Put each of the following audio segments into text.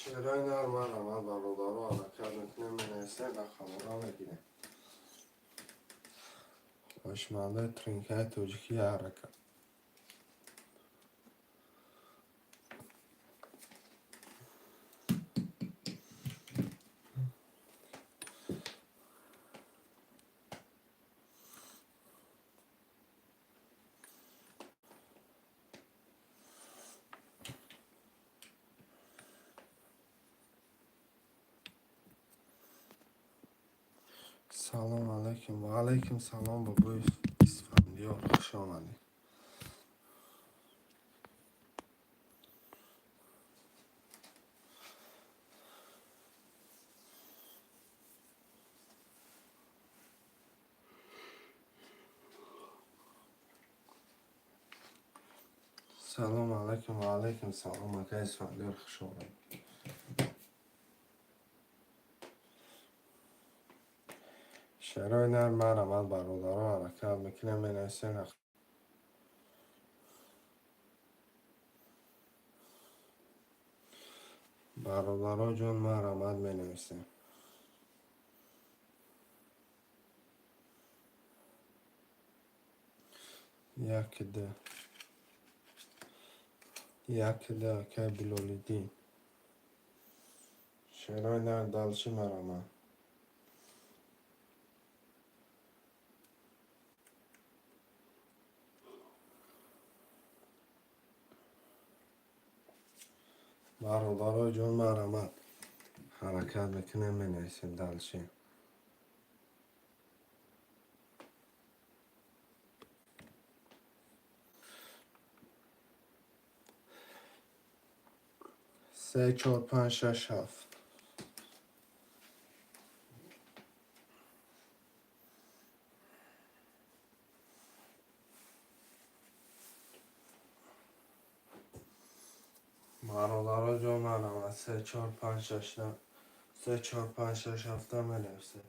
Шерои нар, марҳамат, бародаро, ҳаракат мекунем, менависем, рақамҳоро мегирем. Хоҳишмандои тринкаи тоҷикӣ, ҳаракат. Салом алайкум. Ва алайкум салом, бобои Исфандиёр, хуш омадед. Салом алайкум, ва алайкум салом, ака Исфандиёр, хуш омадед. Шерои нар, марҳамат, бародаро, ҳаракат мекунем, менависем. Бародаро ҷон, марҳамат, менависем. Як д як д, акай Билолиддин. Шерои нар, дальше, марҳамат. Бародаро ҷон, марҳамат, ҳаракат мекунем, менависем дальше. Се, чор, панҷ, шаш, ҳафт. Бародаро ҷон, марҳамат, се, чор, панҷ, шаш, се, чор, панҷ, шаш, ҳафта менависем.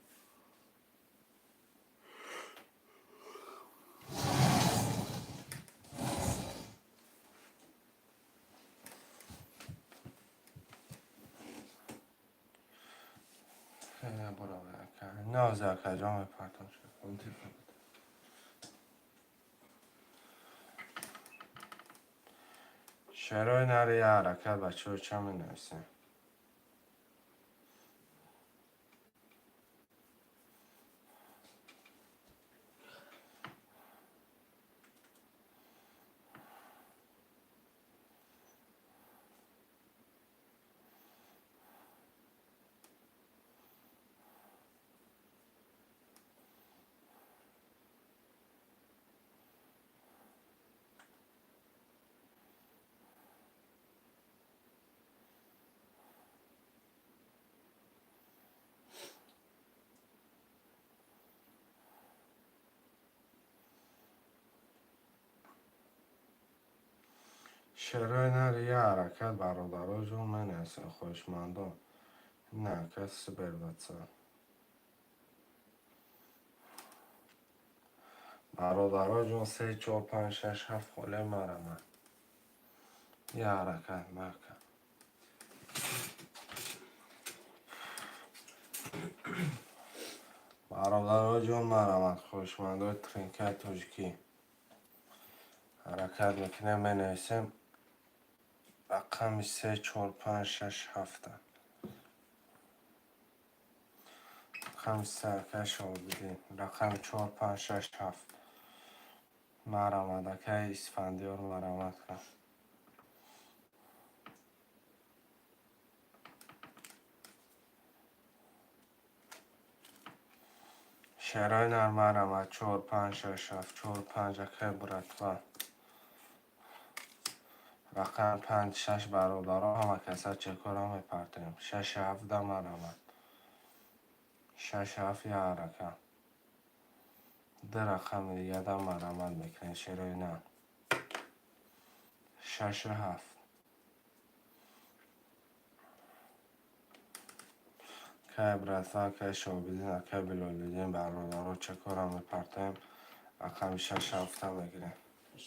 Ноз, акаҷон, мепартом. Шерои нари, я ҳаракат, бачаҳо, ча менависем? Шерои нари, я ҳаракат, бародаро ҷон, менависем, хоҳишмандон. На кас супер ватсап. Бародаро ҷон, се, чор, панҷ, шаш, ҳафт холе, марҳамат. Я ҳаракат, мака. Бародаро ҷон, марҳамат, хоҳишмандои тринкаи тоҷикӣ. Ҳаракат мекунем, менависем рақами се, чор, панҷ, шаш, ҳафта. Рақами се, акай Шоҳобиддин. Рақами чор, панҷ, шаш, ҳафт. Марҳамат, акай Исфандиёр, марҳамат кун. Шерои нар, марҳамат, чор, панҷ, шаш, ҳафт, чор, панҷ, акай братва. Рақами панҷ, шаш, бародаро, ҳама каса чекора мепартоем. Шаш, ҳафт, марҳамат. Шаш, ҳафт, як ҳаракат. Ду рақами дигада марҳамат мекунем, шерои нар. Шашу ҳафт. Акай братва, акай Шоҳобиддин, акай Билолиддин, бародаро, чекора мепартоем. Рақами шаш, ҳафта мегирем.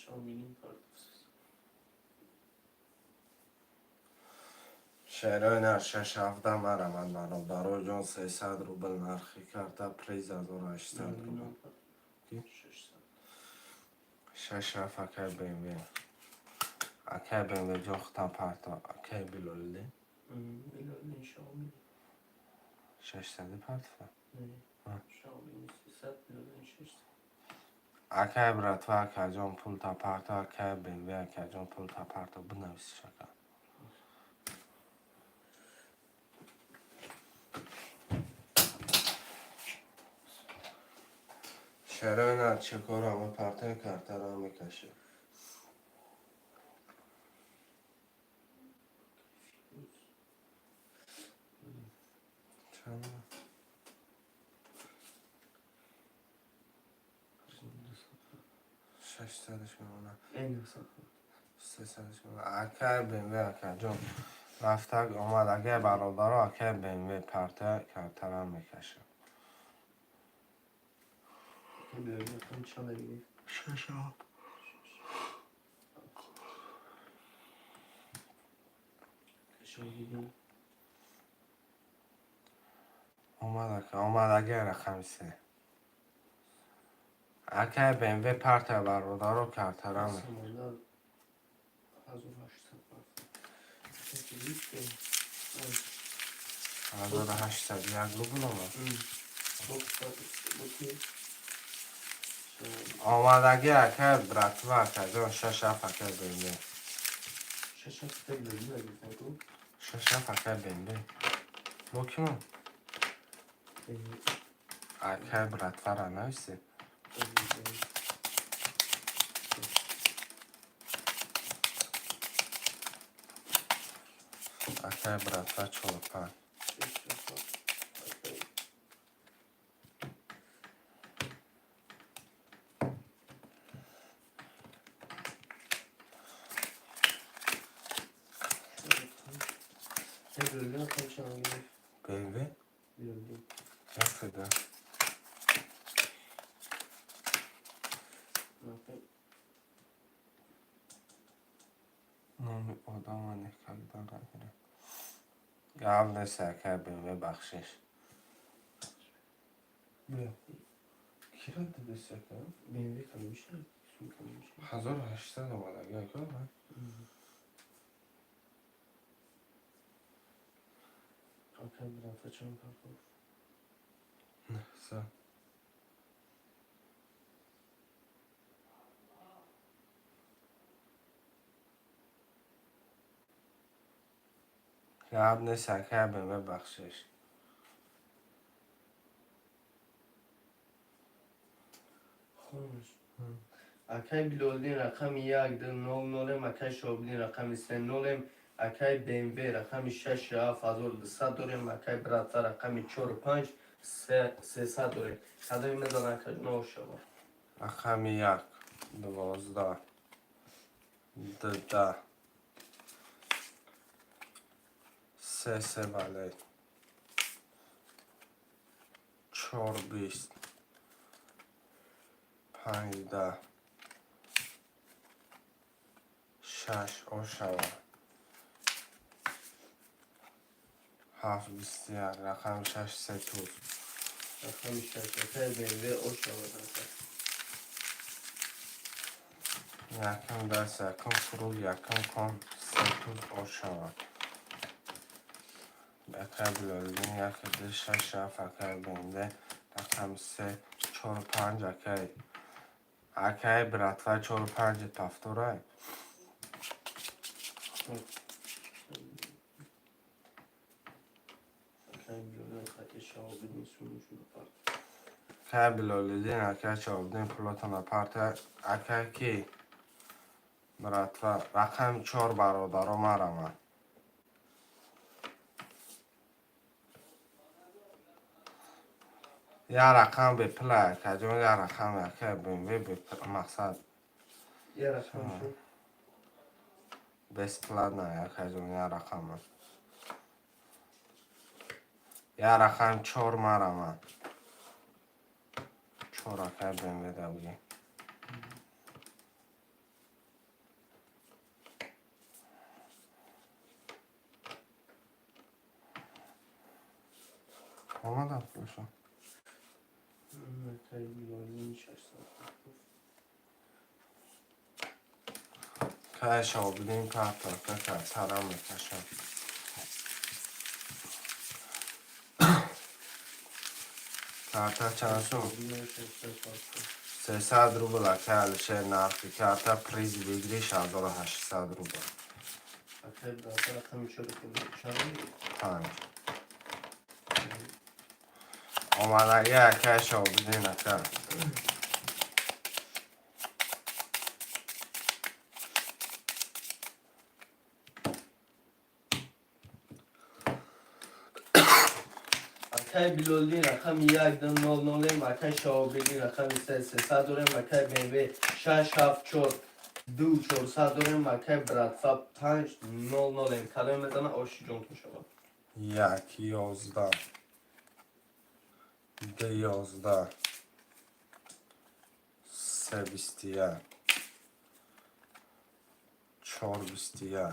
Шоҳобиддин партофт. Шерои нар, шаш, ҳафта, марҳамат, бародаро ҷон, 300 рубл нархи карта, приз 1800 рубл. Ки? 600. Шаш, ҳафт, акай БМВ. Акай БМВ ҷон, худтан парто. Акай Билолиддин. Билолиддин, Шоҳобиддин. 600-и партофта? Не. А. Шоҳобиддин 300, Билолиддин 600. Акай братва, акаҷон, пулта парто, акай БМВ, акаҷон, пулта парто, бинависиш, ака. Шерои нар, чекора мепартоем, картаро мекашем. Чанд? 600-ш мемонад. Эй, 900. 300-ш мемонад. Акай БМВ, акаҷон. Рафтак омад, акай бародаро, акай БМВ парта, картара мекашем. Билолиддин рақами чанда гирифт? Шаш, ҳафт. Шоҳобиддин. Омад, ака, омад, акай рақами се. Акай БМВ парта, бародаро, картара ме. Самондар 1800 партофт. 1801 рубл омад. Омадаги, акай братва, акаҷон, шаш, ҳафт, акай БМВ. Шаш, ҳафт Билолиддин гирифтан ку? Шаш, ҳафт, акай БМВ. Бо кимон? Акай братвара нависед. Акай братва, чор, панҷ. Билолиддин рақами чанда гирифт? БМВ? Билолиддин. Якда. Рақам Номи одама никогда нагирем. Гап нест, акай БМВ, бахшиш. Бия. Кира дидест, ака? BMW калон мешавад? Сум калон мешавад? 1800 омадаги, ака? Акай братва чанд партофт? 900. Гап нест, акай БМВ, бахшиш. Хомӯш. Акай Билолиддин рақами як, ду, нол, нолем, акай Шоҳобиддин рақами се, нолем, акай БМВ рақами шаш, ҳафт, 1200 дорем, акай братва рақами чору панҷ, 300 дорем. Кадоми мезанад, акаҷон, ошава? Рақами як, 12, ду, 10, се, се, бале. Чор, 20, панҷ, 10, шаш, ошава. Ҳафт, 21, рақами шаш, се, туз. Рақами шаш, акай БМВ ошавад, ака. Якум даст, якум круг, якум кон, се туз ошавад. Акай Билолиддин як, ду, шаш, ҳафт, акай БМВ рақами се, чору панҷ, акай. Акай братва, чору панҷи повторай. Акай Билолиддин хати Шаҳобиддин сумушуна парт. Акай Билолиддин, акай Шаҳобиддин пулотона парта. Акай ки? Братва, рақами чор, бародаро, марамад. Як рақам бепула, акаҷон, як рақам, акай БМВ бепул, мақсад. Я рақам шуд. Бесплатно, акаҷон, як рақам. Як рақам чор, марамад. Чор, акай БМВ да буги. Омадам пулшо. Акай Билолиддин 600. Кай Шаҳобиддин карта, кака тарам мекашам. Карта чанд сум? 670. 300 рубл, акай Алишер, нархи карта, приз выигрыш 1800 рубл. Акай братва, рақами чор хурд чанд? Панҷ. Омадаги, акай Шаҳобиддин, ака. Акай Билолиддин рақами як, ду, нол нолем, акай Шаҳобиддин рақами се, 300 дорем, акай БМВ шаш, ҳафт, чор, ду, 400 дорем, акай братва панҷ, нол нолем. Кадоме мезана, оши ҷонтон шавад. Як, 11, ду, 11, се, 21, чор, 21,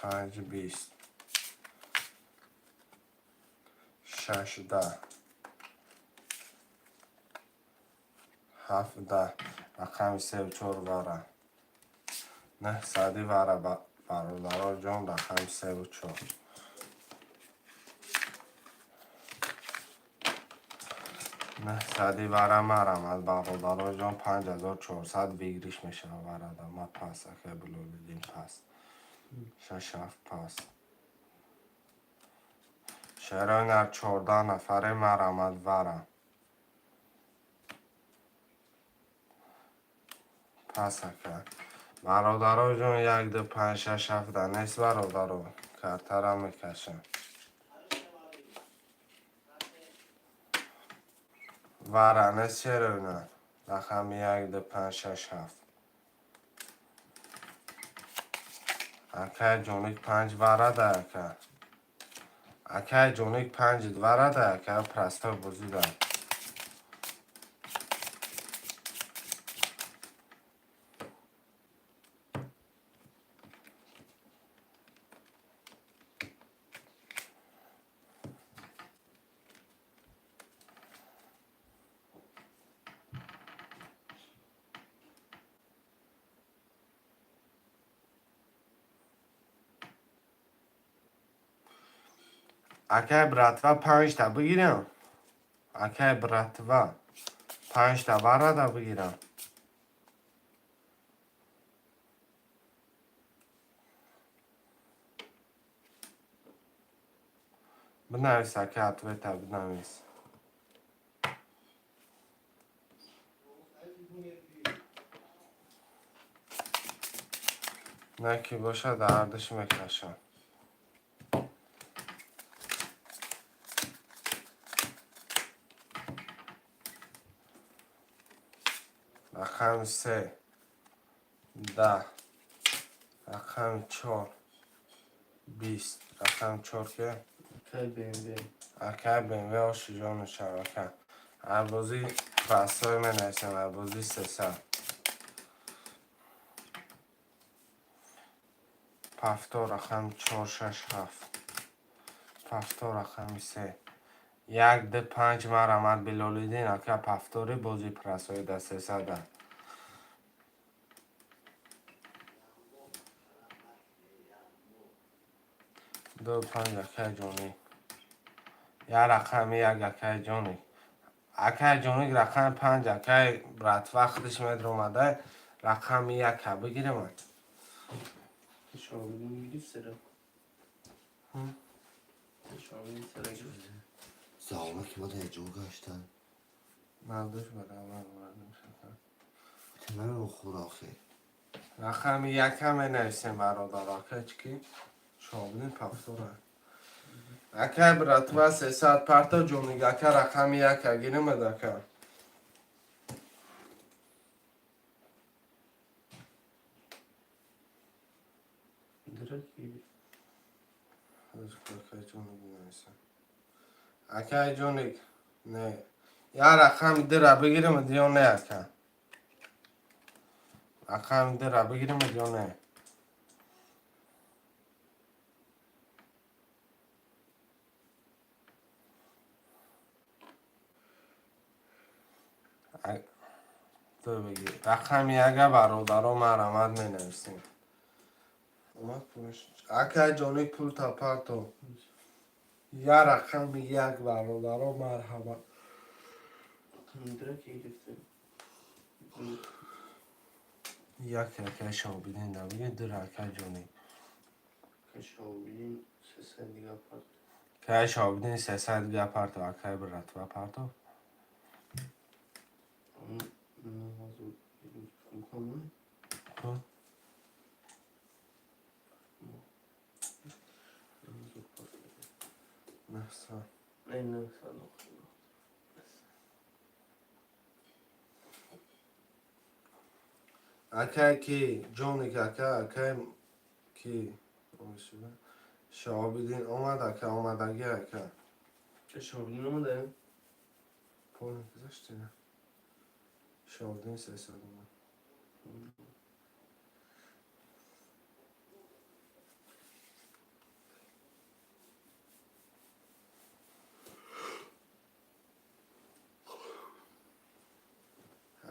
панҷ, 20, шаш, 10, ҳафт, 10, рақами севу чор вара. Нӯҳсади вара, бародаро ҷон, рақами севу чор. Нӯҳсади вара марамад, бародаро ҷон, 5400 выигрыш мешавад варада. Ма пас, акай Билолиддин, пас. Шаш, ҳафт, пас. Шерои нар, 14 нафаре, марамад вара. Пас, ака. Бародаро ҷон, як, ду, панҷ, шаш, ҳафт да нест, бародаро. Картара мекашам. Вара нест, шерои нар. Рақами як, ду, панҷ, шаш, ҳафт. Акай Ҷоник, панҷ вара да, ака. Акай Ҷоник, панҷ вара да, ака, простой бозӣ да. Акай братва, панҷта бигирам. Акай братва, панҷта варада бигирам. Бинавис, ака, ответа бинавис. На ки бошад, ҳардуш мекашам. Рақами се, 10, рақами чор, 20, рақами чор ке? Акай БМВ. Акай БМВ, оши ҷону шав, ака. Арбози простой менависам, арбози 300. Повтор, рақами чор, шаш, ҳафт. Повтор, рақами се. 1 2 5 марҳамат, Билолиддин ака, повтори бози прасоида 300. 2 5, акай ҷони. Я рақами 1, акай ҷони. Акай ҷоник, рақами 5, акай братва худаш медромада, рақами 1 бигирем. Шоҳидин гирифт сера. Шоҳидин сера гирифт. Зома ки ма дар ҷо гаштан. Мардуш баравар мардум шака. Ман хӯрохе. Рақами 1 менависем, бародар, акай чики? Шоҳидин повтора. Акай братва 300 парто, ҷоник ака, рақами 1 гиримад, ака. Дира ки Акай ҷоник менависем. Акай ҷоник, не. Я рақами 2 бигирим ё не, ака? Рақами 2 бигирим ё не? Ту бигир. Рақами 1 бародаро марҳамат менависем. Омад пулаш. Акай ҷоник, пул тапарто. Я рақами 1, бародаро, марҳамат. Дира ки гирифте. 1 акай Шоҳбидин да бигир, 2 акай ҷоник. Шоҳидин 300 дига парт. Акай Шоҳбидин 300 дига парто, акай братва парто. 9000 ком. Хуб. 9000 парт. 900. Не, 900. Акай ки ҷоник ака, акай ки Шоҳобиддин омад, ака, омадагӣ, ака. Шоҳидин омада? Пол гузашти? Шоҳобиддин 300 омад.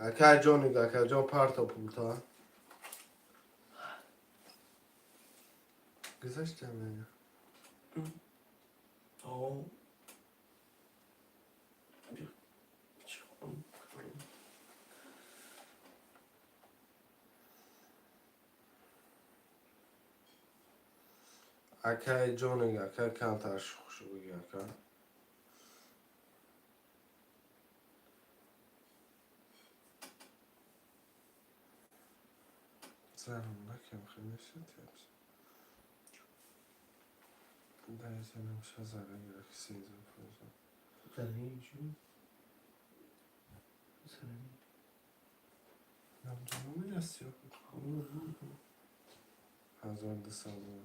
Акай ҷоник, акаҷон, парто пулта. Гузаштем я. О. Акай ҷоник, ака, камтар шухшу биги, ака. Зарам накем хеле тепс. Дай занам шазара гирак 13%. Зари чӣ? Зари. Намдонам, аст ё? 1200 доллар.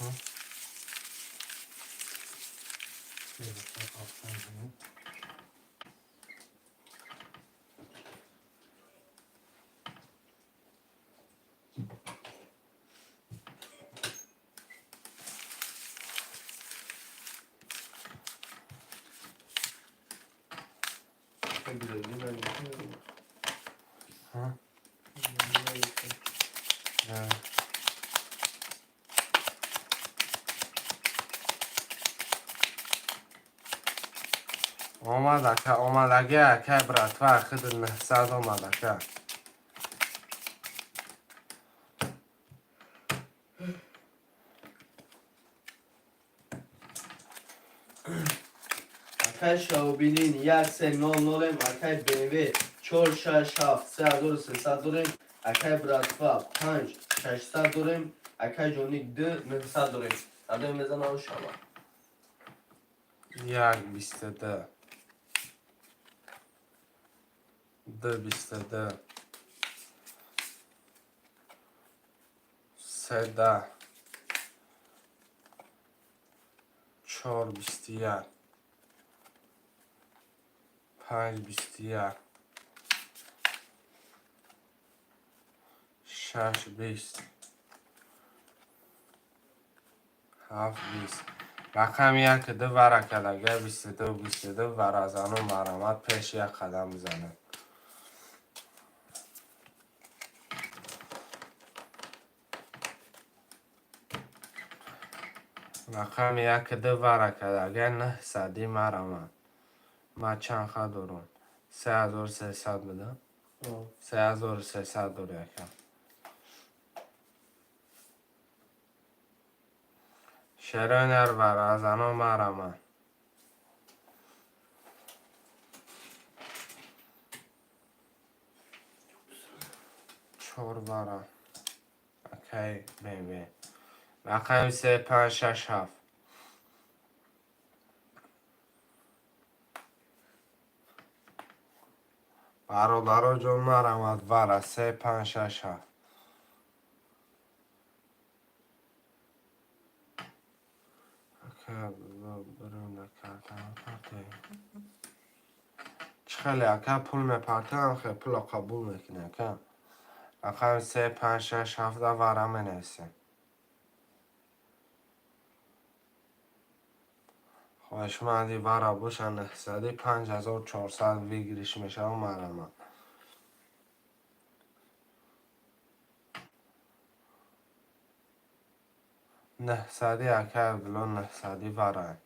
Ҳа? Билолидин Ҳа? Не. Омад, ака, омадагӣ, акай братва, хидр 900 омад, ака. Акай Шоҳобидин 1 3 0 0, акай БМВ 4 6 7 3300 дорем, акай братва 5 600 дорем, акай ҷоник 2 900 дорем. Адои мезанам шава. 1 22. 2 22. 3 10. 4 21. 5 21. Шаш 20. Ҳафт 20. Рақами як ду вара кардага 22 22 варазану марамат пеш як қадам бизанад. Рақами як ду вара кардага 900 марамат. Ман чанд хат дорам? 3300 буда? 3300 дори, ака. Шерои варазано марамат. Чор вара. Акай БМВ. Рақами се панҷ шаш ҳафт. Бародаро ҷон, марамат вара се панҷ шаш ҳафт. Ака чӣ хеле, ака, пул мепартоям, хе пуло қабул мекунӣ, ака. Рақами се панҷ шаш ҳафта вара менависем. Хоҳишманди вара боша 900 5400 выигрыш мешава марамат. 900, ака Абдулло, 900 вара.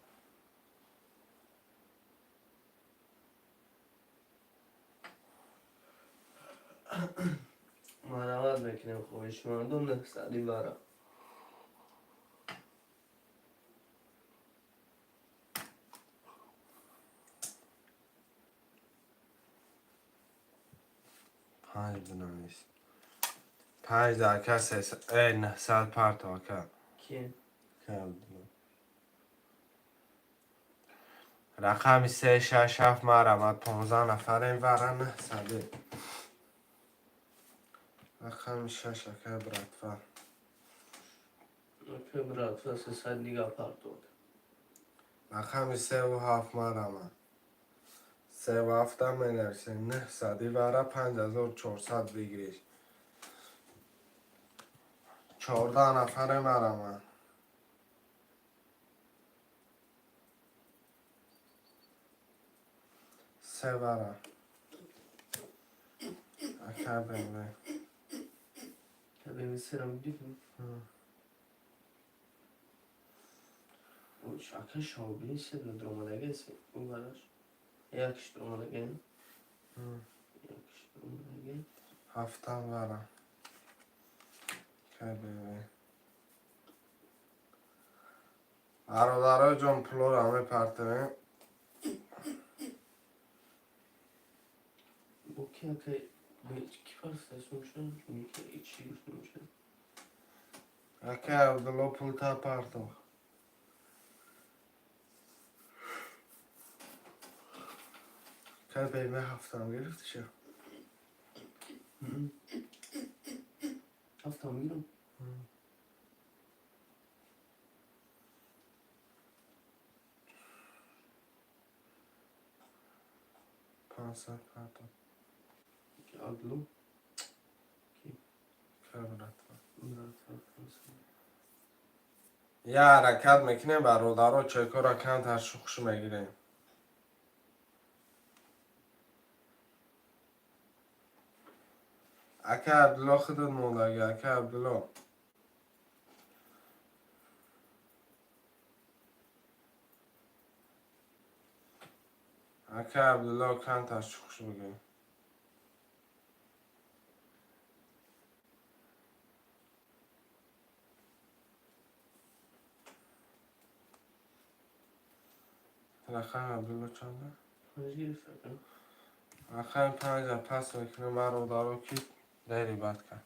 Марамат мекунем хоҳишмандон 900 вара. Панҷ бинавис. Панҷ да ака 900 парто, ака. Ки? Ака Абдулло. Рақами се шаш ҳафт марамат 15 нафарем вара 900. Рақами шаш, ака братва. Ака братва 300 дига партод. Рақами севу ҳафт марамат. Севу ҳафта менависем 900 вара 5400 выигрыш. 14 нафаре марамат. Се вара. Ака БМВ. Ака БМВ серам дидем. Ака Шоҳобиддин се дуромадаги се ӯ бараш. Якш дуромадаги. Якш дуромадаги. Ҳафтам вара. Ака БМВ. Бародаро ҷон, пулоро мепартоем. Бо ки ака ки парстаст меша? Ки чӣ гуфта меша? Ака Абдулло пул та партох. Ака БМВ ҳафтам гирифтиша? Ҳафтам гирам. 500 парто. Абдулло? Ака братва. Братва 500. Я ҳаракат мекунем, бародаро, чекора камтар шухш мегирем. Ака Абдулло худат мондаги, ака Абдулло. Ака Абдулло камтар шухш бигир. Рақами Абдулло чанда? Панҷ гирифт ака. Рақами панҷа пас мекунем, бародаро, ки дери бад кард.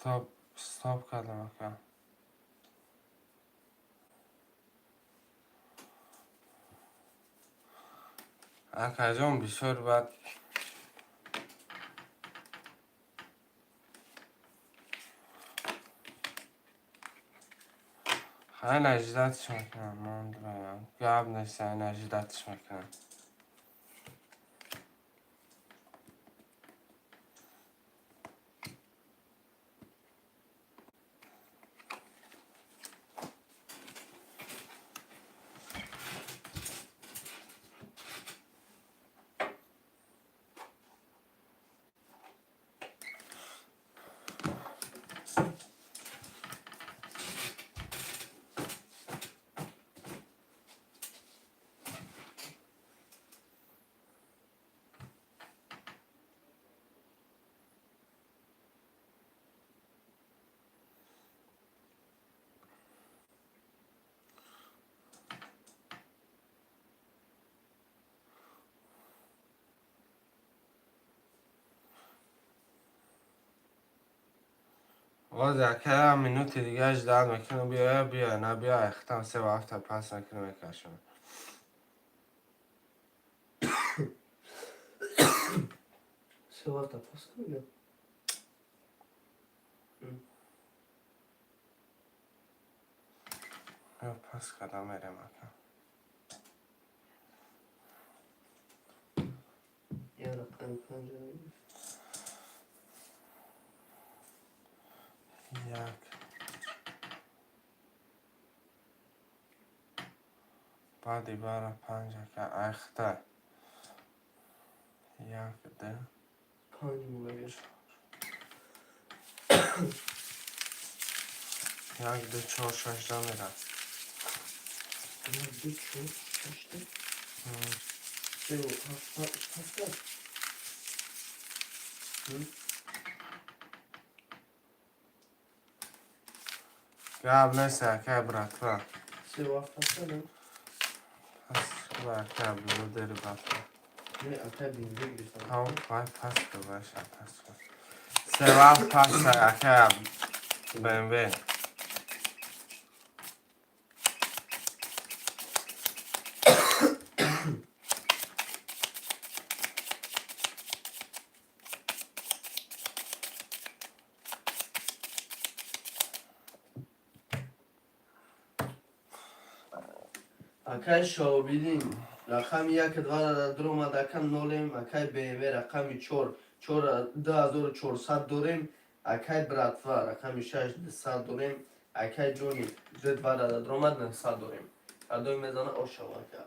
Стоп, стоп кардам, ака. Акаҷон, бисёр бад. Хай, наждатш мекунам, мондраям. Гап нест, наждатш мекунам. Боз яка минути дига ждать мекунам, биёя, биёя, набиёя, хитам се вақта пас мекунам, мекашам. Се вақта пас кунам. Ё пас кардам, мерем, ака. Я рақами панҷа. Як. Баъди бара панҷ, ака, айхта. Як, ду. Панҷ монага. Як, ду, чор, шаш да мерам. Як, ду, чор, шаш да. Се, ҳафт, ҳафт да. Гап нест, ака, братва. Се ҳафт ҳафт да. Пас ку, ака, Абдулло, дери братва. Не, ака БМВ гирифтам. Ҳав, вай пас ку, баша, пас ку. Се вақт пас, ака, БМВ. Акай Шоҳобиддин рақами як два дуромад, ака, нолем. Акай БМВ рақами чор чор 2400 дорем. Акай братва рақами шаш 200 дорем. Акай ҷони ду два дуромад, 900 дорем. Кадоми мезана, ошава, ака.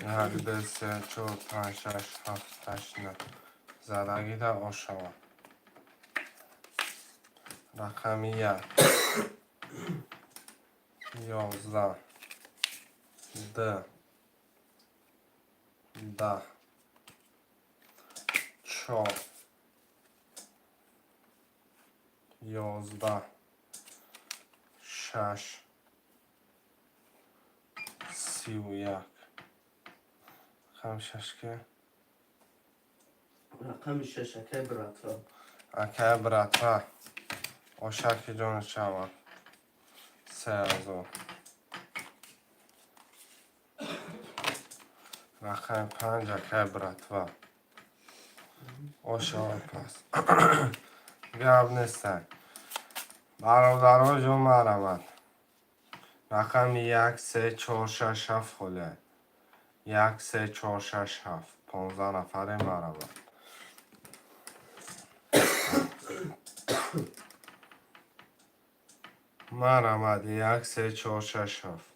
Як, ду, се, чор, панҷ, шаш, ҳафт, ҳашт, нӯ. Задагида ошава. Рақами як. 11. Д. 10. Чор. 11. Шаш. 31. Рақами шаш ки? Рақами шаш акай братва. Акай братва. Ошаки ҷони шава. 3000. Рақами панҷ, акай братва. Ошава пас. Гап нестай. Бародаро ҷон, марҳамат. Рақами як, се, чор, шаш, ҳафт холия. Як, се, чор, шаш, ҳафт. 15 нафаре, марҳамат. Марҳамат, як, се, чор, шаш, ҳафт.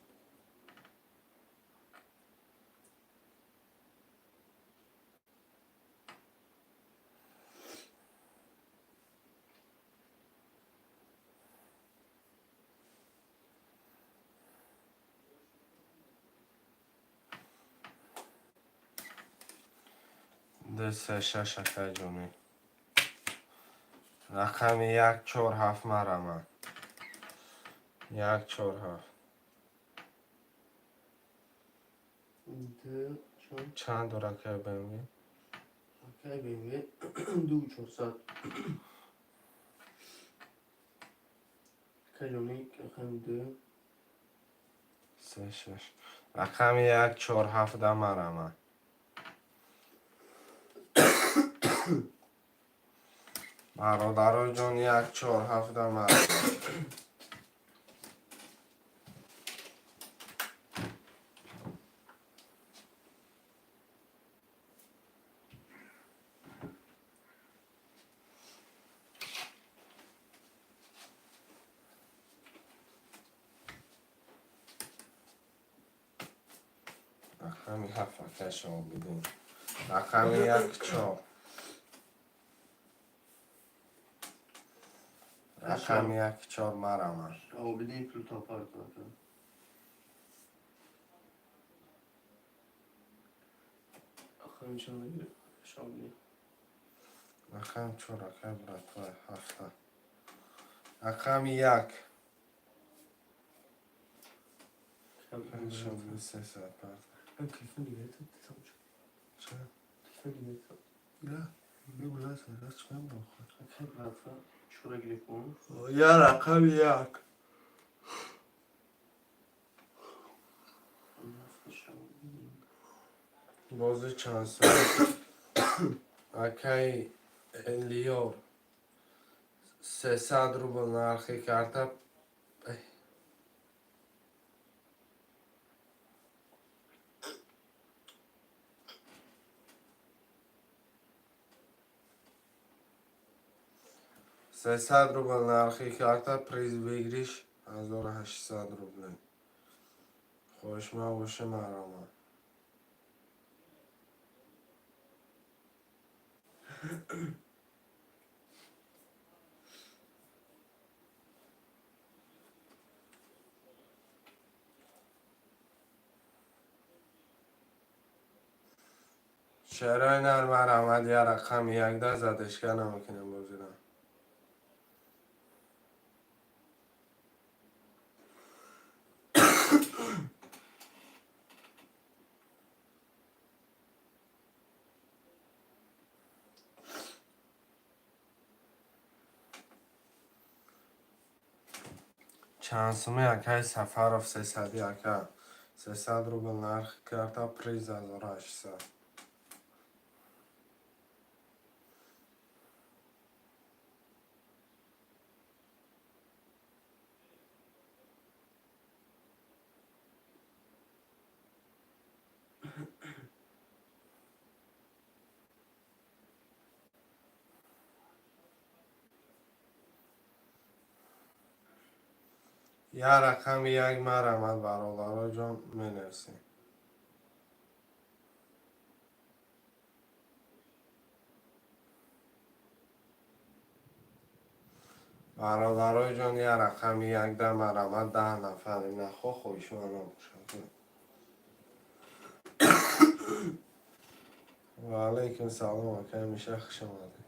Ду, се, шаш, акай ҷонӣ. Рақами як, чор, ҳафт, марҳамат. Як, чор, ҳафт. Ду чанд? Чанд дор, акай БМВ? Акай БМВ 2400. Акай Ҷоник рақами ду. Се, шаш. Рақами як, чор, ҳафта марама. Бародаро ҷон, як, чор, ҳафта марама. Рақами ҳафт, акай Шоҳобиддин. Рақами як, чор. Рақами як, чор марама. Шаҳобиддин пул топард ака. Рақами чанд гирифт Шаҳобиддин? Рақами чор, акай братва, ҳафта. Рақами як. Шоҳобиддин 300 парта. Телефон дига тамом шуд. Ча? Телефон дига. Ла, бигӯ, чӣ мебохад? Акай братва чора гирифт он. Я рақами як. Ҳафта Шаҳобиддин. Бозӣ чанд соат? Акай Элиёр, 300 рубл нархи карта. 300 рубл нархи карта, приз выигрыш 1800 рублей. Хоҳишманд боше, марама. Шерои нар, марҳамат, я рақами якда задешка намекунем бозира. Чанд суми, акай Сафаров? 300-и, ака. 300 рубл нархи карта, приз 1800. Я рақами як марҳамат, бародаро ҷон, менависем. Бародарои ҷон, я рақами якда марҳамат, 10 нафари нахо хоҳишманд набошад. Ва алайкум салом, ака, ҳамеша хуш омадед.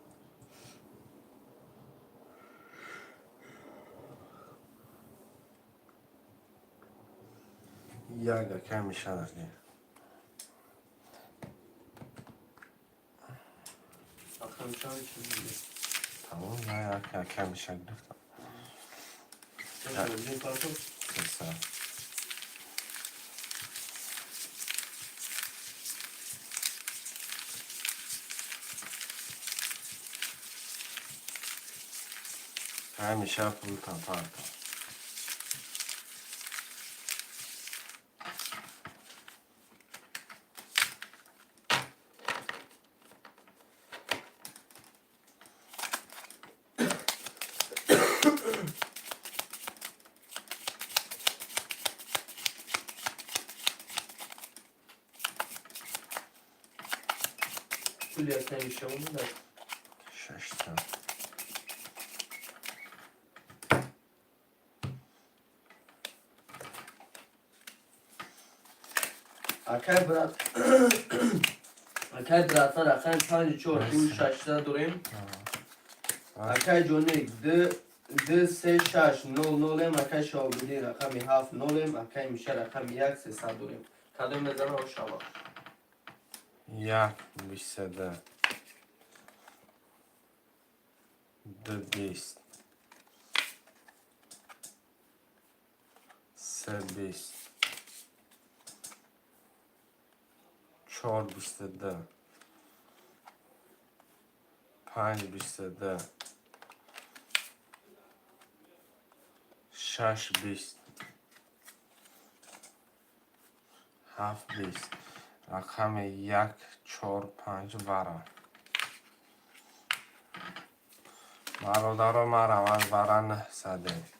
Як, ака, ҳамеша дадӣ. Рақами чанд чиз гирифт? Тамом, як, ака, ҳамеша гирифтам. Шаҳобиддин партов. 300. Ҳамеша пултан парта. Пули акай миша омада. 600. Акай брат, акай братва, рақами панҷи чор ду 600 дорем. Акай Ҷоник ду ду се шаш нол нолем, акай Шаҳобиддин рақами ҳафт нолем, акай Миша рақами як 300 дорем. Кадом мезана шава? Як, 22. Ду, 20. Се 20. 4 22. 5 22. 6 20. 7 20. Рақами 1, 4, 5 вара. Бародаро, мараванд вара 900.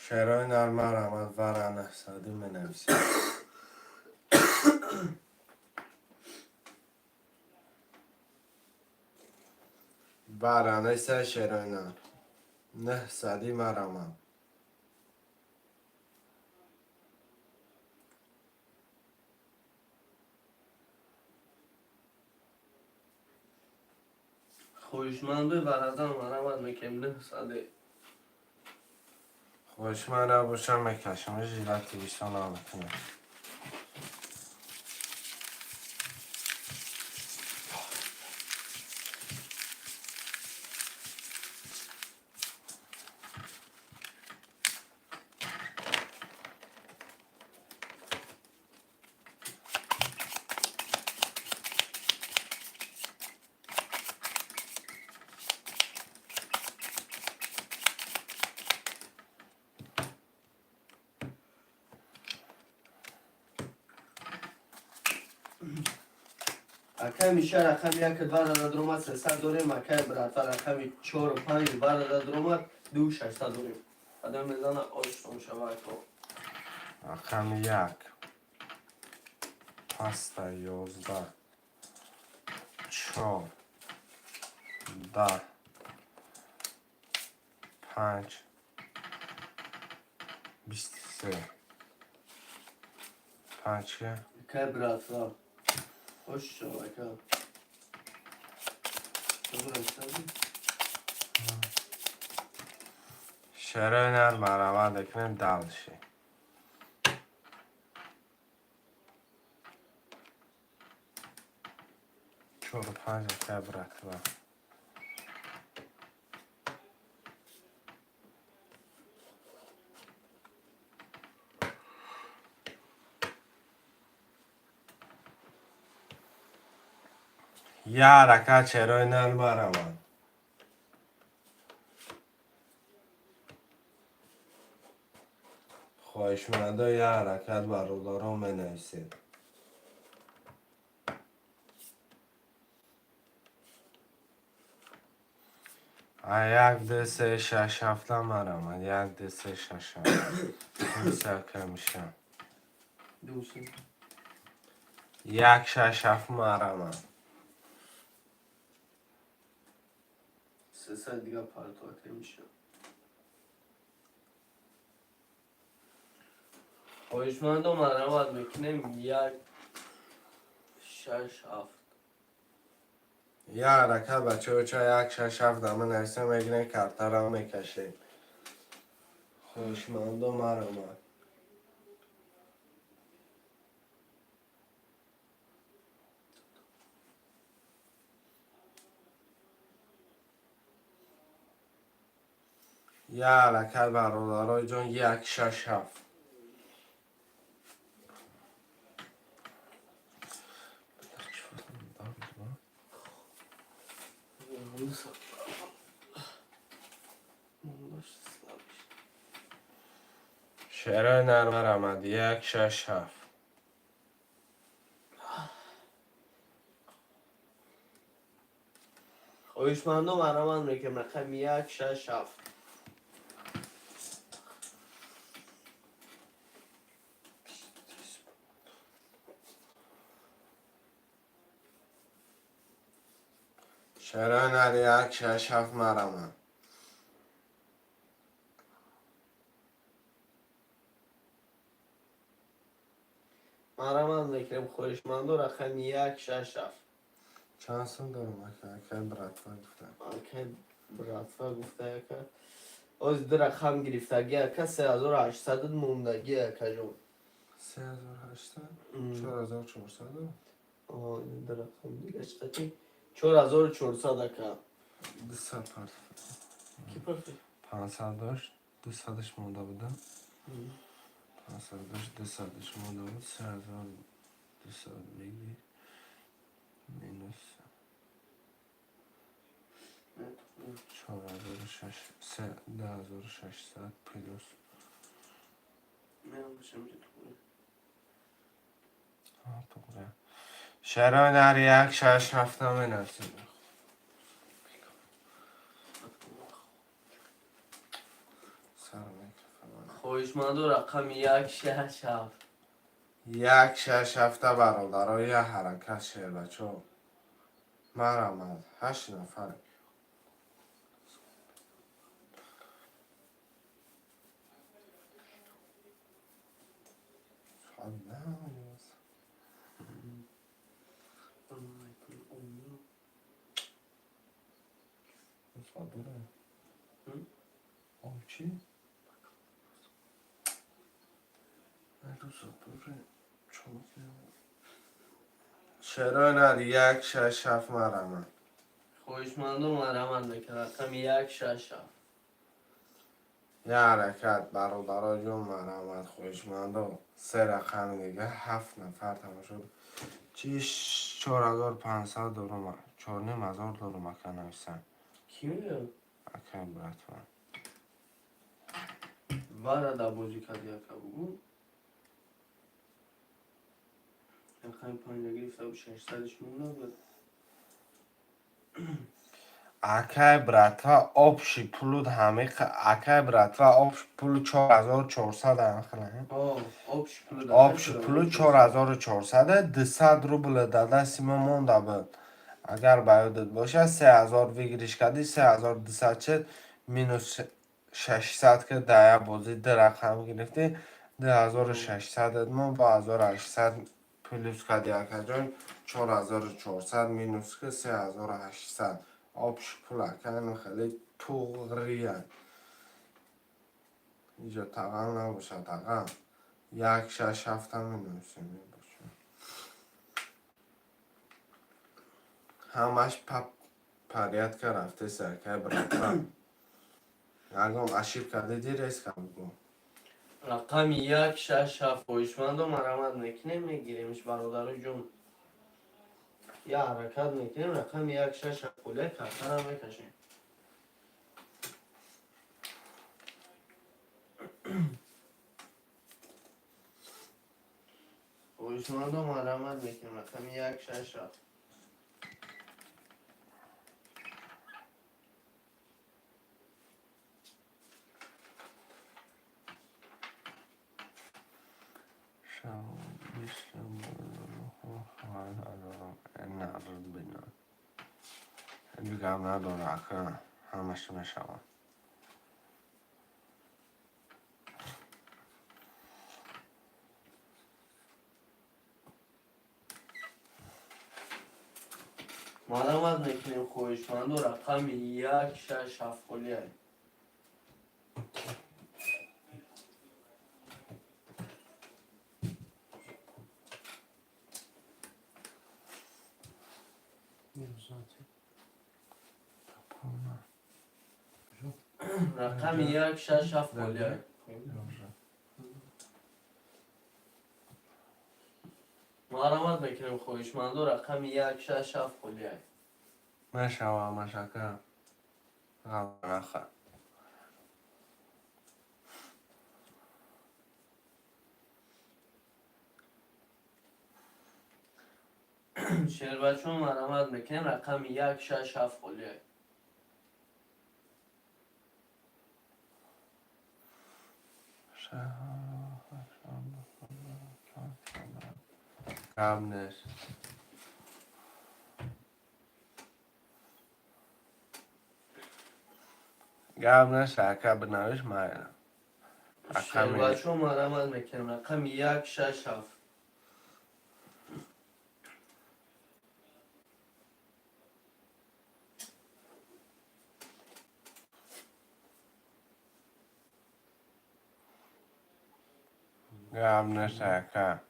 Шерои нар марамад вара 900 менависед. Вара неса шерои нар. 900 марамад. Хоҳишмандои варазан марамат мекунем 900. Хоҳишманд набошам, мекашам. Жилати бисёр намекунам. Акай Миша рақами як два рада дуромад, 300 дорем. Акай братва рақами чору панҷ два рада дуромад, 2600 дорем. Адам мезана, ошон шава ако. Рақами як. Паста 11. Чор. 10. Панҷ. 23. Панҷ ки? Акай братва. Хош шава ака. Добро. Шерои нар мараванд мекунем дальше. Чору панҷ акай братва. Як ҳаракат шерои нар мараванд. Хоҳишмандо, як ҳаракат бародарон менависед. А як, ду, се, шаш, ҳафта марамад. Як, ду, се, шаш, ҳафт. Мисака миша. Дусе. Як, шаш, ҳафт марамад. 300 дига парто акай Миша. Хоҳишмандо марамат мекунем як шаш ҳафт. Як ҳаракат, бачаҳо, ча як, шаш, ҳафт дама нависем, мегирем, картаро мекашем. Хоҳишмандо марамад. Як ҳаракат, бародарои ҷон, як, шаш, ҳафт. Шерои нар марамад. Як, шаш, ҳафт. Хоҳишмандо марамат мекунем рақами як шаш ҳафт. Шерои нар як, шаш, ҳафт марамад. Марамат мекунем хоҳишмандо рақами як шаш ҳафт. Чанд сум дорам, ака? Акай братва гуфта. Акай братва гуфта ака. Оз ду рақам гирифтаги ака, 3800 мондагӣ акаҷон. 3800, 4400. Ду рақам дига чӣ қати? 4400, ака. 200 парт. Ки парти? 500 дошт, 200-аш монда буда. 500 дошт, 200-аш монда буд. 3200 мегир, минус 2600 плюс туғри. Шарои нар як шаш ҳафта менависем. Сар микрофон. Хоҳишманду, рақами 167. 1 6 7, бародаро, як ҳаракат, шербачо, марамад, ҳашт нафар. Соат 9. Соат дора. Об чӣ? Рӯза дуре. Чаро нар 1 6 7, марамад. Хоҳишманду, марамад мекунад, рақами 167. Як ҳаракат, бародаро ҷон, марамад, хоҳишмандо, се рақами дига, ҳафт нафар тамошо. Чи 4500 дорум, 4500 дорум, ака, нависам. Ки мегӯяд? Акай братва. Вара да бозӣ карди, ака, бугӯ. Рақами панҷа гирифта буд, 600-иш монда буд. Акай братва, общий пулуд ҳами, акай братва, общий пулу 4400 ҳамихела. Общий пулу. Общий пулу 4400, 200 рубл да дасти мо монда буд. Агар ба ёдат бошад, 3000 выигрыш кардӣ, 3200 шуд, минус 600 ки дар як бозӣ ду рақам гирифтӣ, 2600 мо бо 1800 плюс кардӣ, акаҷон, 4400 минус ки 3800 общий пул, ака, хеле туғрия. Иҷо тағал набошад, тағал. 1 6 7 менависем, мебошад. Ҳамаш по порядка рафтеса, акай братва. Ягон ошибка диди, резко бугӯ. Рақами 167, хоҳишмандо, марамат мекунем, мегиремш, бародару ҷон. Я ҳаракат мекунем, рақами 167, пуле картара мекашем. Хоҳишмандо, марамат мекунем, рақами 167. Надорам, гап надора, ака, ҳамаш мешавад. Марамат мекунем, хоҳишмандо, рақами 167 холия. Рақами 167 холия. Марамат мекунем, хоҳишмандо, рақами 167 холия. Мешава ҳамаш, ака, ғам нахӯр. Шербачон, марамат мекунем, рақами 167 холия. Гап нест. Гап нест, ака, бинавис, майла. Рақами Шербачон, марамат мекунем, рақами 167. Гап нест, ака.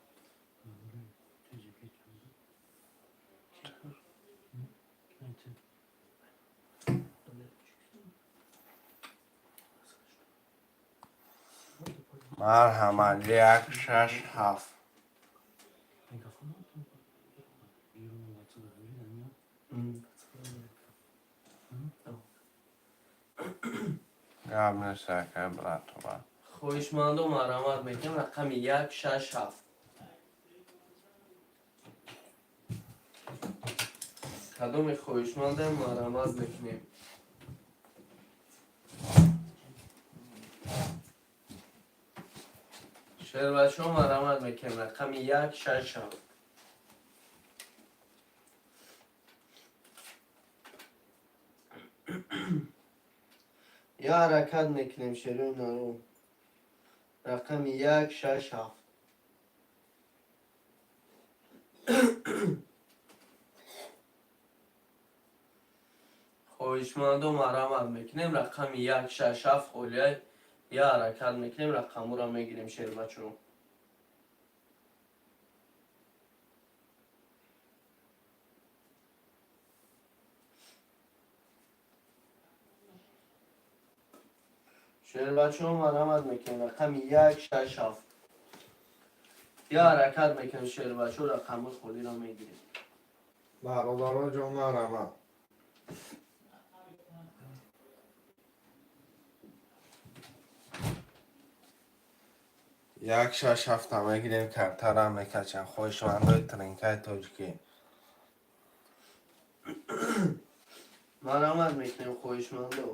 Марҳамат, як, шаш, ҳафт. Гап нест, ака, братова. Хоҳишмандо, марҳамат мекунем, рақами як, шаш, ҳафт. Кадоми хоҳишмандем, марҳамат мекунем. Шербачо, марҳамат мекунем, рақами як, шаш, ҳафт. Я ҳаракат мекунем, шерои нару, рақами як, шаш, ҳафт. Хоҳишмандо, марҳамат мекунем, рақами як, шаш, ҳафт холия. Я ҳаракат мекунем, рақамҳоро мегирем, шербачо. Шербачо, марҳамат мекунем, рақами як, шаш, ҳафт. Я ҳаракат мекунем, шербачо, рақамҳои холиро мегирем. Бародаро ҷон, марҳамат. Як, шаш, ҳафта мегирем, картара мекачам. Хоҳишмандои тринкаи тоҷикӣ. Марҳамат мекунем, хоҳишмандо.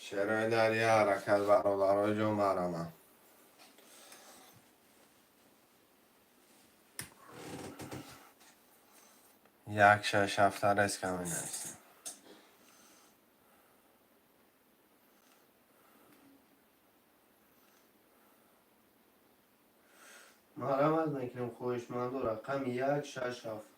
Шерои дарья ҳаракат, бародаро ҷон, марҳамат. Як, шаш, ҳафта резко менависем. Марҳамат мекунем, хоҳишмандо, рақами як, шаш, ҳафт.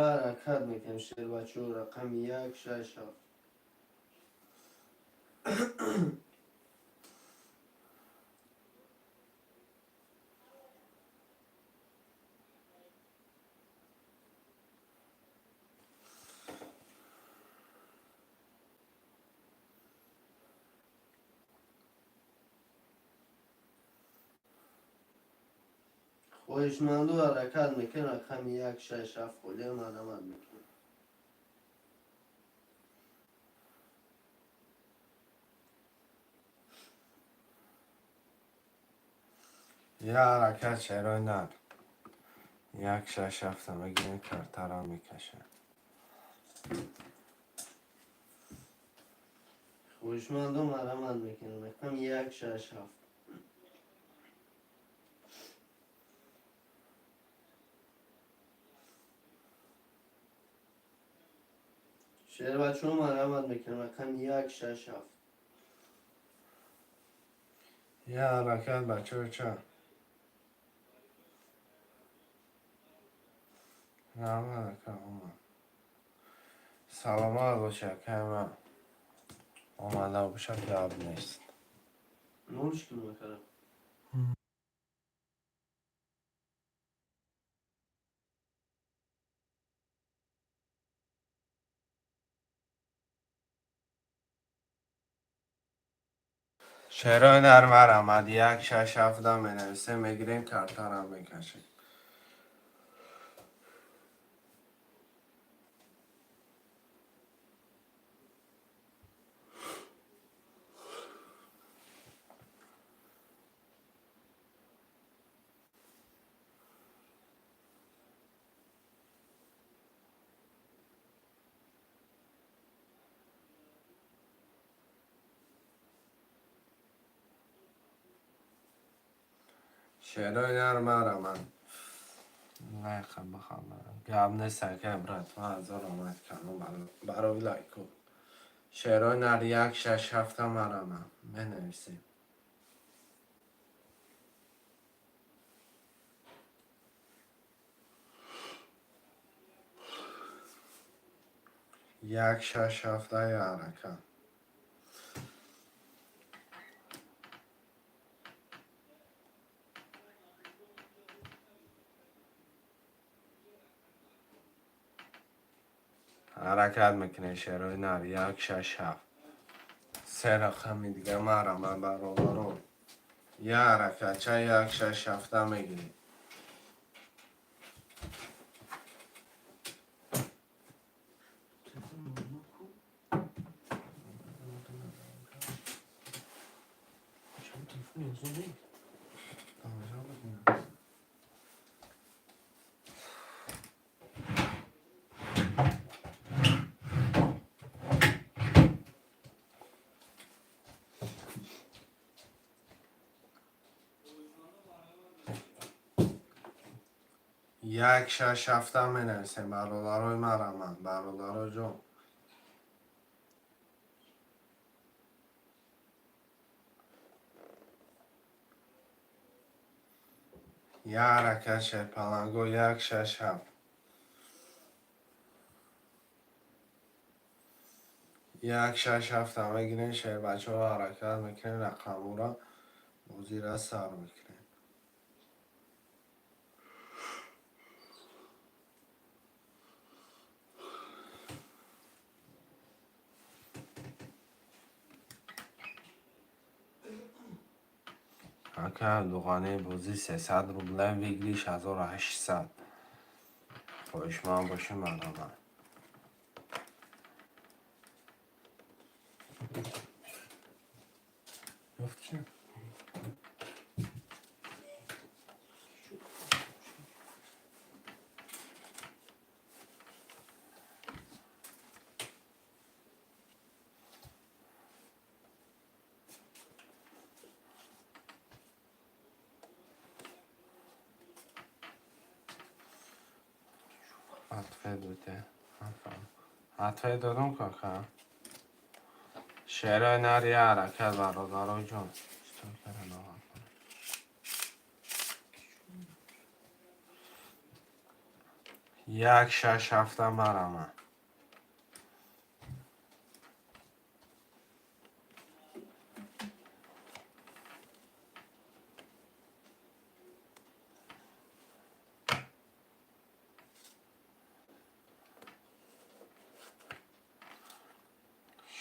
Я ҳаракат мекунем, шербачо, рақами як, шаш, ҳафт. Хоҳишманду, ҳаракат мекунем, рақами як, шаш, ҳафт холия, марҳамат мекунем. Я ҳаракат, шерои нар. Як, шаш, ҳафта мегирем, картара мекашем. Хоҳишманду, марҳамат мекунем, рақами як, шаш, ҳафт. Шербачо, марҳамат мекунем, рақами як, шаш, ҳафт. Я ҳаракат, бачаҳо. Раҳмат, ака, омад. Саломат бошӣ, акаи ман. Омада бошад, гап нест. Нолш кунем, акара. Шерои нар, марҳамат, як, шаш, ҳафта менависем, мегирем, картара мекашем. Шерои нар мараман. Лайка бихама. Гап нест, ака, брат. Ҳазор омад кану барои лайку. Шерои нар як шаш ҳафта мараман. Менависем. Як шаш ҳафта ҳарака. Ҳаракат мекунем, шерои нар, як шаш ҳафт. Се рақами дига марама, бародарон. Як ҳаракатча як шаш ҳафта мегирем. Телефони озон нест. Тамошо бикунем. Як шаш ҳафта менависем, бародарои мараман, бародаро ҷон. Як ҳаракат, шерпаланго, як шаш ҳафт. Як шаш ҳафта мегирем, шербачаҳо, ҳаракат мекунем, рақамҳоро бозира сар мекунем. Ака Абдуғанӣ, бозӣ 300 рубле, выигрыш 1800. Хоҳишманд бошем, марҳамат. Ёфт чи? Ответ бите. Ответ додум, кака. Шерои нар, я ҳаракат, бародаро ҷон. Читор кара ноҳат кунам? Як шаш ҳафта марама.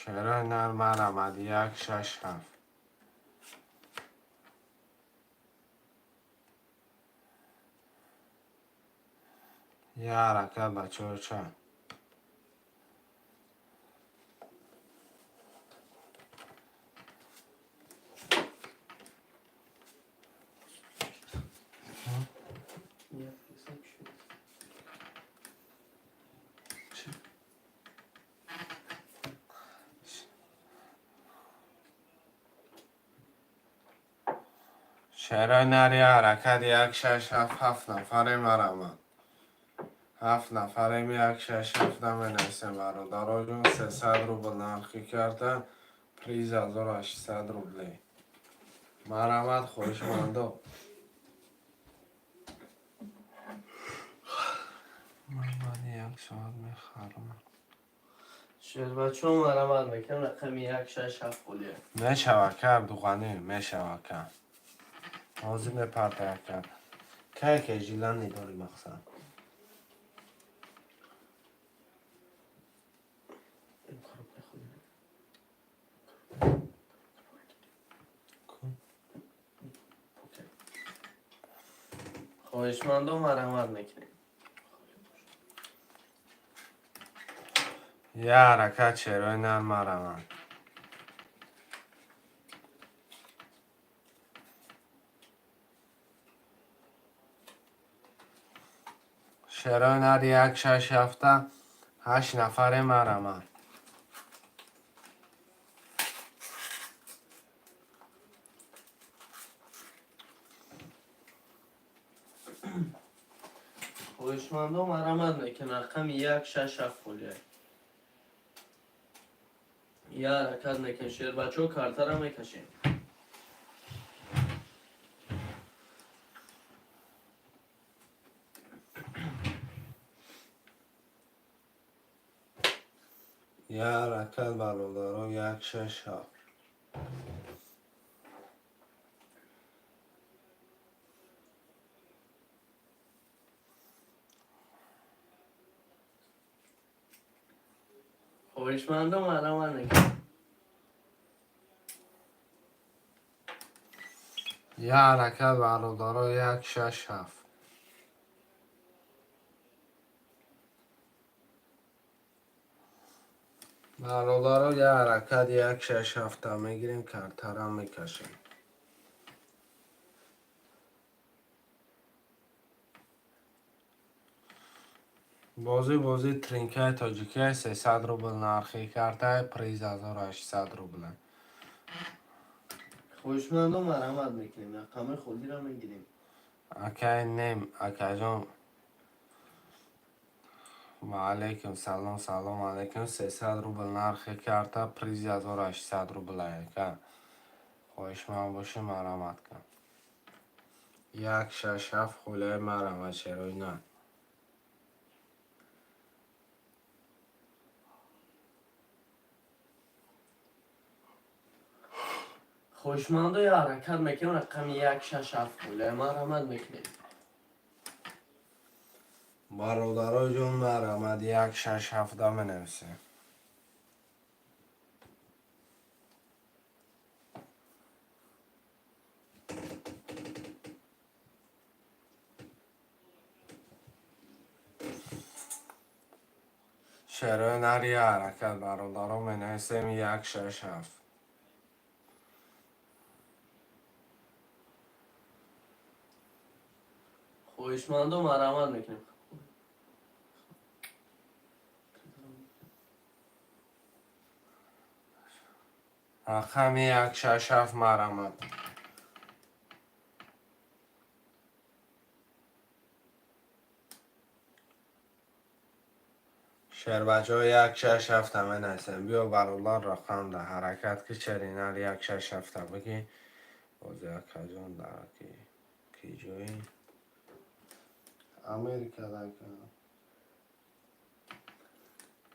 Шерои нар марамад, як шаш ҳафт. Я ҳаракат, бачаҳо, ча. Як шуд. Чӣ? Шерои нар, я ҳаракат, як шаш ҳафт, ҳафт нафаре марамад. Ҳафт нафарем, як шаш ҳафт наменависем, бародаро ҷон. 300 рубл нархи карта, приз 1800 рубле. Марҳамат, хоҳишмандо. Ман баъди як соат мехарам. Шербачаҳо, марҳамат мекунам, рақами як шаш ҳафт холия. Мешава, ка Абдуғанӣ, мешава, ка. Ҳозир мепарта яка. Кай ке желание дорӣ, мақсад? Ин коробка холия. Кун. Окей. Хоҳишмандо, марҳамат мекунем. Я ҳаракат, шерои нар марамад. Шерои нар, як шаш ҳафта, ҳашт нафаре марамад. Хоҳишмандо, марҳамат мекунем, рақами 167 холия. Я ҳаракат мекунем, шербачаҳо, картара мекашем. Я ҳаракат, бародаро, 167. Хоҳишмандо, марҳамат мекунем. Я ҳаракат, бародаро, 167. Бародаро, я ҳаракат, 167-та мегирем, картара мекашем. Бозӣ бозии тринкаи тоҷикия, 300 рубл нархи картаи, приз 1800 рубла. Хоҳишмандо, марҳамат мекунем, рақамҳои холиро мегирем. Акай нем, акаҷон, ва алайкум салом, салом алайкум. 300 рубл нархи карта, приз 1800 рубла. Ака, хоҳишманд бошӣ, марҳамат кун. 167 холияи, марҳамат, шерои на. Хоҳишмандо, я ҳаракат мекунем, рақами 167 холия, марҳамат мекунем. Бародаро ҷон, марҳамат, 167-а менависем. Шерои нар, я ҳаракат, бародаро, менависем 167. Хоҳишмандо, марҳамат мекунем. Рақами 167, марҳамат. Шербачаҳо, 167-та менависем. Биё, бародар, рақам да ҳаракат ки, черинар, 167-та бигӣ. Бози, акаҷон, дар ки ҷои Америка дака.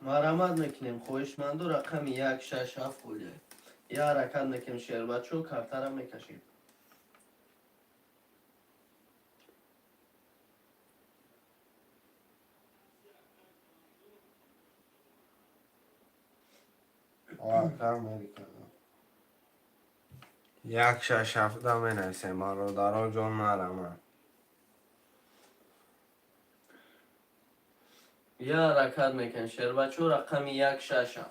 Марҳамат мекунем, хоҳишмандо, рақами 167 холия. Я ҳаракат мекунем, шербачаҳо, картара мекашем. Ака, Америка 167-та менависем, бародаро ҷон, марҳамат. Я ҳаракат мекунем, шербачаҳо, рақами 167.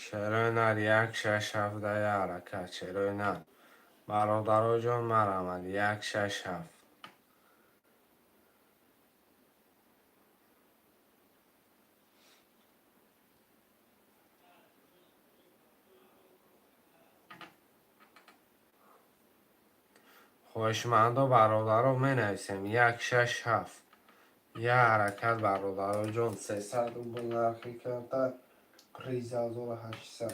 Шерои нар, 167-да, я ҳаракат, шерои нар, бародаро ҷон, марҳамат, 167. Хоҳишмандо, бародаро, менависем 167. Я ҳаракат, бародаро ҷон, 300 рубл нархи карта, приз 1800.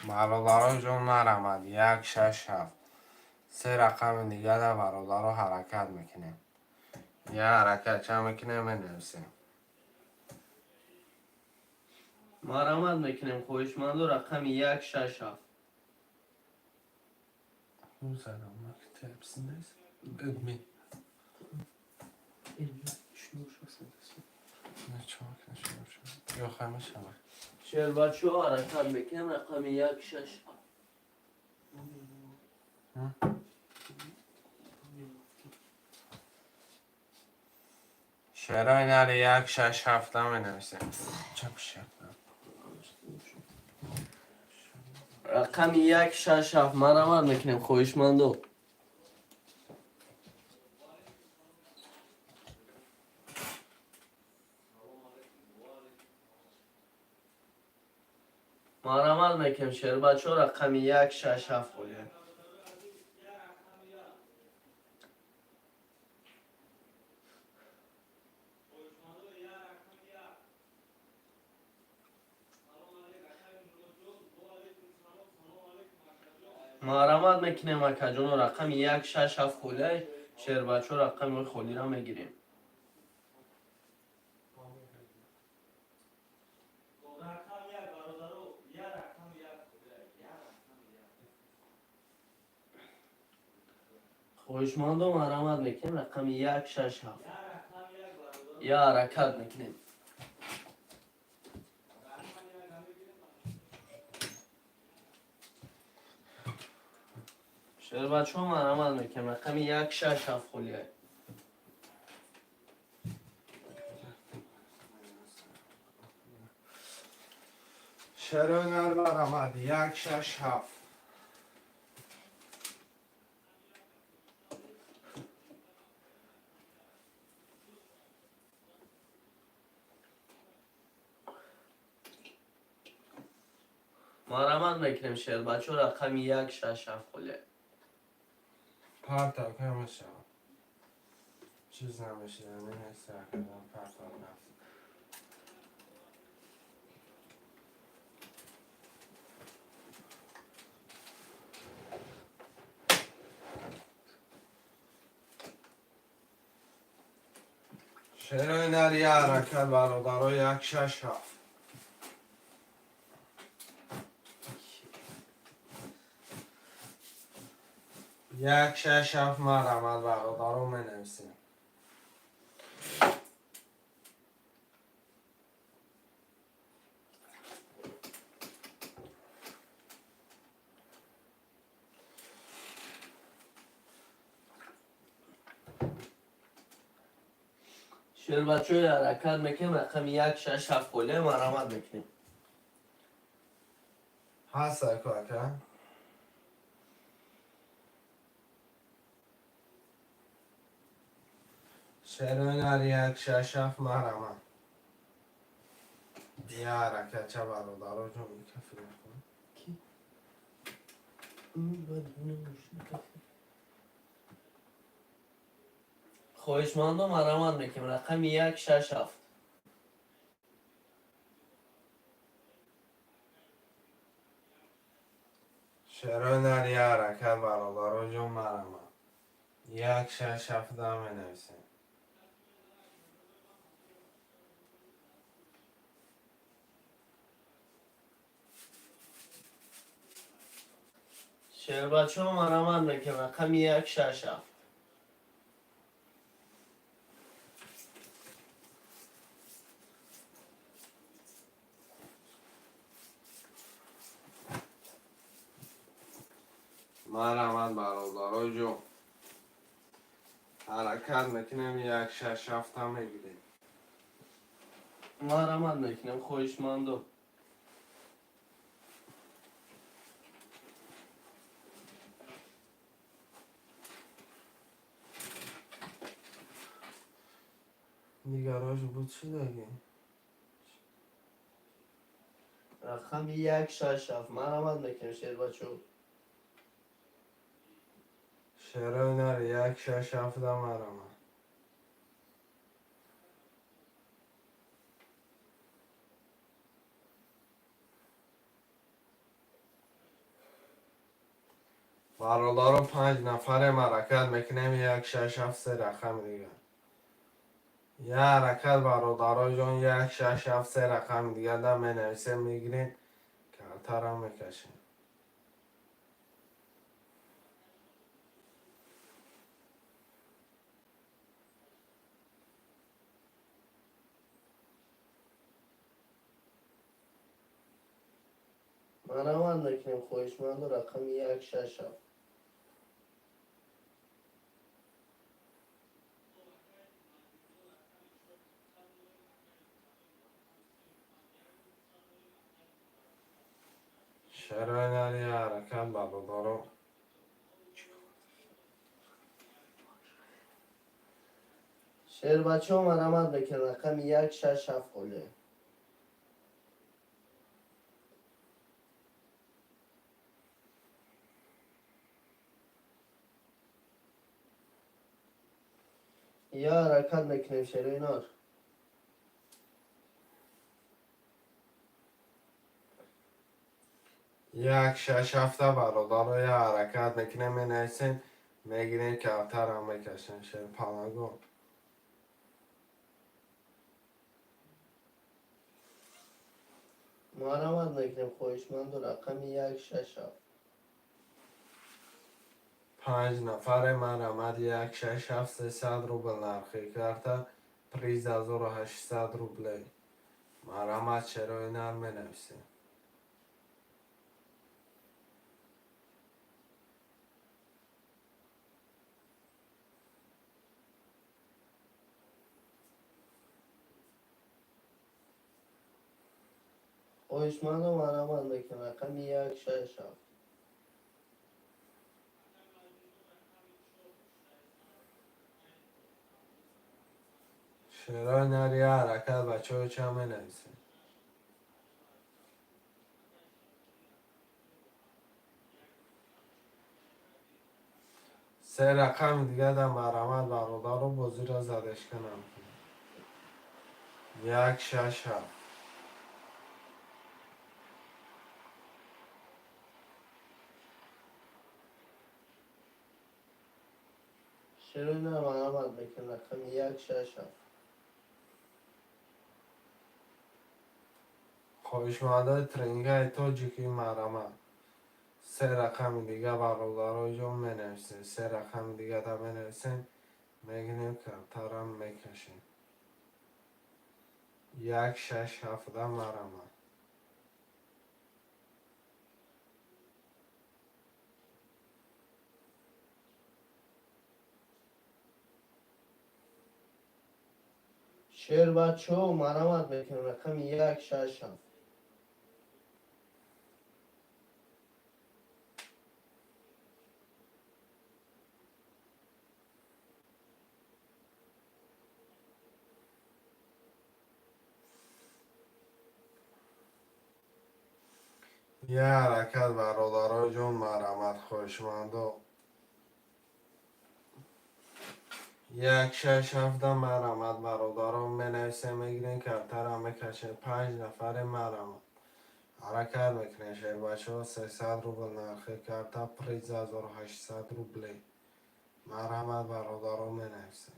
Бародаро ҷон, марҳамат, 167. Се рақами дигара, бародаро, ҳаракат мекунем. Я ҳаракат ча мекунем, менависем. Марҳамат мекунем, хоҳишмандо, рақами 167. Задам hepsiniz. Admin. Не чувак, не чувак. Yo'q, hamma. Шербачаҳо, ҳаракат мекунем, рақами 167. Шерои нари, 167-та менависем. Чап шак. Рақами 167, марҳамат мекунем, хоҳишмандо. Марҳамат мекунем, шербачо, рақами 1, 6, 7 холия. Марҳамат мекунем, акаҷоно, рақами 1, 6, 7 холия. Шербачо, рақами холиро мегирем. Хоҳишмандо, марҳамат мекунем, рақами 1, 6, 7. Я ҳаракат мекунем. Шербачо, марҳамат мекунем, рақами 1, 6, 7 холия. Шерои нар, марҳамат, 1, 6, 7. Марҳамат мекунем, шербачо, рақами 1, 6, 7 холия. Парта намешавад, чиз намешида, нест, парта рафт. Шерои нар, я ҳаракат, бародаро, 1, 6, 7. 1, 6, 7, марҳамат, бародаро, менависем. Шербачои, ҳаракат мекунем, рақами 1, 6, 7 холия, марҳамат мекунем. Ҳаст, ака. Шерои нар, 1, 6, 7, марҳамат, я ҳаракат ча, бародаро ҷон, кафи накун. Хоҳишмандо, марҳамат мекунем, рақами 1, 6, 7. Шерои нар, я ҳаракат, бародаро ҷон, марҳамат, 1, 6, 7 да менависем. Шербачо, марҳамат мекунем, рақами 1, 6, 7. Марҳамат, бародаро ҷон, ҳаракат мекунем, 1, 6, 7-та мегирем. Марҳамат мекунем, хоҳишмандо. Дигарош буд, чӣ даги? Рақами 1, 6, 7, марҳамат мекунем, шербачо. Шерои нар, 1, 6, 7-да, марҳамат. Бародаро, панҷ нафарем, ҳаракат мекунем, 1, 6, 7, се рақами дигар. Я ҳаракат, бародаро ҷон, 1, 6, 7, се рақами дигар да менависем, мегирем, картара мекашем. Марҳамат мекунем, хоҳишмандо, рақами 1, 6, 7. Шерои нар, я ҳаракат, бародаро. Шербачо, марҳамат мекунем, рақами 1, 6, 7 холия. Я ҳаракат мекунем, шерои нар. Як шаш ҳафта, бародаро, я ҳаракат мекунем, менависем, мегирем, кавтарам мекашем, шер палагон. Марҳамат мекунем, хоҳишманду, рақами 167. Панҷ нафаре, марҳамат, 167, 300 рубл нархи карта, приз 1800 рублей. Марҳамат, шерои нар, менависем. Хоҳишманду, марҳамат мекунем, рақами 167. Шерои нар, я ҳаракат, бачаҳо, ча менависем? Се рақами дига дар марҳамат, бародаро, бозиро задешка намкунем. 167. Шерои нар, марҳамат мекунем, рақами 167. Хоҳишмандои тренингаи тоҷикӣ, марҳамат, се рақами дига, бародаро ҷон, менависем. Се рақами дига да менависем, мегирем, картарам мекашем. 167-да, марҳамат. Шербачаҳо, марҳамат мекунем, рақами 167. Я ҳаракат, бародаро ҷон, марҳамат, хоҳишмандо, 167-да, марҳамат, бародарон, менависем, мегирем, картарам мекашем. Панҷ нафаре, марҳамат, ҳаракат мекунем, шербачаҳо. 300 рубл нархи карта, приз 1800 рублей. Марҳамат, бародарон, менависем.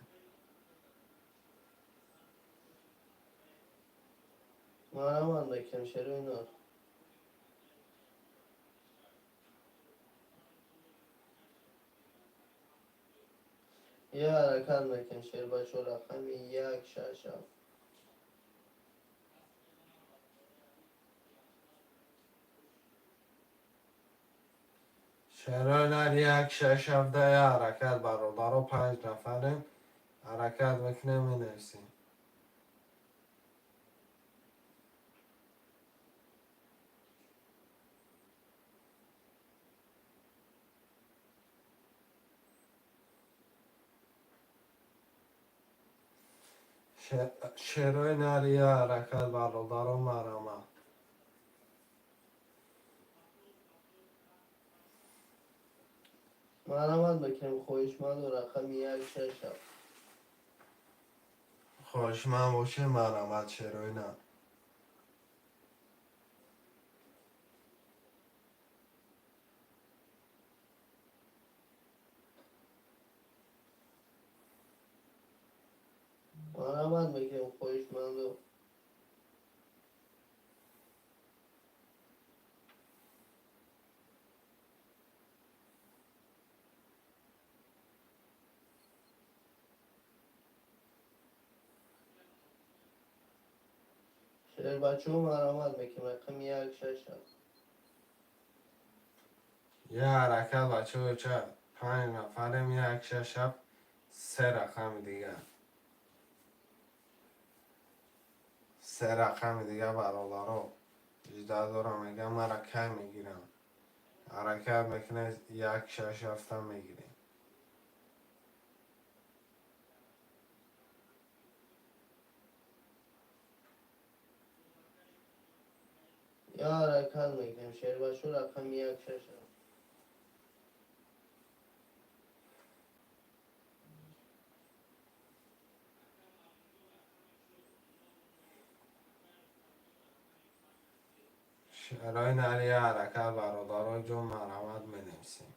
Марҳамат мекунем, шерои нар. Я ҳаракат мекунем, шербачаҳо, рақами 167. Шерои нар, 167-да, я ҳаракат, бародаро, панҷ нафарем, ҳаракат мекунем, менависем. Шерои нар, я ҳаракат, бародаро, марҳамат. Марҳамат мекунем, хоҳишманду, рақами 167. Хоҳишманд бошем, марҳамат, шерои нар. Марҳамат мекунем, хоҳишманду. Шербачаҳо, марҳамат мекунем, рақами 167. Я ҳаракат, бачаҳо, ча, панҷ нафарем, 167, се рақами дига, се рақами дига, бародаро, жда дорам, мегам, мара кай мегирам? Ҳаракат мекунем, 167-та мегирем. Я ҳаракат мекунем, шербачаҳо, рақами 167. Шерои нар, я ҳаракат, бародаро ҷон, марҳамат, менависем.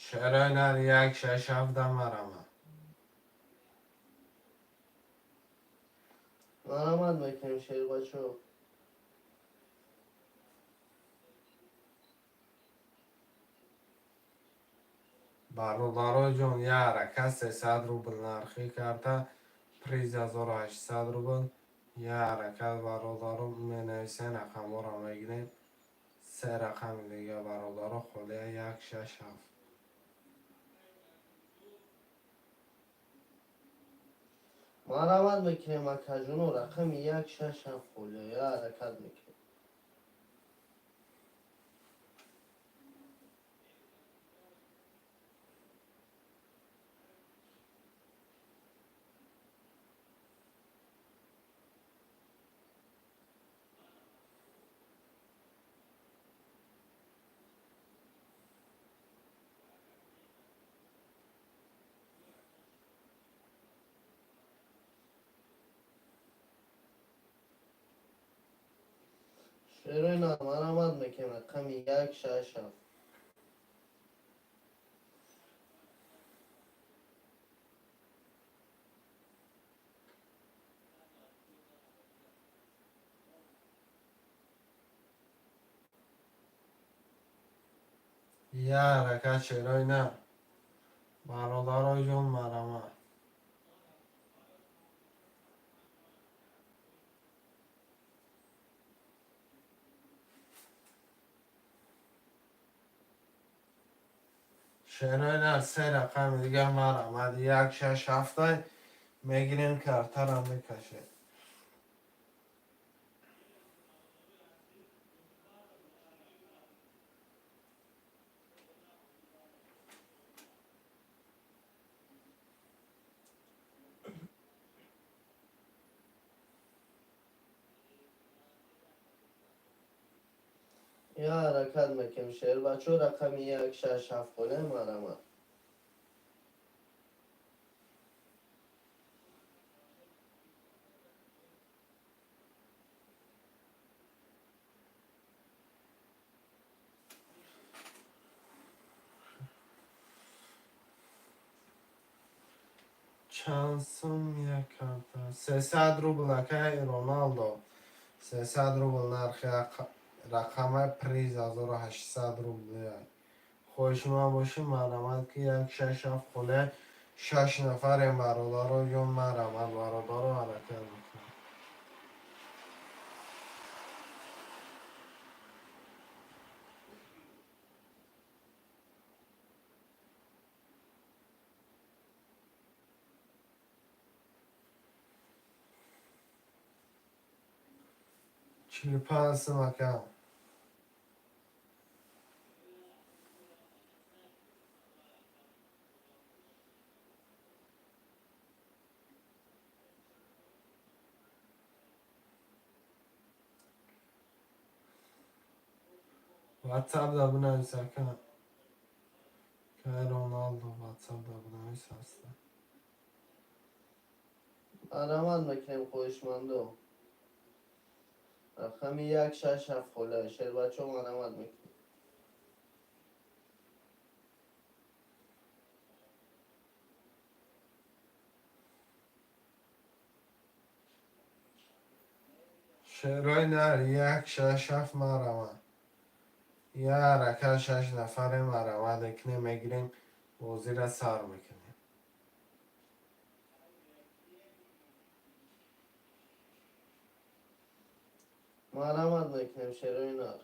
Шерои нар, як, шаш, ҳафта, марҳамат. Марҳамат мекунем, шербачо. Бародаро ҷон, я ҳаракат, 300 рубл нархи карта, приз 1800 рубл. Я ҳаракат, бародаро, менависем, рақамҳоро мегирем. Се рақами дига, бародаро, холия: як, шаш, ҳафт. Марҳамат мекунем, акаҷоно, рақами як, шаш, ҳафт холия, я ҳаракат мекунем. Шерои нар, марҳамат мекунем, рақами як, шаш, ҳафт. Я ҳаракат, шерои нар, бародаро ҷон, марҳамат. Шерои нар, се рақами дига, марҳамат: як, шаш, ҳафтай. Мегирем, картара мекашем. Я ҳаракат мекунем, шербачо, рақами як, шаш, ҳафт холия, марҳамат. Чанд сум як карта? 300 рубл, акай Роналдо, 300 рубл нархи рақамаи, приз 1800 рубл. Хоҳишманд бошӣ, марҳамат, ки як, шаш, ҳафт холия. Шаш нафарем, бародаро ҷон, марҳамат, бародаро, ҳаракат мекунем. 45 сум, ака. Ватсап да бинавис, ака. Кай Роналдо, ватсап да бинавис, ҳаста. Марҳамат мекунем, хоҳишмандо, рақами як, шаш, ҳафт холия, шербачо, марҳамат мекунем. Шерои нар, як, шаш, ҳафт, марҳамат. Я ҳаракат, шаш нафаре, марҳамат мекунем, мегирем, бозира сар мекунем. Марҳамат мекунем, шерои нар.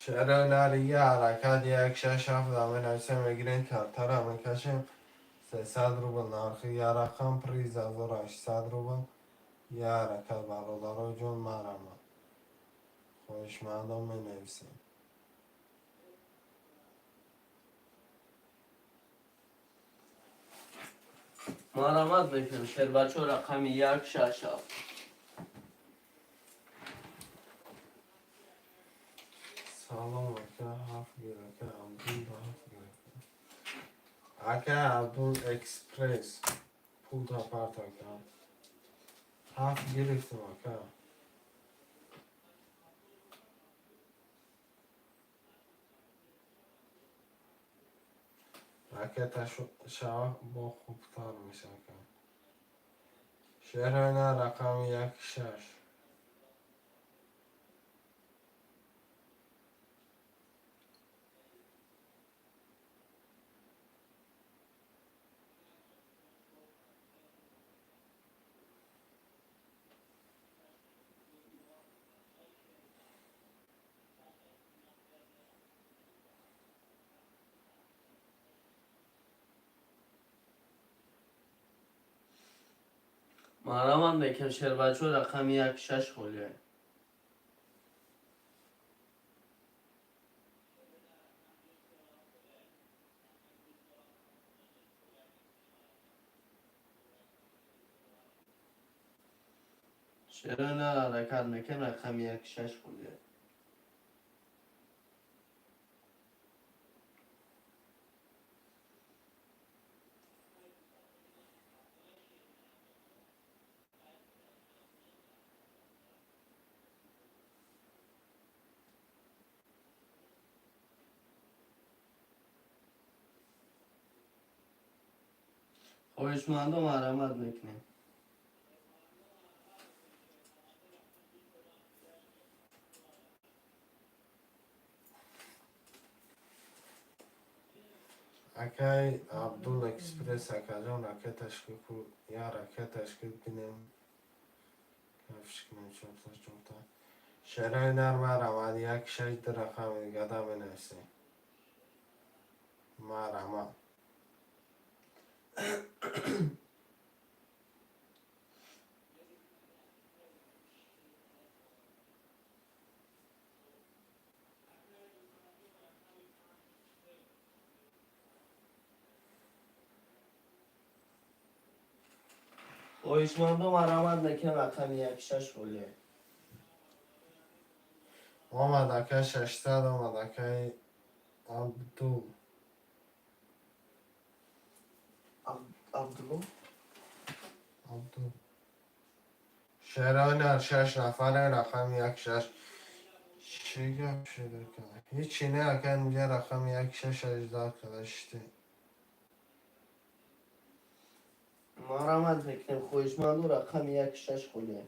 Шерои нар, я ҳаракат, як, шаш, ҳафт менависем, мегирем, картара мекашем. 300 рубл нархи я рақам, приз 1800 рубл. Я ҳаракат, бародаро ҷон, марҳамат, хоҳишмандон, менависем. Марҳамат мекунем, шербачо, рақами 167. Салом, ака, ҳафт гир, ака Абдул, ҳафт гир, ака Абдул Экспресс, пулта парт, ака, ҳафт гирифтам, ака. Ракета шава, бо хубтар меша, ака. Шерҳои рақами 1 6. Марҳамат мекунем, шербачо, рақами 1 6 холия. Шерои ҳаракат мекунем, рақами 1 6 холия. Хоҳишмандо, марҳамат мекунем. Акай Абдул Экспресс, акаҷон, ракеташ ку, я ракеташ ки бинем, кафш кунем, чорта чорта. Шерои нар, марҳамат, 1 6, ду рақами дигада менависем, марҳамат. Хоҳишмандо, марҳамат мекунем, рақами 1 6 холия. Омад, ака, 600 омад, акай Абдул. Абдулло. Абдул. Шерои нар, шаш нафаре, рақами 1 6. Чӣ гап шуд, ака? Ҳичи не, ака, инҷа рақами 1 6 18 када шите. Марҳамат мекунем, хоҳишманду, рақами 1 6 холия.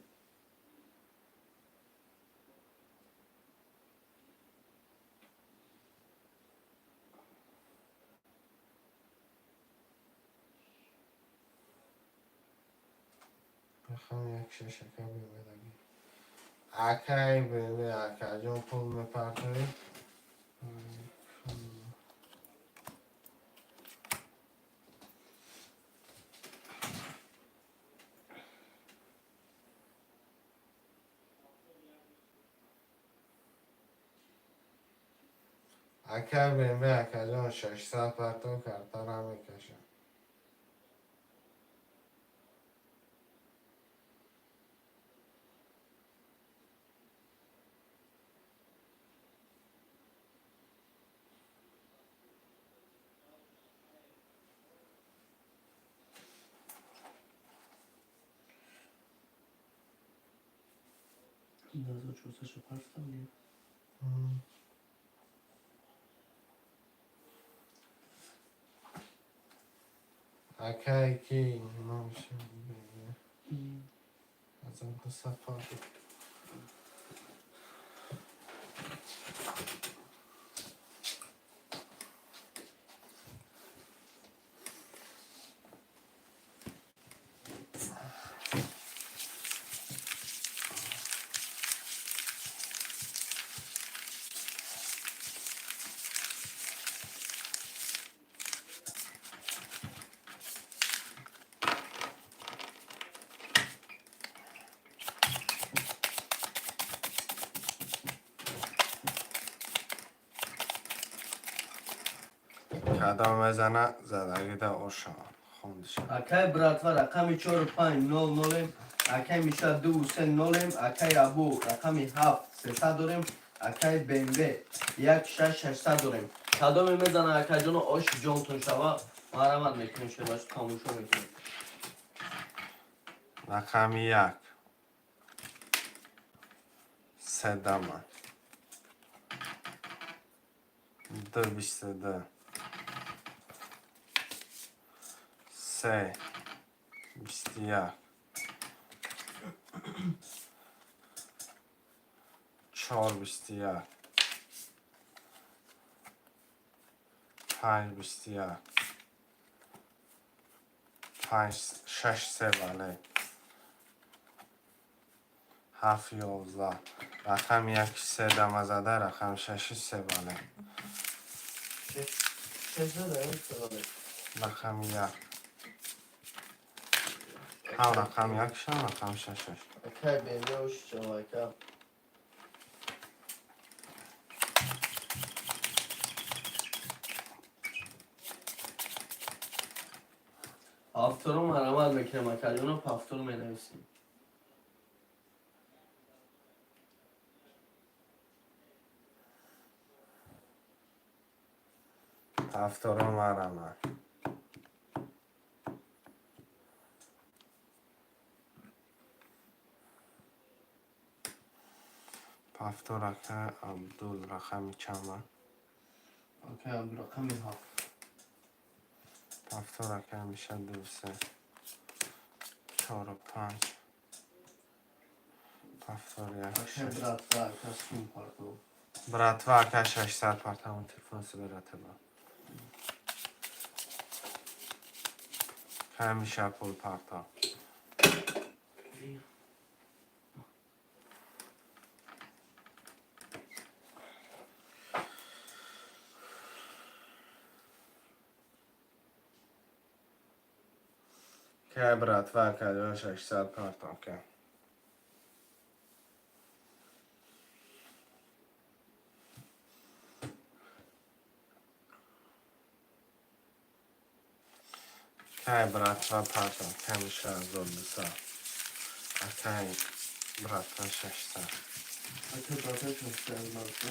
Рақами 1 6, ака, бемедаги. Акай беме, акаҷон, пул мепартоӣ? Акай бембе, акаҷон, 600 парто, картара мекашам. 1400 партам. Акай ки номш 1200 парто. Кадом мезана, задагида ошавад. Хондиша. Акай братва рақами чору панҷ нол нолем, акай Миша дуву се нолем, акай Абу рақами ҳафт сесад дорем, акай БМВ як шаш шашсад дорем. Кадоме мезана, акаҷоно, оши ҷонтон шава, марҳамат мекунем, шебаш тамошо мекунем. Рақами як. Се дама. Ду 22. Се 21. Чор 21. Панҷ 21. Панҷ шаш се бале. Ҳафт 11. Рақами як се дама зада, рақами шаши се бале. Шаш зада, се бале. Рақами як. Ҳам рақами якш, ҳам рақами шашаш. Акай БМВ, оши шава, ака. Ҳафторо марҳамат мекунем, акаҷоно, ҳафторо менависем. Ҳафторо марҳамат. Ҳафтор ака Абдул рақами чанд? Акай Абдул рақами ҳафт. Ҳафтор ака меша ду се. Чору панҷ. Ҳафтор як Акай шаш. Братва, ака сум парто. Братва ака 600 партамон телефон сибератеба. Ҳамиша пул парто. Ка братва ака 600 парто ка. Кай братва парто ҳамиша 1200. Акай братва 600. Акай братва 600 парто.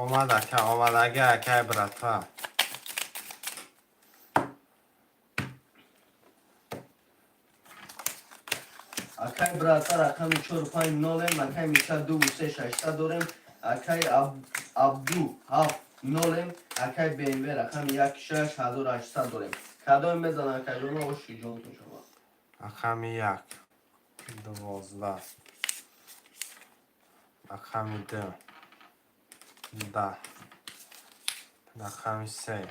Омад ака, омадаги акай братва. Акай братва рақами чору панҷ нолем, акай Миша дуву се шашсад дорем, акай Абду ҳафт нолем, акай БМВ рақами як шаш 1800 дорем. Кадоме мезана, акаҷоно, оши ҷонтон шава. Рақами як. 12. Рақами ду. 10. Рақами се.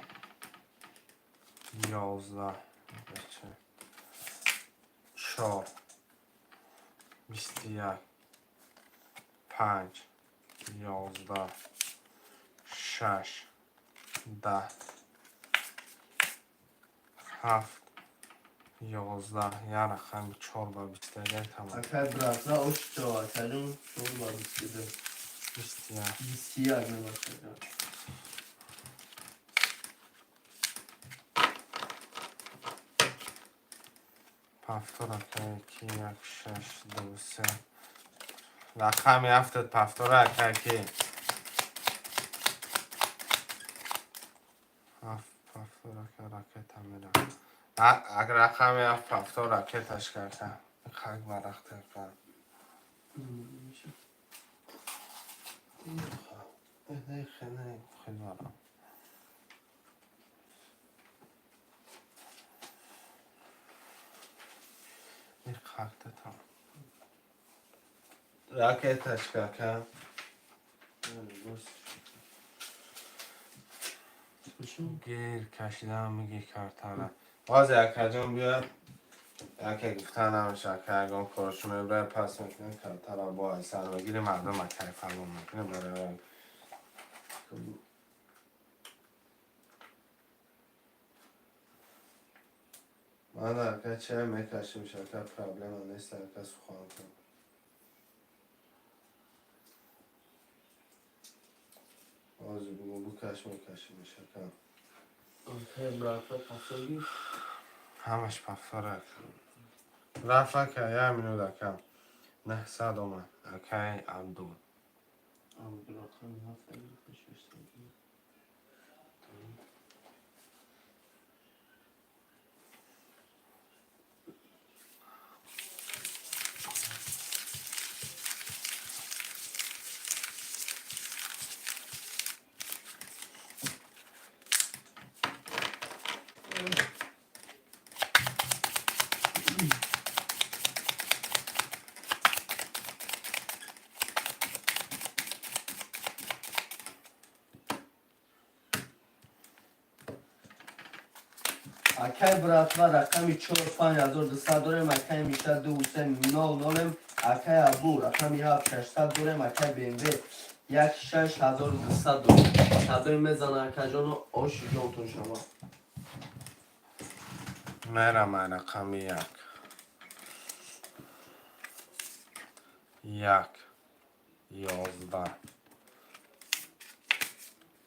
11. Чор. 21. Панҷ. 11. Шаш. 10. Ҳафт. 11. Як рақами чор ба 21 тамом. Акай братва, оши шава, акаҷон, чор ба 22. 21. 21 мебошад. Пафтор акай ки як шаш ду се. Рақами ҳафтад пафтора акай ки. Ҳафт пафтор ака ракета мера. Рақами ҳафт пафтор ракеташ карда. Хак барахта кард. Хеле хеле барам. Хакта там. Ракеташ кака. Гир кашидан миги картара. Боз якаҷон биёд. Яке гуфта намеша, ака ягон коршо мебарад, пас мекунад картара бо ай сармагири мардум акай фалон мекунад барои Ман ака чай мекашим, шака, проблема нест, ака, сухан кун. Ҳозир бугу, букаш, мекашим, шака. Акай братва, пасоги. Ҳамаш повтор, ака. Рафт, ака, як минут, ака. 900 омад. Акай Абдул. Рақами ҳафт гирифта, 600. Акай братва, рақами чор 5200 дорем, акай Миша ду се нол нолем, акай Абу рақами ҳафт 600 дорем, акай БМВ як 6200 дорем. Садои мезана, акаҷону, оши ҷонтон шава. Мерама рақами як. Як. 11.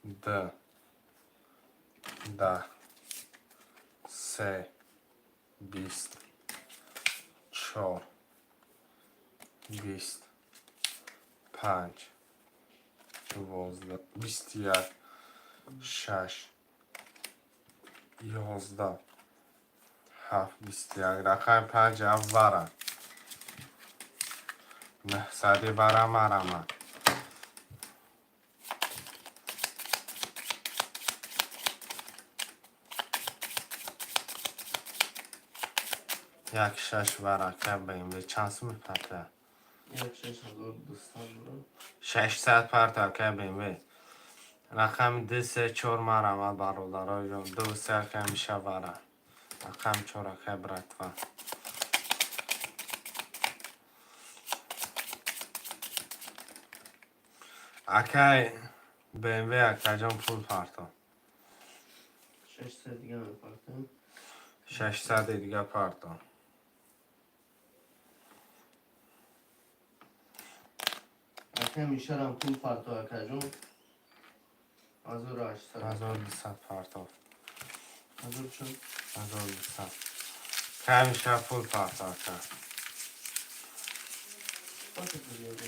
Д. 10. Се. 20. Чор. 20. Панҷ. 12. 21. Шаш. 11. Ҳафт. 21. Рақами панҷ, ҳафт вара. 900-и вара марама. Як шаш варака БМВ чанд сум мепарта? Як 6200 дорем. 600 парта, ака БМВ. Рақами ду, се, чор марама, бародароҷон. Ду, се, ака Миша вара. Рақами чор, ака братва. Акай БМВ, акаҷон, пул парто. 600 дига мепартем. 600-и дига парто. Акай Мишарам пул парто, акаҷон. 1800. 1200 парто. Ҳазор чанд? 1200. Кай Миша, пул парто, ака. Сколько зиёда?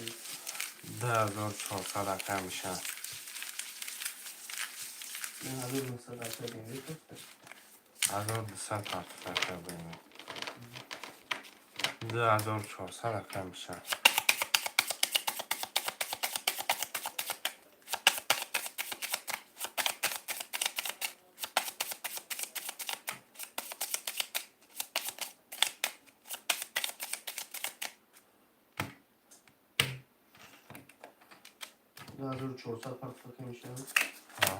2400, ака Миша. 1900, ака БМВ кофта. 1200 парто, ака БМВ. 2400, ака Миша. 2400 парто, ака Миша. Ҳа.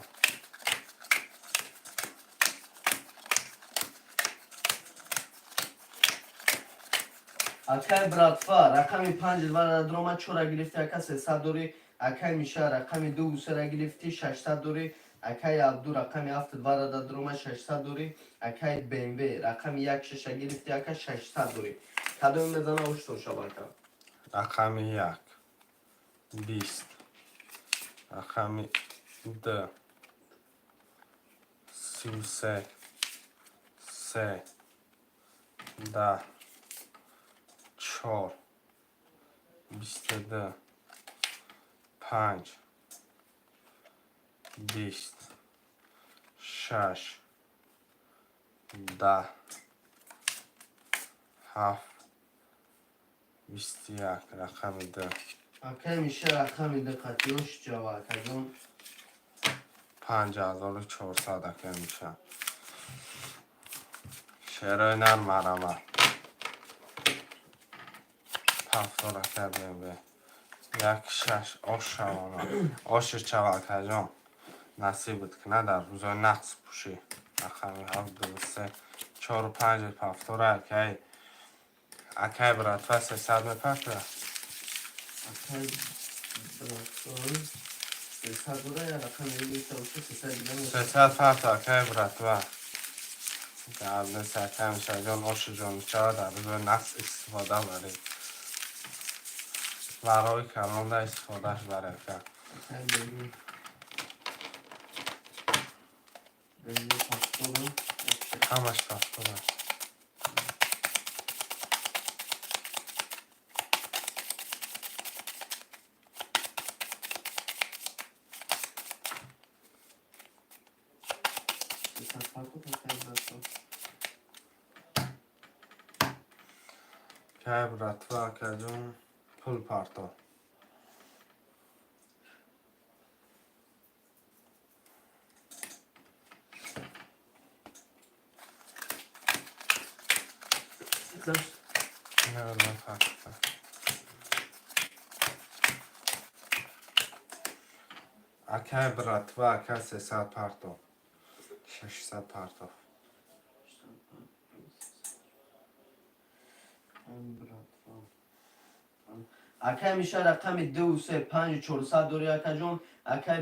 Акай братва, рақами панҷ вара дрома, чора гирифти, ака, 300 дорӣ. Акай Миша рақами ду сера гирифти, 600 дорӣ. Акай Абду рақами ҳафт варада дрома, 600 дорӣ. Акай БМВ рақами як шаша гирифти, ака, 600 дорӣ. Кадоме мезана, оштон шава, ака. Рақами як. 20. Рақами ду. 33. Се. 10. Чор. 22. Панҷ. 20. Шаш. 10. Ҳафт. 21. Рақами ду. Акай Миша рақами ду қатиёш ҷава, акаҷон. 5400, ака Миша. Шерои нар марама. Ҳафтор, ака БМВ. Як шаш ош шавона. Оши чава, акаҷон. Насибат кунад, дар рӯзои нақс пӯшӣ. Рақами ҳафт, ду, се, чору панҷ повтора, акай. Акай братва, 300 мепарта? Акай братва 300 дора, я рақами гирифта боша, 300 дига. 300 парта, акай братва. Гап нест, ака Мишаҷон, ошуҷон мешавад, дар рӯзи нақс истифода баред. Барои калонда истифодааш баред, ака. Акай БМВ. БМВ повторам. Ҳамаш повтор аст. 300 партов, акай братва. Кай братва, акаҷон, пул парто. Дашт. Не, нафарта. Акай братва, ака, 300 парто. 600 партов. Братва. Акай Миша, рақами ду се панҷ чорсад дори, акаҷон. Акай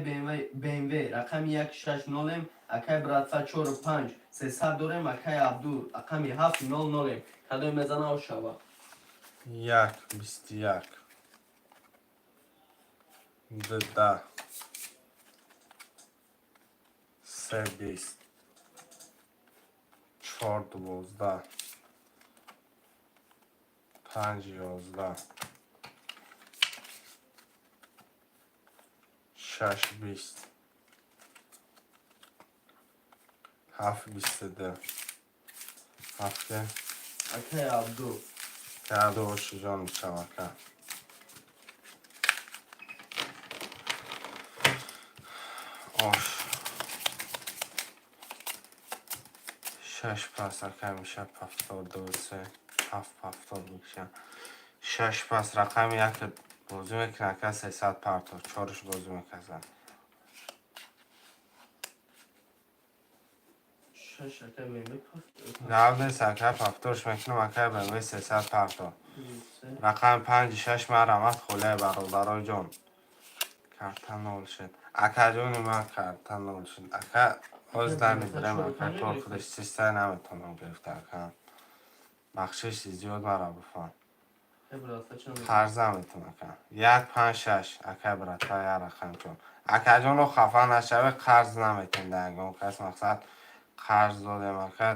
БМВ рақами як шаш нолем. Акай братва, чору панҷ сесад дорем. Акай Абду, рақами ҳафт нол нолем. Кадоме мезана, шава. Як 21. Ду 10. Се 20. Чор 12. Панҷ 11. Шаш 20. Ҳафт 22. Ҳафте. Акай Абду. Каду ошуҷон мешава, ака. Ош. Шаш пас, ака меша, повтор, ду се ҳафт повтор бикша. Шаш пас рақами як бозӣ мекунад, ака, 300 партов, чорш бозӣ мекунад. Шаш, акай БМВ повтор. Гап нест, ака, повторш мекунам, ака БМВ, 300 партов. Се. Рақами панҷи шаш марамат холия, бародароҷон. Карта нол шуд. Акаҷони ман, карта нол шуд. Ака, ҳоз намебирем, ака, кор худаш систай, наметавонам гирифта, ака. Бахшиши зиёд мара бифаҳм. Акай братва, чанд? Қарз наметавон, ака. Як панҷ шаш, ака братва, як рақам чор. Акаҷоно, хафа нашавед, қарз наметем да ягон кас, мақсад қарз додем, ака.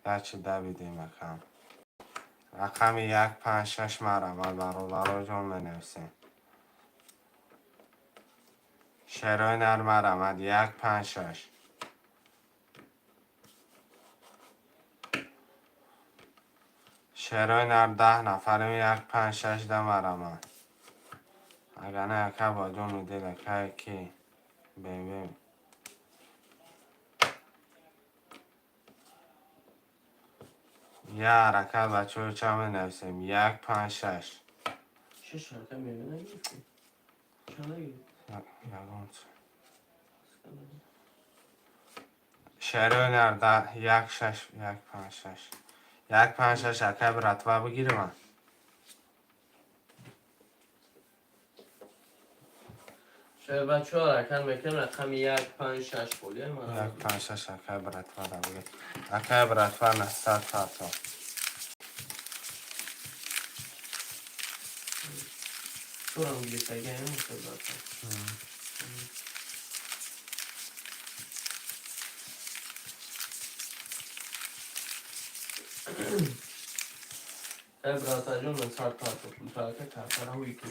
Ячи давидем, ака. Рақами як панҷ шаш марамад, бародароҷон, менависем. Шерои нар марамад, як панҷ шаш. Шерои нар, 10 нафарем, як панҷ шаш да марамад. Агар не, ака, бо ҷону дил, ака, ки БМВ. Як ҳаракат, бачаҳо, чанд менависем? Як панҷ шаш. Шаш, акай БМВ нагирифтӣ? Чанд нагирифтӣ? Ягон чи. Шерои нар да як шаш, як панҷ шаш. Як панҷ шаш, акай братва, бигирам. Шер бачаҳо, ҳаракат мекунем, рақами як панҷ шаш холия. Як панҷ шаш, акай братва, да бигир. Акай братва, 900 партов. Чорам гирифтаги, акай братва. Акай братаҷон, 900 партов. Ака, картара ҳуй ки.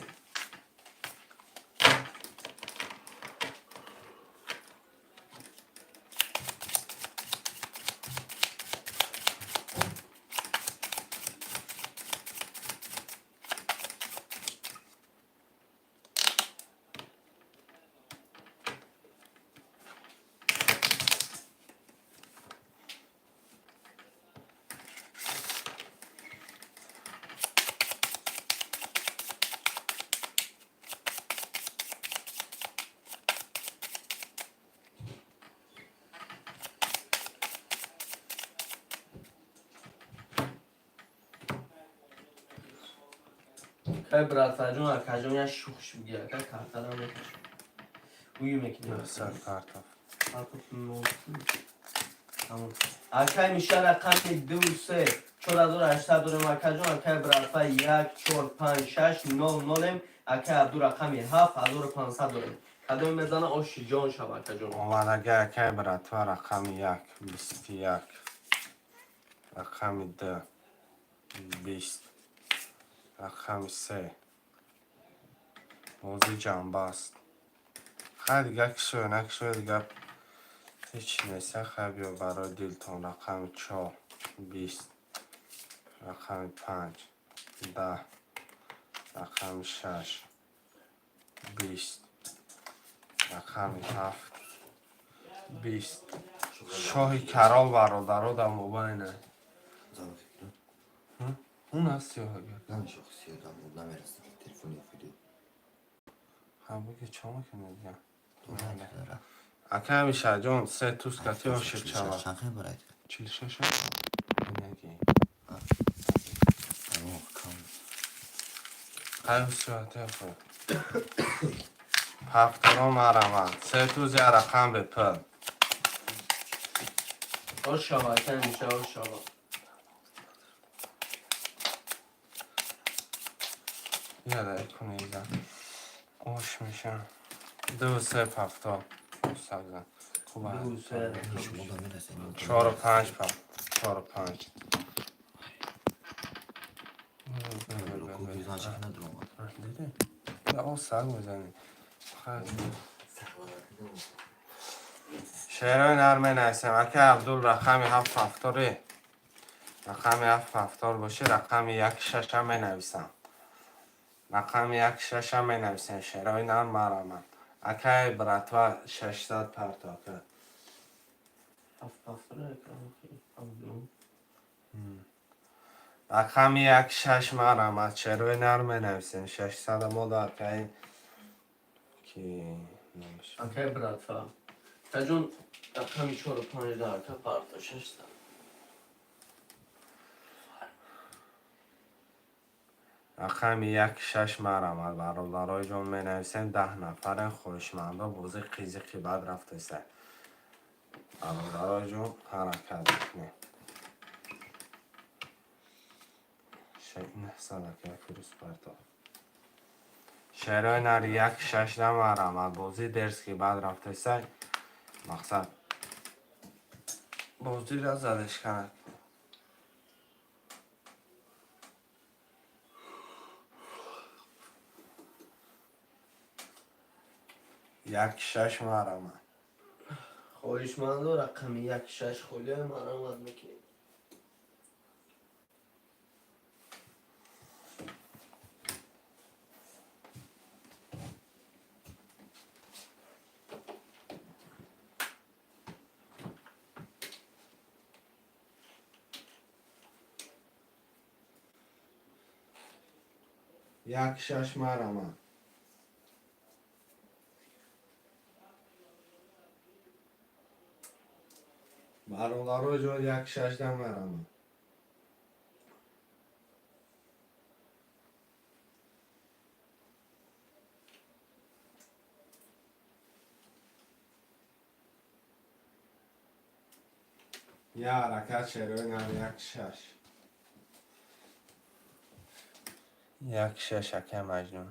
Акай братаҷон, акаҷон, як шухш буги, ака, картара мекашем. Уй мекунем. 900 партов. Партов нол. Тамом. Акай Миша рақами 2 3 4800 дорем, акаҷон. Акай Братва 1 4 5 6 0 0. Акай Абду рақами 7 1500 дорем. Кадоме мезана, оши ҷон шава, акаҷон. Омадаги, акай Братва, рақами 1 21, рақами 2 20, рақами 3. Бозӣ ҷанбаст. Хай, дига кишве накишве, дига ҳеч неста. Хай, биё, барои дилтон. Рақами 4 20, рақами 5 10, рақами 6 20, рақами 7 20. Шоҳи карол, бародаро, дар мобайна. Залог кира? Он аст сиёҳага. Намеша сиё дам намерасад телефони видео. Ха, буги, чо мекунед дига? Дора. Ака Мишаҷон, се туз кати ошиқ шавад. Чанд хел барайд? 46 инаги. Амо кам. Хай, сиёҳате хуб. Ҳафтаро марамад. Се туз, я рақам бепул. Ош шава, акай Миша, ош шава. Я дай куниза. Ош меша. Ду се пафто. Сагза. Хуб. 2 3. Шумо да мерасед. Чору панҷ пафт. Чору панҷ. Ку бизан чак надромад. Диди? Да, о саг мезанӣ. Хай. Шерои нар менависем. Ака Абдул, рақами ҳафт ҳафтори. Рақами ҳафт ҳафтор боши, рақами як шаша менависам. Рақами як шаша менависем. Шерои нар марамад. Акай Братва, 600 парто, ака. 7 7 ака Абду. Рақами як шаш марамад. Шерои нар менависем. 600 мода акай ки номаш. Акай Братва. Акаҷон, рақами 4 5 да ака парто 600. Рақами як шаш марамад, бародарои ҷон, менависем. 10 нафарен хоҳишмандо. Бозӣ қизиқи бад рафтеса, бародарои ҷон, ҳаракат мекунем. 900, ака Фирӯз, парто. Шерои нар як шаш да марамад. Бозӣ дерзки бад рафтеса, мақсад бозиро задешканак. Як шаш марамад. Хоҳишмандо, рақами 1 6 холия марамад мекунем. Як шаш марамад. Бародарои ҷон, як шаш да марамад. Я ҳаракат, шерои нар, як шаш. Як шаш, ака Маҷнун.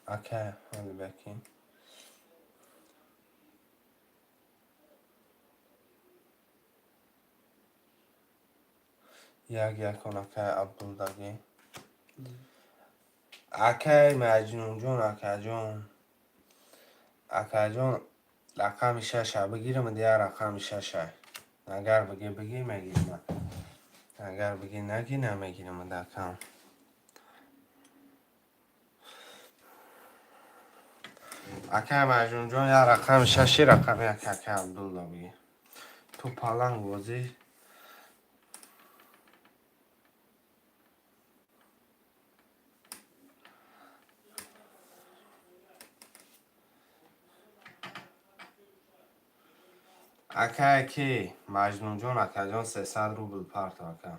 Ака Ҳолибаки. Як якон, акай Абдулдагӣ. Акай Маҷнунҷон, акаҷон. Акаҷон, рақами шаша бигирам, дия рақами шаша. Агар бигӣ, бигӣ, мегирам. Агар бигӣ, нагӣ, намегирам, дакам. Акай Маҷнунҷон, я рақами шаши, рақами як, акай Абдулла бигӣ. Ту паланг бозӣ. Акай ки Маҷнунҷон, акаҷон, 300 рубл парто, ака.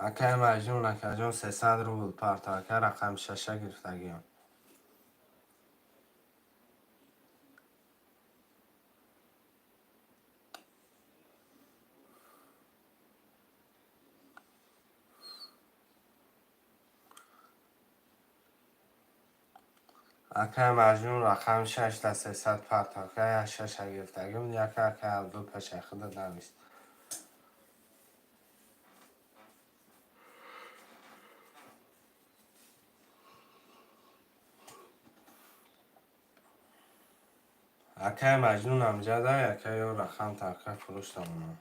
Акай Маҷнун, акаҷон, 300 рубл парто, ака, рақами шаша гирифтагиам. Акай Маҷнун, рақами шашта 300 парто, ака, як шаша гирифтагим, яка акай Абду пешаи худа навист. Акай Маҷнун амҷада, ака, ё рақам така фурӯш тамонам.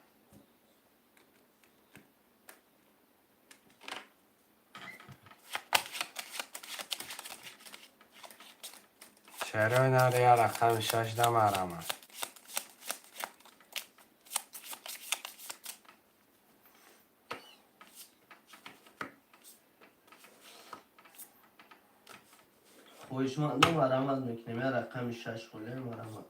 Шерои нар, я рақами шашда марама. Хоҳишмандо, марамат мекунем, я рақами шаш холе, марамат.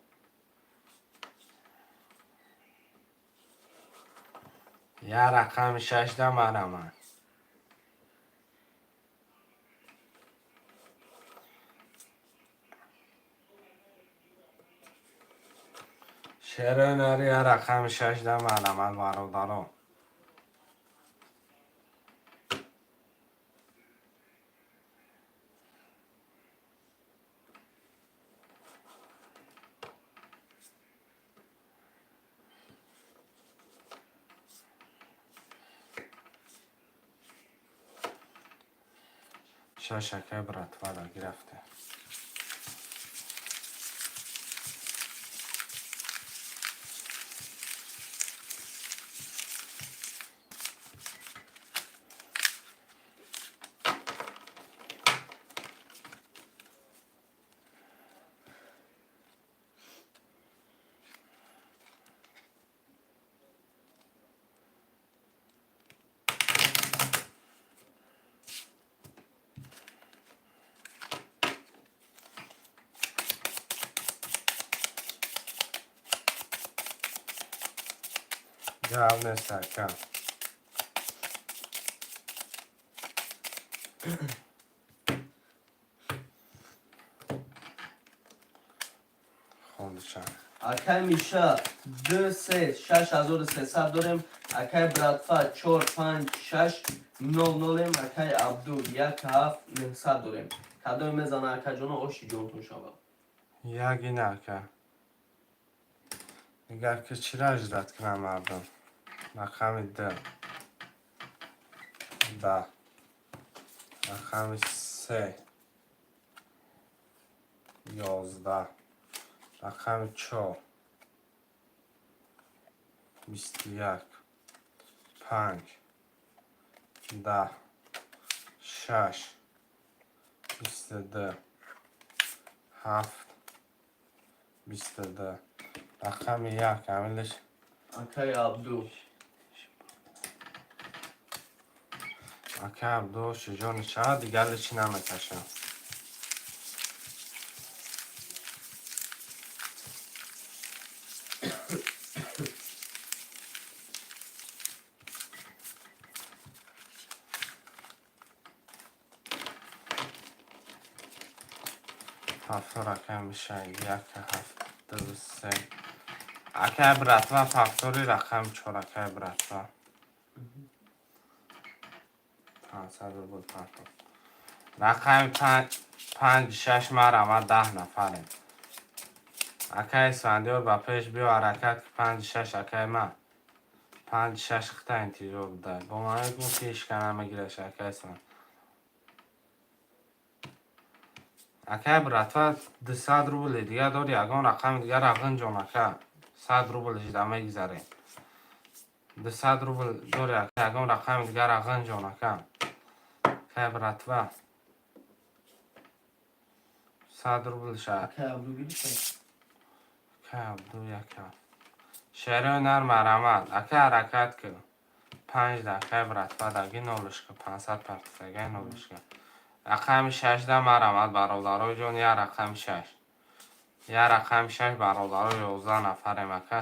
Я рақами шашда марама. Шерои нар, я рақами шашда марамат, бародаро. Шаш, акай братвада гирифте. Гап нест, ака. Хондиша. Акай Миша, ду се 6300 дорем, акай Братва, чор панҷ шаш нол нолем, акай Абду, як ҳафт 900 дорем. Кадоме мезана, акаҷоно, оши ҷонтон шавад. Як ин, ака. Дигар ки чира ждать кунам мардум? Рақами д. Да. Рақами се. 11. Рақами чор. 21. Панҷ. 10. Шаш. 22. Ҳафт. 22. Рақами як амилиш. Акай Абду. Ака Абду, шиҷони ча, дигар чӣ намекашам. Ҳафт рақам мешавад як, ҳафт, ду, се. Акай братва, фактори рақами чор, акай братва. 500 рубл партов. Рақами панҷ, шаш марама, 10 нафарем. Акай Исфандиёр, ба пеш биё, ҳаракат ки, панҷ, шаш, акай ма. Панҷ, шаш хита интизор будай. Бо ман гуфт ки ҳеч кам намегираш, акай Исфанд. Акай братва, 200 рубли дигар дори, ягон рақами дигар ғинҷон, ака. 100 рубл жида мегзарем. 200 рубл дори, ака, ягон рақами дигар ғинҷон, ака. Акай братва. 100 рубл ша. Акай Абду гирифта. Акай Абду як ҳафт. Шерои нар, марамат. Ака, ҳаракат кун. Панҷда, акай братва, даги нолушка, 500 партифтагай нолушка. Рақами шашда марамат, бародарои ҷон, як рақами шаш. Як рақами шаш, бародаро, 11 нафарем, ака.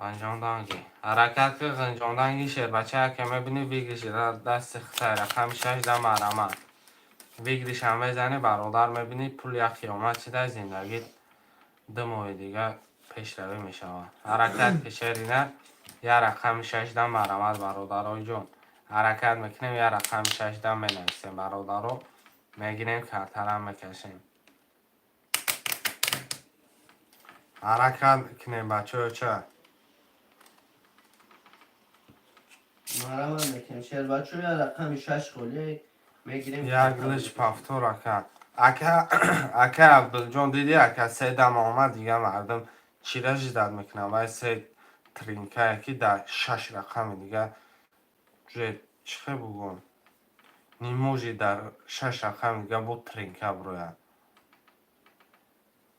Ғанҷонданги. Ҳаракат ки ғанҷонданги шербача яке мебинӣ выигрыш дасти хитай рақами шаш да марҳамат. Выигрыш ам мезанӣ бародар мебинӣ пул як қиёмат шида зиндагит 2 моҳи дига пешравӣ мешавад. Ҳаракат ки шерина я рақами шаш да марҳамат бародарои ҷон. Ҳаракат мекунем я рақами шаш да менависем бародаро мегирем картарам мекашем. Ҳаракат кунем бачаҳо ча. Марҳамат мекунем шербачо я рақами шаш холия мегирем. Як лиш повтор ака. Ака ака Абдулҷон диди ака се дам омад дига мардум чира ждать мекунам вай се тринкае ки дар шаш рақами дига уже чӣ хел бугӯм не может дар шаш рақами дига бо тринка бирояд.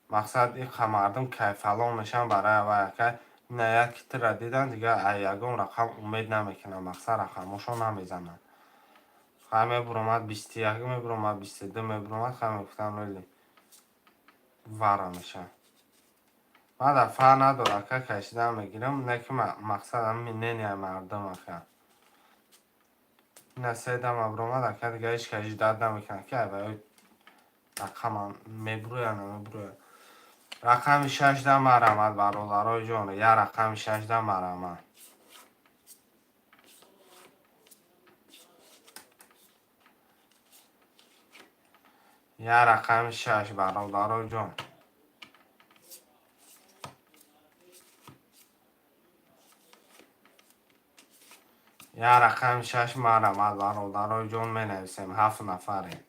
Мақсад иқа мардум кайфалон мешаванд барои вай ака ина як китра дидан дига ай ягон рақам умед намекунанд мақсад рақамҳошон намезананд. Хай мебуромад 21 мебуромад 22 мебуромад хай мегуфтам лели вара мешавад. Ман дар фарқ надорад ака кашидан мегирам не ки мақсад ҳамин мнения мардум ака. Ина се дама биромад ака дига ҳеҷ кас ждать намекунад ки ай вай рақамам мебурояд намебурояд. Рақами шаш да марҳамат бародарои ҷон я рақами шаш да марҳамат. Я рақами шаш бародарои ҷон. Я рақами шаш марҳамат бародарои ҷон менависем ҳафт нафарем.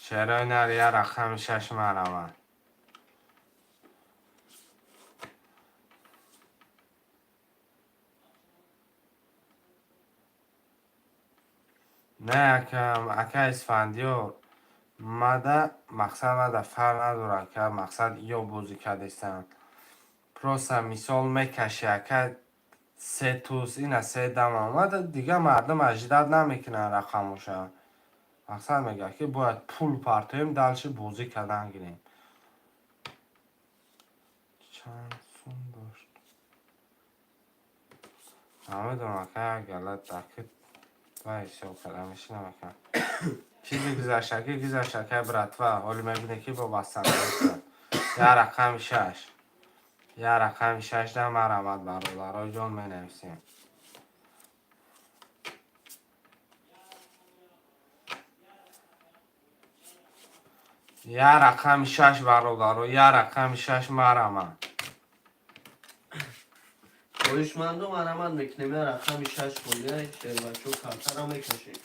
Шерои нар я рақами шаш марҳамат. Не акам ака Исфандиёр мада мақсад мада фарқ надорад ака мақсад ё бозӣ кардестанд. Просто мисол мекаши ака се туз ина се дам омад дига мардум ждать намекунанд рақамоша. Мақсад мегӯяд ки бояд пул партоем дальше бозӣ кардан гирем. Чанд сум дошт? Намедонам ака як гала дакит вай ҳисоб карда мешинам ака. Чизи гузаштагӣ гузашт ака братва ҳоли мебинӣ ки бо басандаиста. Я рақами шаш. Я рақами шаш да марҳамат бародарои ҷон менависем. Я рақами шаш бародаро я рақами шаш марҳамат. Хоҳишмандо марҳамат мекунем я рақами шаш холия шербачо картара мекашем.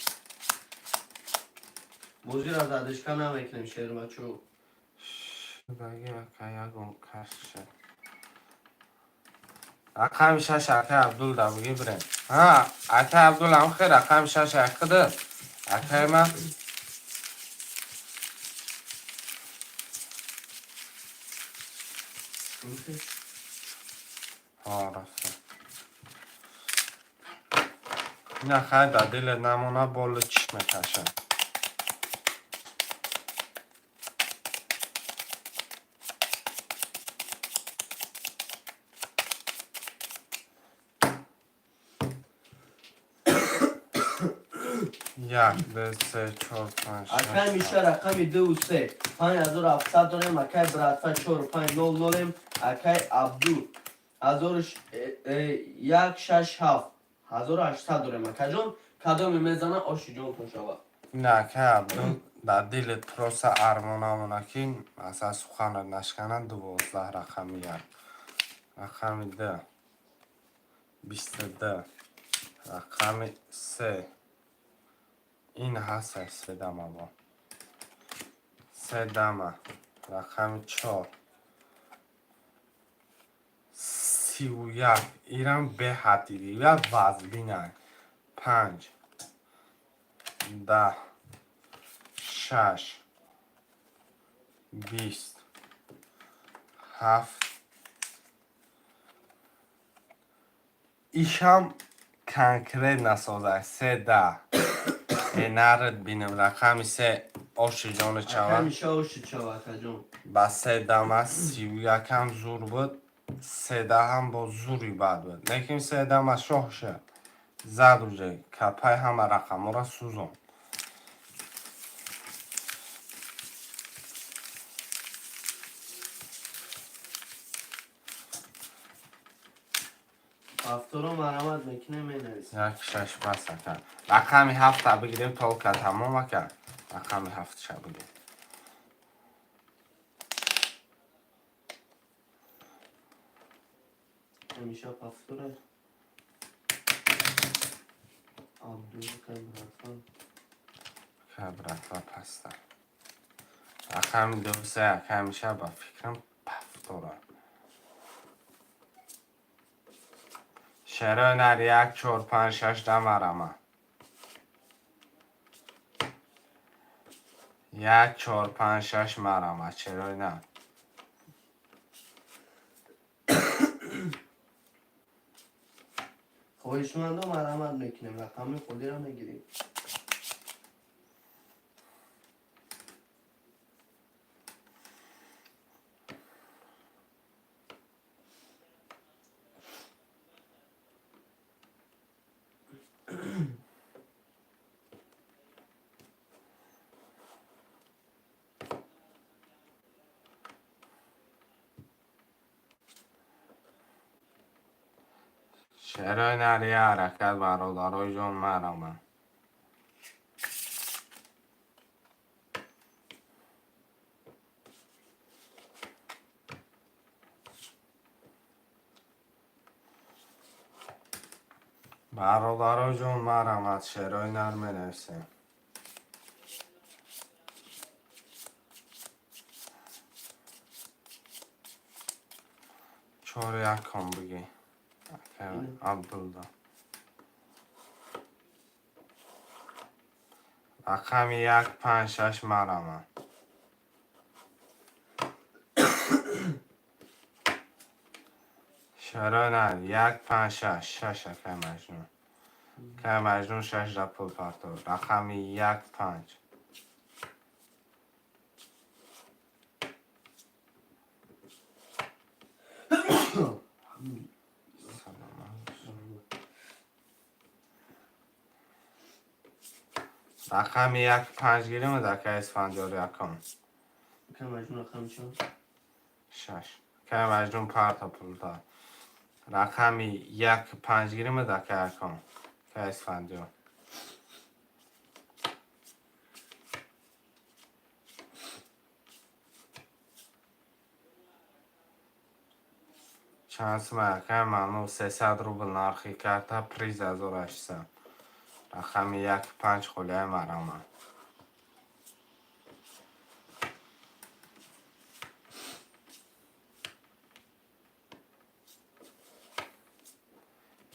Бозиро задышка намекунем шербачо. Шудаги ака ягон каш шуд. Рақами шаш ака Абдул да буги бирем. Ҳа ака Абдул ам хел рақами шаш акида. Акаи ман ҳо рафта. Ина хай дар дилет намона боли чиш мекашад. Як, ду, се, чор, панҷ, шаш, Акай Миша ҳафт. Рақами дуву се 5700 дорем, акай братва чору панҷ нол нолем, акай Абду ҳазору як шаш ҳафт 1800 дорем акаҷон кадоме мезана оши ҷонтон шавад. Ина акай Абдул дар дилет просто армонамона ки масалан суханат нашканад 12 рақами як. Рақами ду 22 рақами се ин ҳаст се дама бо се дама рақами чор 31 ирам беҳад диди як вазбинай панҷ 10 шаш 20 Ҳафт. Ишам конкретно созай. Се да. Э, нарид бинем, рақами се оши ҷони чава. Ҳамиша оши чава, акаҷон. Ба се дама 31-ам зур буд, седа ҳам бо зури бад буд. Лекин се дама шоҳ шуд. Зад уже капай ҳама рақамҳоро сӯзон. Ҳафторо марамат мекунем, менависем. Як шаш бас, ака. Рақами ҳафта бигирем, толка тамом, ака. Рақами ҳафтша бигир. Ҳамиша ҳафтора. Абдул акай братва. Ака, братва, паста. Рақами ду се, ака, ҳамиша ба фикрам ҳафтора. Шерои нар, як, чор, панҷ, шаш дамарама. Як, чор, панҷ, шаш марама. Шерои нар. Хоҳишмандо, марамат мекунем, рақами холиро мегирем. Шерои нар, я ҳаракат, бародарои ҷон, марама. Бародарои ҷон, марамат, шерои нар менависем. Чор яком бигӣ. Ака Абдулла. Рақами як, панҷ, шаш марама. Шерои нар, як, панҷ, шаш, шаш, акай Маҷнун. Акай Маҷнун шаш да пул партов. Рақами як, панҷ. Саломат. Рақами як панҷ гирем, акай Исфандиёр якум. Акай Маҷнун, рақами чанд? Шаш. Акай Маҷнун парта пул дод. Рақами як панҷ гирем, акай якум. Акай Исфандиёр. Чанд сум, акай Ману? 300 рубл нархи карта, приз 1800. Рақами як панҷ холияи марама.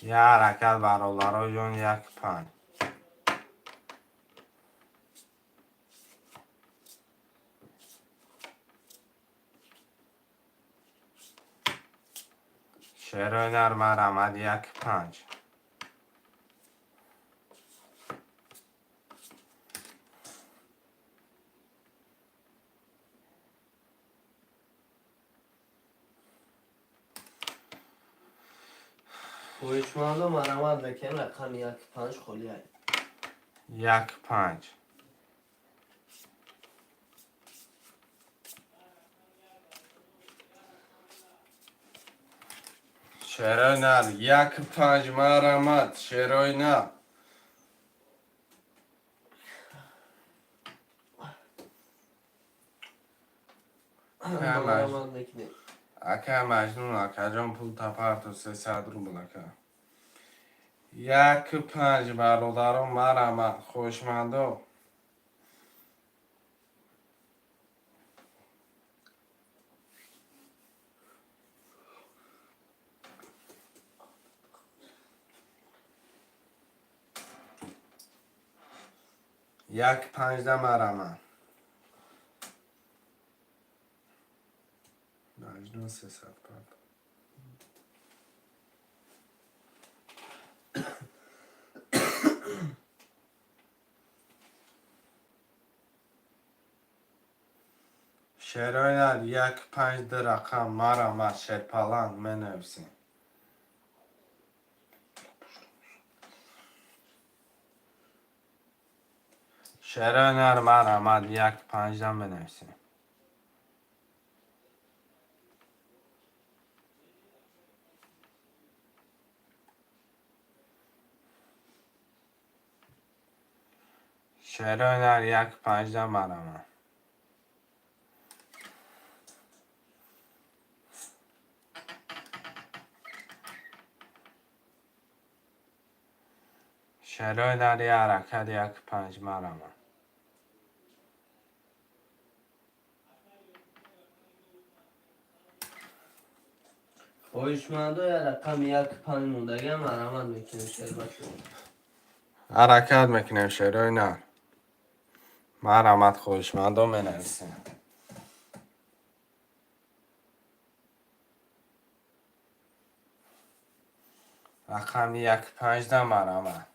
Я ҳаракат, бародарои ҷон, як панҷ. Шерои нар, марамад, як панҷ. Хоҳишмандо, марамат мекунем, рақами як панҷ холия. Як панҷ. Шерои нар, як панҷ, марамат, шерои нар. Марамат мекунем. Ака Маҷнун, акаҷон, пул тапарту, 300 рубл, ака. Як панҷ, бародарон, марамат, хоҳишмандо. Як панҷда марама. Маҷнун 300 парт. Шерои нар як панҷ ду рақам марама шерпаланг менависем. Шерои нар марамад як панҷда менависем. Шерои нар як панҷда марама. Шерои нар як ҳаракат як панҷ марама. Хоҳишмандо я рақами як панҷ мондагиам марамат мекунем, шербачо. Ҳаракат мекунем, шерои нар. Марамат, хоҳишмандо менависем. Рақами як панҷда марамат.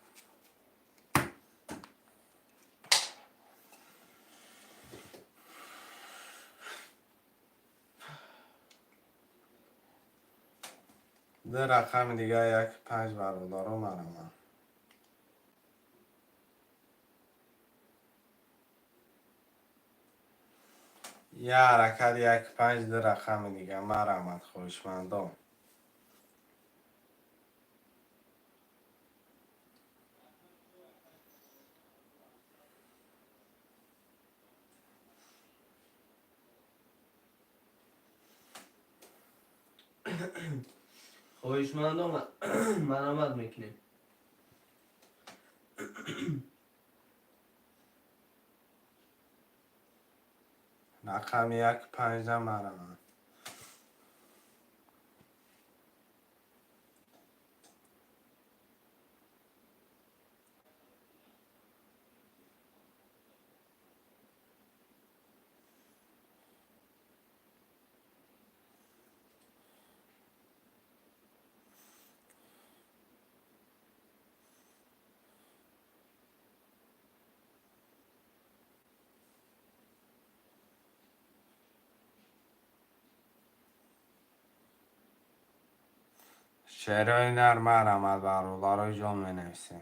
Ду рақами дигар як панҷ бародаро марамат. Я ҳаракат як панҷ ду рақами дигар марамат, хоҳишмандон. Хоҳишмандо марамат мекунем. Рақами як панҷда марамат. Шерои нар марамат, бародарои ҷон менависем.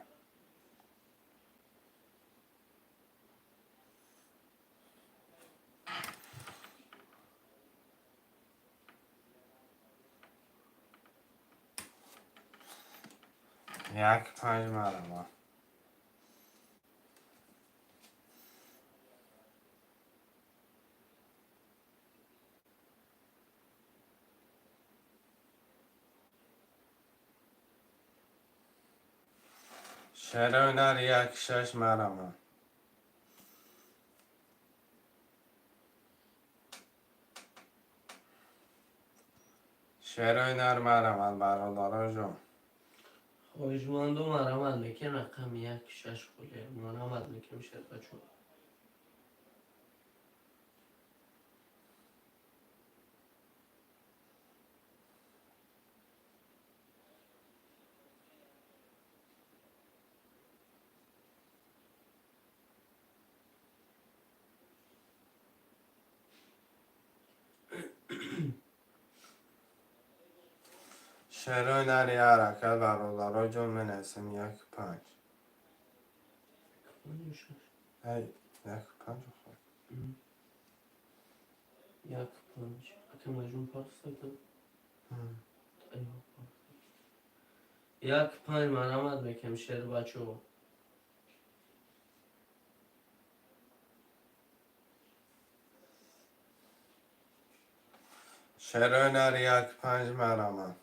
Як панҷ марамат. Шерои нар як шаш марамат. Шерои нар марамат, бародарои ҷон. Хоҳишмандо марамат мекунем, рақами як шаш холе марамат мекунем, шербачо. Шерои нар як ҳаракат, бародарои ҷон менависем як панҷ. Ай, як панҷ хо. Як панҷ. Ака Маҷнун партофтагам? Як панҷ марамат мекунем, шербачо. Шерои нар як панҷ марамат.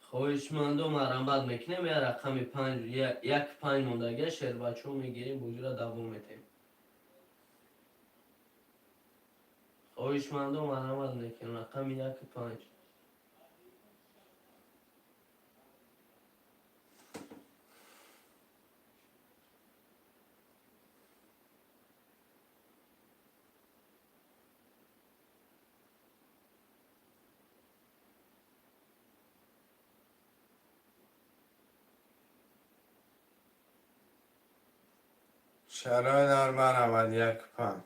Хоҳишмандо марамат мекунем, я рақами панҷ як панҷ мондагия, шербачо мегирем, бозиро давом метаҳем. Хоҳишмандо, марҳамат мекунем, рақами яку панҷ. Шарои нар, марҳамат, яку панҷ.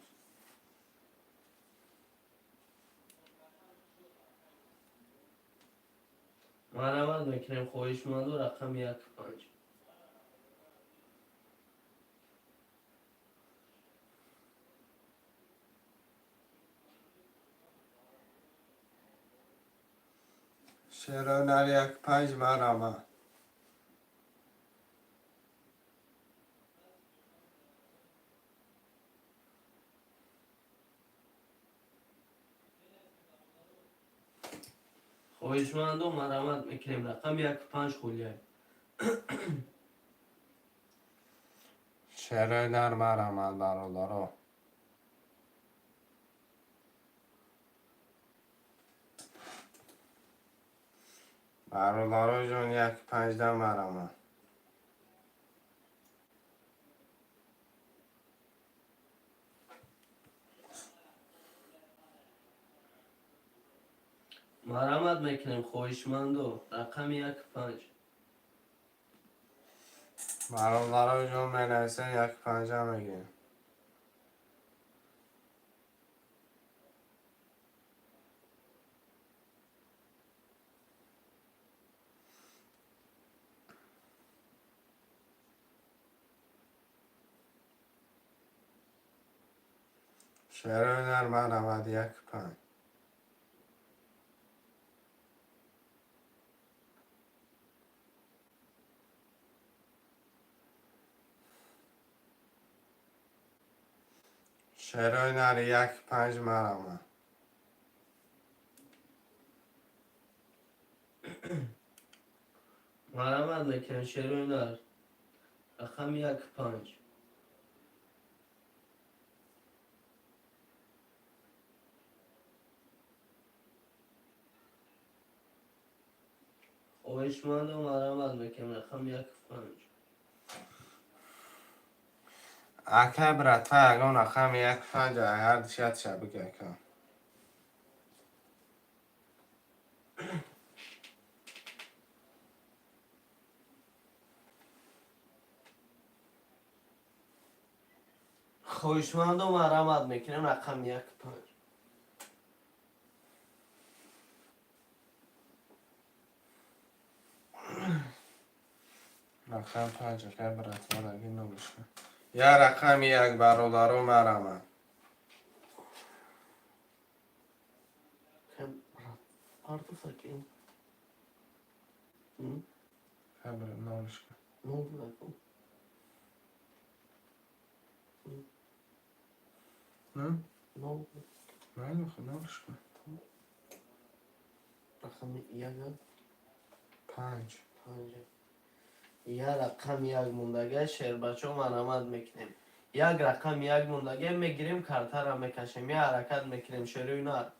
Марҳамат мекунем, хоҳишмандо, рақами яку панҷ. Шерои нар, яку панҷ, марҳамат. Хоҳишмандо, марҳамат мекунем, рақами яку панҷ хулия. Шерои нар, марҳамат, бародаро. Бародаро ҷон, яку панҷда марҳамат. Марҳамат мекунем, хоҳишмандо, рақами яку панҷ. Бародаро ҷон, менависем, яку панҷа мегирем. Шерои нар, марҳамат, яку панҷ. Шерои нар, яку панҷ, марҳамат. Марҳамат мекунем, шерои нар, рақами яку панҷ. Хоҳишмандо, марҳамат мекунем, рақами яку панҷ. Акай, братва, ягон рақами яку панҷ ҳар дишатша биги, ака. Хоҳишмандо, марҳамат мекунем, рақами яку панҷ. Рақам панҷ, акай, братва, раги нобошка. Я рақами як, бародаро, марҳамат. Партусаки. Нолишка. Нол будаку. Нол. Майли, нолишка. Рақами яга. Панҷ. Панҷ. Я рақами як мондага, шербачо, марҳамат мекунем. Як рақами як мондага мегирем, картара мекашем, я ҳаракат мекунем, шерои нар.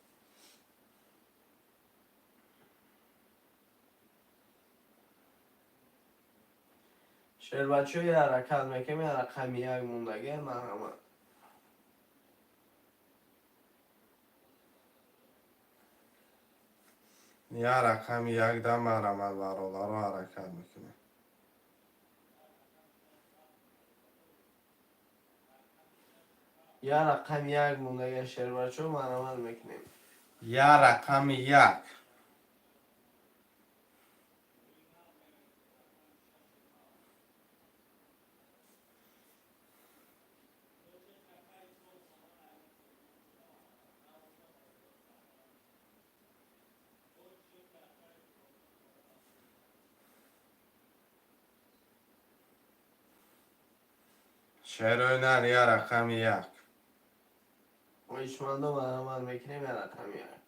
Шербачо, я ҳаракат мекунем, я рақами як мондага, марҳамат. Я рақами як да марҳамат, бародаро, ҳаракат мекунем. Я рақами як мондага, шербачо, марҳамат мекунем. Я рақами як. Шерои нар, я рақами як. Хоҳишмандо, марҳамат мекунем, я рақами як.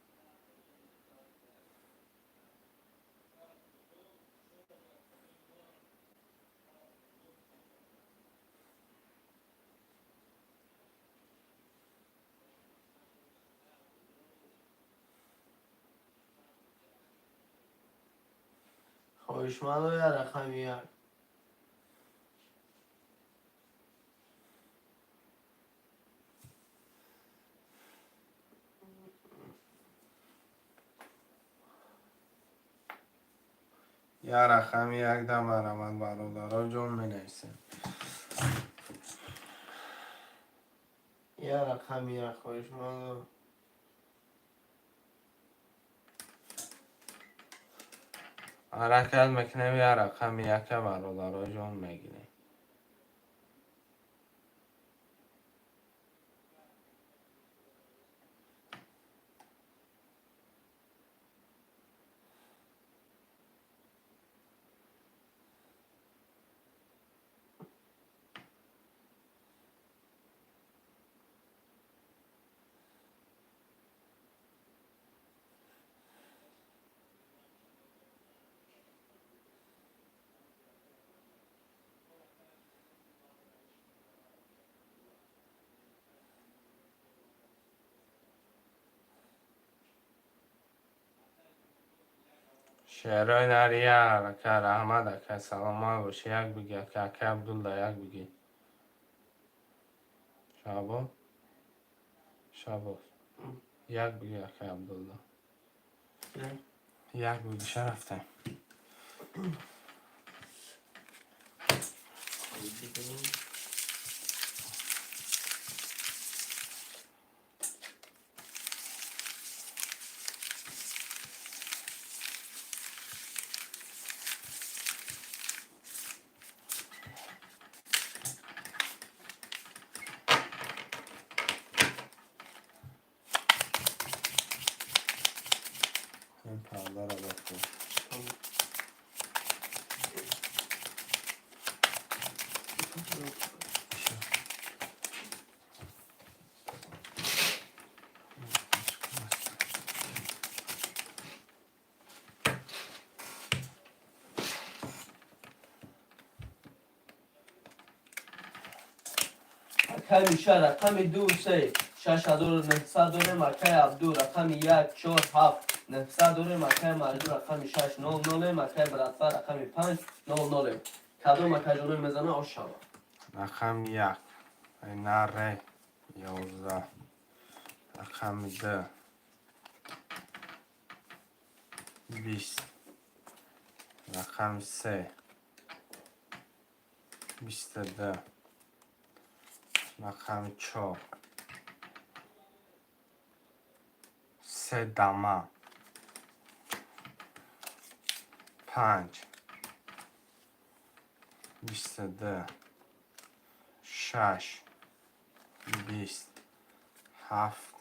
Хоҳишмандо, я рақами як. Я рақами як да марамад, бародаро ҷон, менависем. Я рақами як, хоҳишмандо. Ҳаракат мекунем, я рақами яка, бародаро ҷон, мегирем. Шерои нари, як ака, раҳмат, ака, саломат бошӣ. Як биги, ака, ака Абдулла, як биги. Шабо, Шабоз, як биги, ака Абдулла, як бигиша, рафтем. Ин пардаро бикун. Акай Миша, рақами ду, се, 6900 дорем. Акай Абду, рақами як, чор, ҳафт, 900 дорем. Акай Марҷу, рақами шаш, нол, нолем. Акай Братва, рақами панҷ, нол, нолем. Кадом акаҷоно мезана, ош шава. Рақами як, наре, 11. Рақами ду, 20. Рақами се, 22. Рақами чор, се дама, панҷ, 22. Шаш, 20. Ҳафт,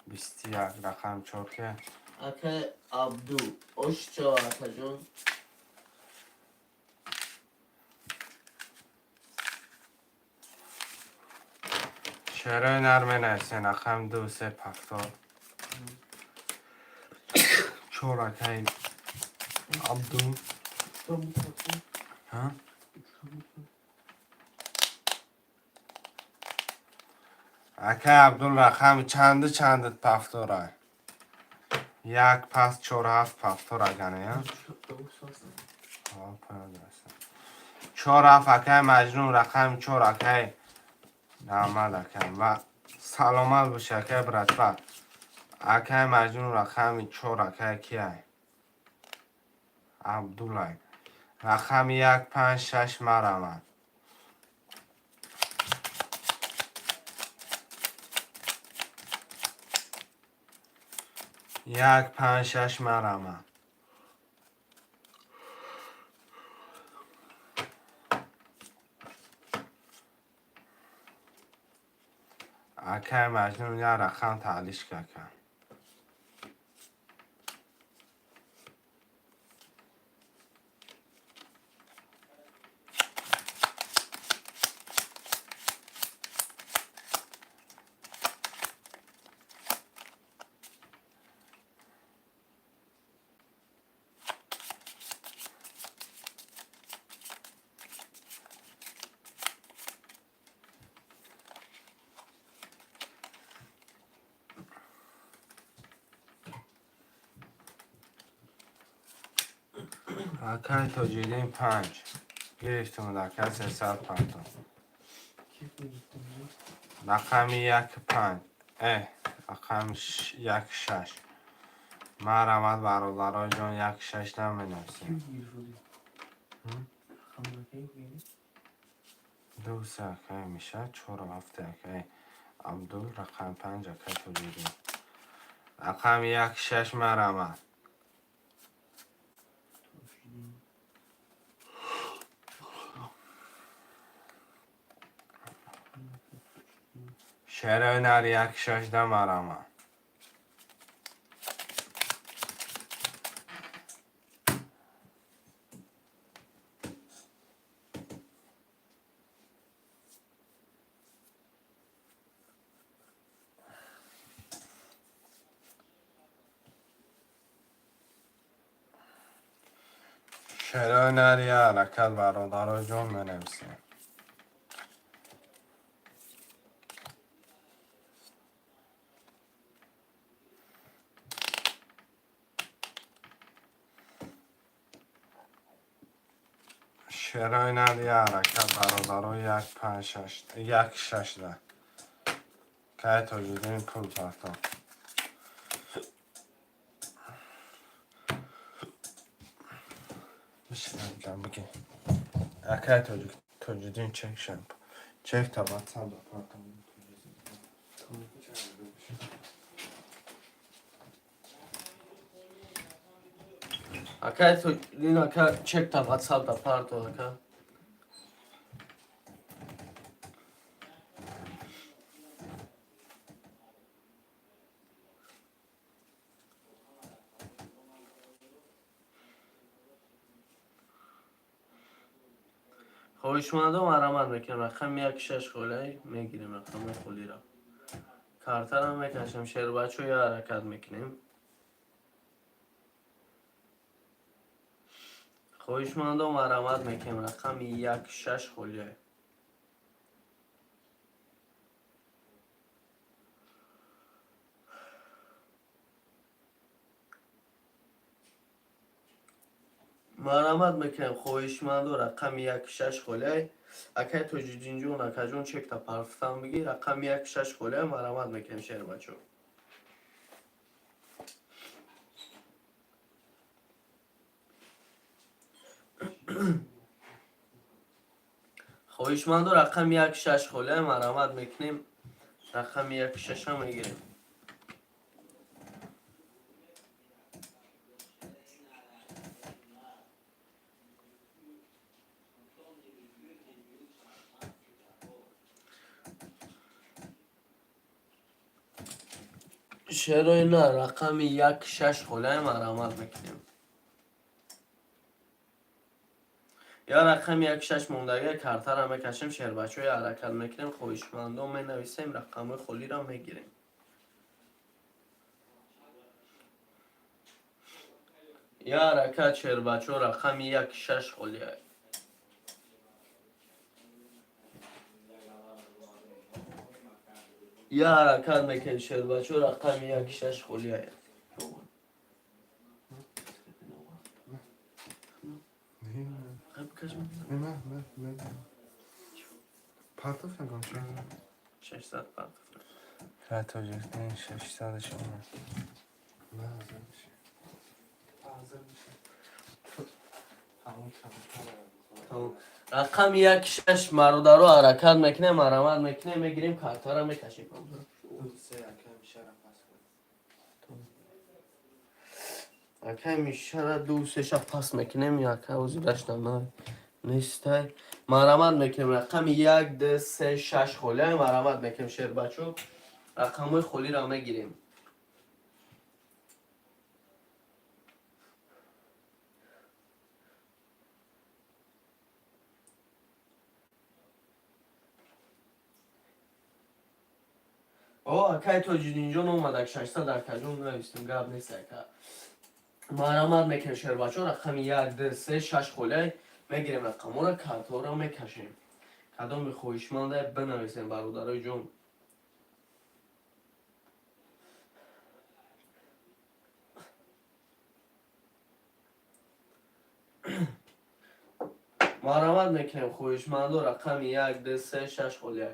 21. Рақами чор ке? Акай Абду, ош чава, акаҷон. Шерои нар менависен, рақами ду, се, пафтор чор. Акай Абду. Ҳа? Акай Абдул, рақами чанду чандат пафтора? Як пас, чор, ҳафт пафтор агане, я? Чор, ҳафт, акай Маҷнун, рақами чор, акай раҳмат, акай, ва саломат боши, акай братва. Акай Маҷнун, рақами чор, акай кияй? Абдуллай. Рақами як, панҷ, шаш, марамад. Як, панҷ, шаш, марамад. Акай Маҷнун, як рақам таълиш кака. Акай Тоҷиддин панҷ. Гирифтум ака 300 партон. Рақами як панҷ. Рақами як шаш. Марҳамат, бародарои ҷон, як шаш наменависем. Ду се акай Миша, чору ҳафте акай Абдул, рақами панҷ акай Тоҷиддин. Рақами як шаш марҳамат. Шерои нар як шашда марҳамат. Шерои нар я ҳаракат, бародарои ҷон, менависем. Шерои нар я ҳаракат, бародаро, як панҷ шаш як шашда. Кай Тоҷиддин пул партон. Бишинам бигир. Акай Тоҷиддин чек шам. Чек та ватсап да партон. Акай Тоҷиддин ака, чек та ватсап да парто, ака. Хоҳишмандо, марҳамат мекунем, рақами як шаш холай мегирем, рақами холиро. Картара мекашем, шербачо, я ҳаракат мекунем. Хоҳишмандо, марҳамат мекунем, рақами як шаш холиай. Марҳамат мекунем, хоҳишмандо, рақами як шаш холиай. Акай Тоҷиддинҷон, акаҷон, чекта парфтан бигир, рақами як шаш холиай, марҳамат мекунем, шербачо. Хоҳишмандо, рақами як шаш холиай, марҳамат мекунем, рақами як шаша мегирем. Шерои на рақами як шаш холиай, марҳамат мекунем. Я рақами як шаш мондага картара мекашем, шербачои, ҳаракат мекунем. Хоҳишмандон, менависем, рақамҳои холиро мегирем. Я ҳаракат, шербачо, рақами як шаш холиай. Я ҳаракат мекунем, шербачо, рақами як шаш холиай. Не, не, не. Партов ягон чӣ? 600 партов. Кай Тоҷиддин шашсаду шумо. Не, ҳазир меши. Ҳазир меши. Ҳамон камтар. Рақами як шаш, мародаро, ҳаракат мекунем, марҳамат мекунем, мегирем, картара мекашем. Ду се акай Мишара пас кун. Акай Мишара ду сеша пас мекунем, ака озирашна нестай. Марҳамат мекунем, рақами як ду се шаш холиай, марҳамат мекунем, шербачо, рақамҳои холиро мегирем. О, акай Тоҷиддинҷон омадак, 600, акаҷон, навистем, гап нест, ака. Марҳамат мекунем, шербачо, рақами як ду се шаш холиай мегирем, рақамҳоро, картҳоро мекашем. Кадоми хоҳишманда, бинависем, бародарои ҷон. Марҳамат мекунем, хоҳишмандо, рақами як, ду, се, шаш холия.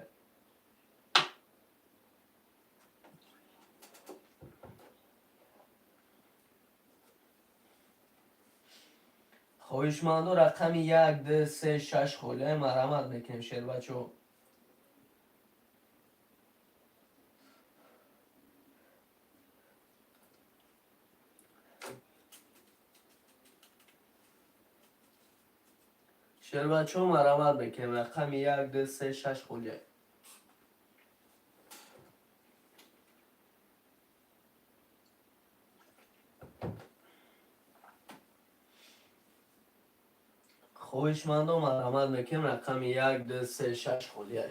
Хоҳишмандо, рақами як, ду, се, шаш холия, марҳамат мекунем, шербачо. Шербачо, марҳамат мекунем, рақами як, ду, се, шаш холия. Хоҳишмандо, марҳамат мекунем, рақами як, ду, се, шаш холия.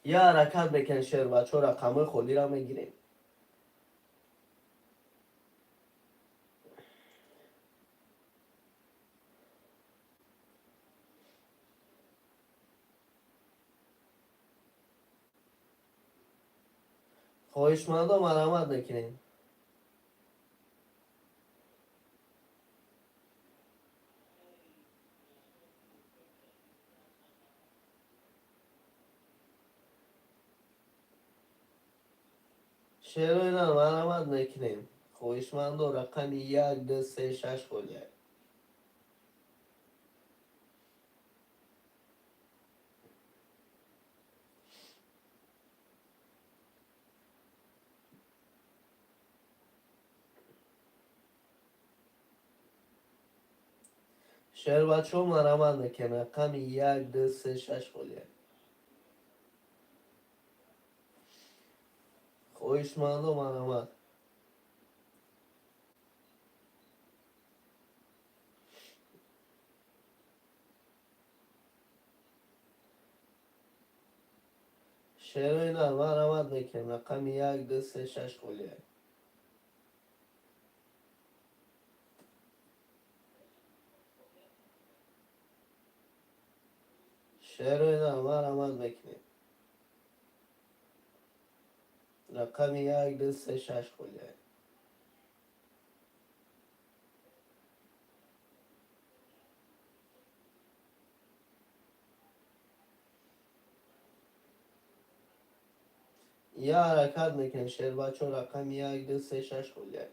Я ҳаракат мекунем, шербачо, рақамҳои холиро мегирем. Хоҳишмандо, марҳамат мекунем. Шероина, марҳамат мекунем. Хоҳишмандо, рақами як, ду, се, шаш холия. Шербачо, марҳамат мекунем, рақами як, ду, се, шаш холия. Хоҳишмандо, марҳамат. Шероина, марҳамат мекунем, рақами як, ду, се, шаш холия. Шероина, марҳамат мекунем, рақами як, ду, се, шаш холия. Я ҳаракат мекунем, шербачо, рақами як, ду, се, шаш холия.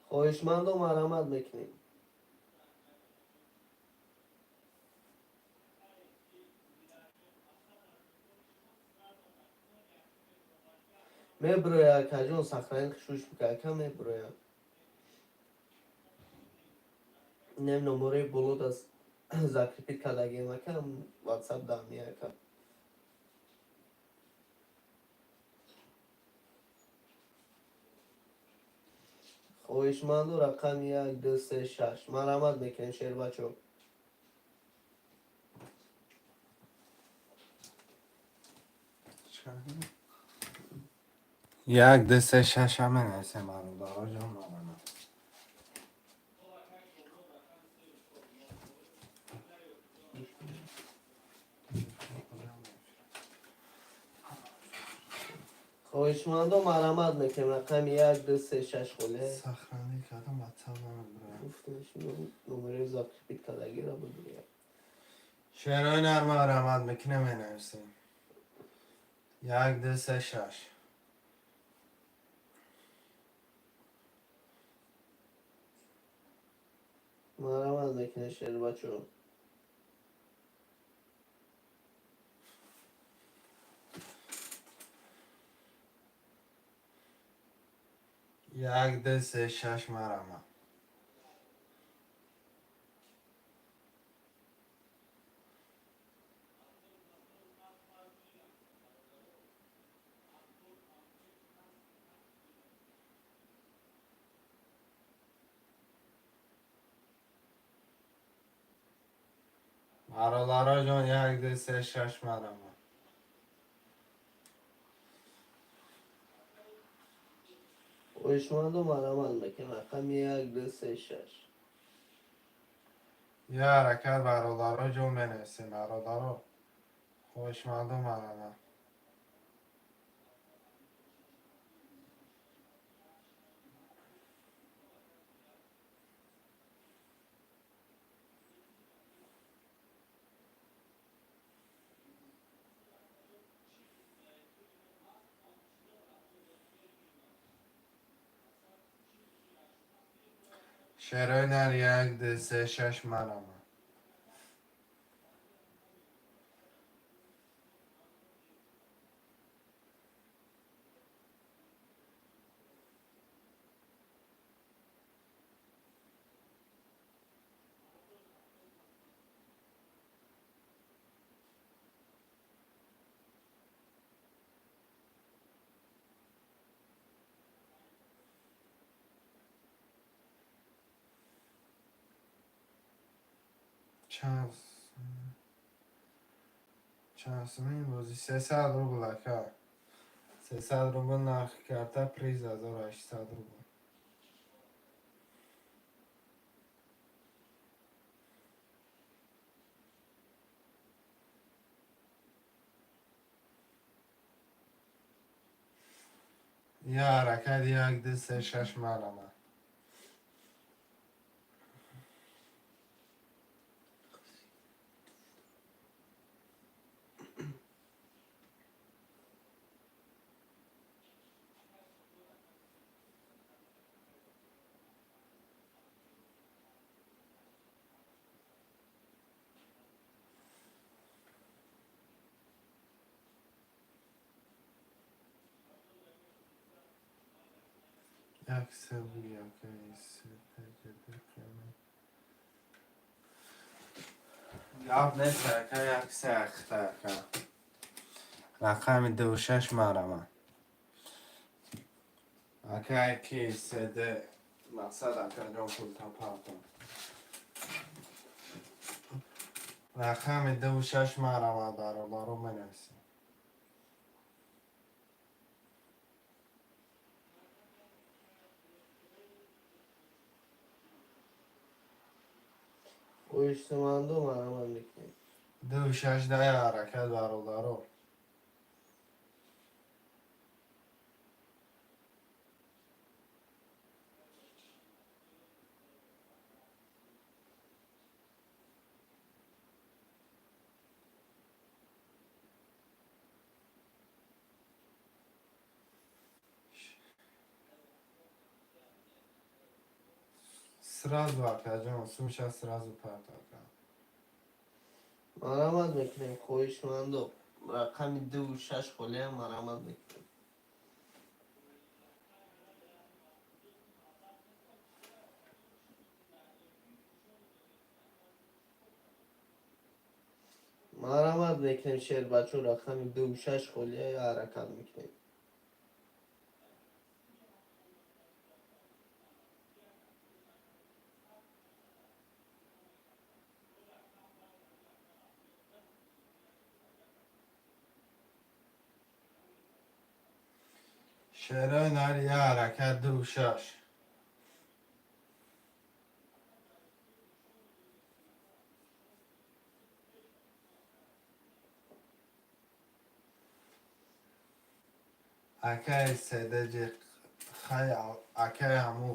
Хоҳишмандо, марҳамат мекунем. Меброя, акаҷон, сохранить шуш бика, ака, меброя. Нем номерои болода закрепить кардагием, ака, ватсап дами, ака. Хоҳишманду, рақами як, ду, се, шаш, марҳамат мекунем, шербачо. Як, ду, се, шаш ҳам менависем, бародаро ҷон, марҳамат. Хоҳишмандо, марҳамат мекунем, рақами як, ду, се, шаш холе. Сохранить кардам, ватсап намеброяд. Гуфтем, номерои закрепить кардагиро бибуря. Шерои нар, марҳамат мекунем, менависем. Як, ду, се, шаш. Марҳамат мекунем, шербачо. Як, ду, се, шаш, марҳамат. Бародаро ҷон, як, ду, се, шаш, марҳамат. Хоҳишмандо, марҳамат мекунем, рақами як, ду, се, шаш. Я ҳаракат, бародаро ҷон, менависем, бародаро. Хоҳишмандо, марҳамат. Шерои нар, як, ду, се, шаш, марама. Чанд сумин бозӣ? 300 рубл, ака, 300 рубл нархи карта, приз 1800 рубл. Я ҳаракат, як, ду, се, шаш, марама. Як се буги, ака, се пеҷ, ду қимат. Гап нест, ака, як се ахта, ака. Рақами ду шаш, марама. Ака, ки седе мақсад, акаҷон, пулта партон. Рақами ду шаш, марама, бародаро, менависем. Хоҳишмандо, марҳамат мекунем. Ду шаш дая ҳаракат, бародаро. Сразу, акаҷон, сумша сразу парт, ака. Марҳамат мекунем, хоҳишмандо, рақами дуву шаш холиам, марҳамат мекунем. Марҳамат мекунем, шербачо, рақами дуву шаш холия, ҳаракат мекунем. Шерои нар, я ҳаракат, ду шаш. Акаи седеҷи хай, акаи, ҳаму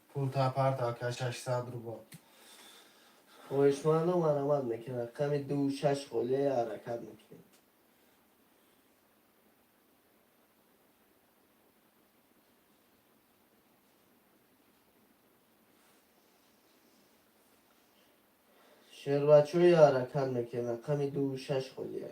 пулта парт, ака, 600 рубл. Хоҳишмандо, марҳамат мекунем, рақами дуву шаш холия, ҳаракат мекунем. Шербачои, ҳаракат мекунем, рақами дуву шаш холия.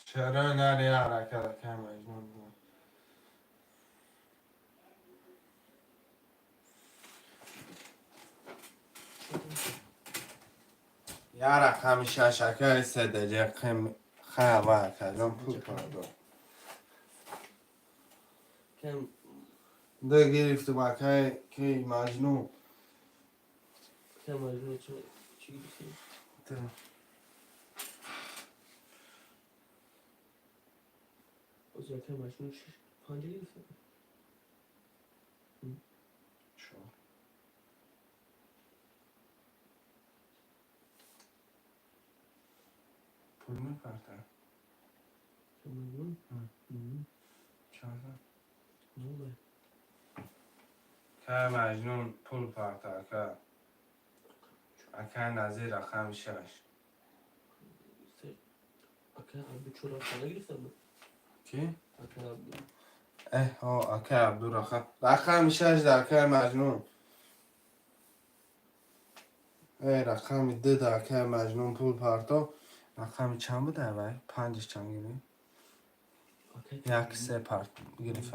Шерои нар, я ҳаракат, акаи Маҷнун. Я рақами шаш, акаи седеҷи хай, ава, акаҷон, пул пардо. Кам. Ду гирифтум, акаи ки Маҷнун. Кам Маҷнун, чӣ гирифтӣ? Ду. Боз акаи Маҷнун шаш панҷа гирифтӣ? Чор. Пул мепарта? Маҷнун. Чанд? Ноле. Акай Маҷнун пул парта, ака. Акай Назир рақами шаш. Акай Абду чор ҳафта нагирифта буд? Ки? Акай Абду. Эҳ, о, акай Абду рақами шаш да акай Маҷнун. Э, рақами ду да акай Маҷнун пул парто. Рақами чанд буда вай? Панҷаш чанд гирифт? Як се парт гирифт,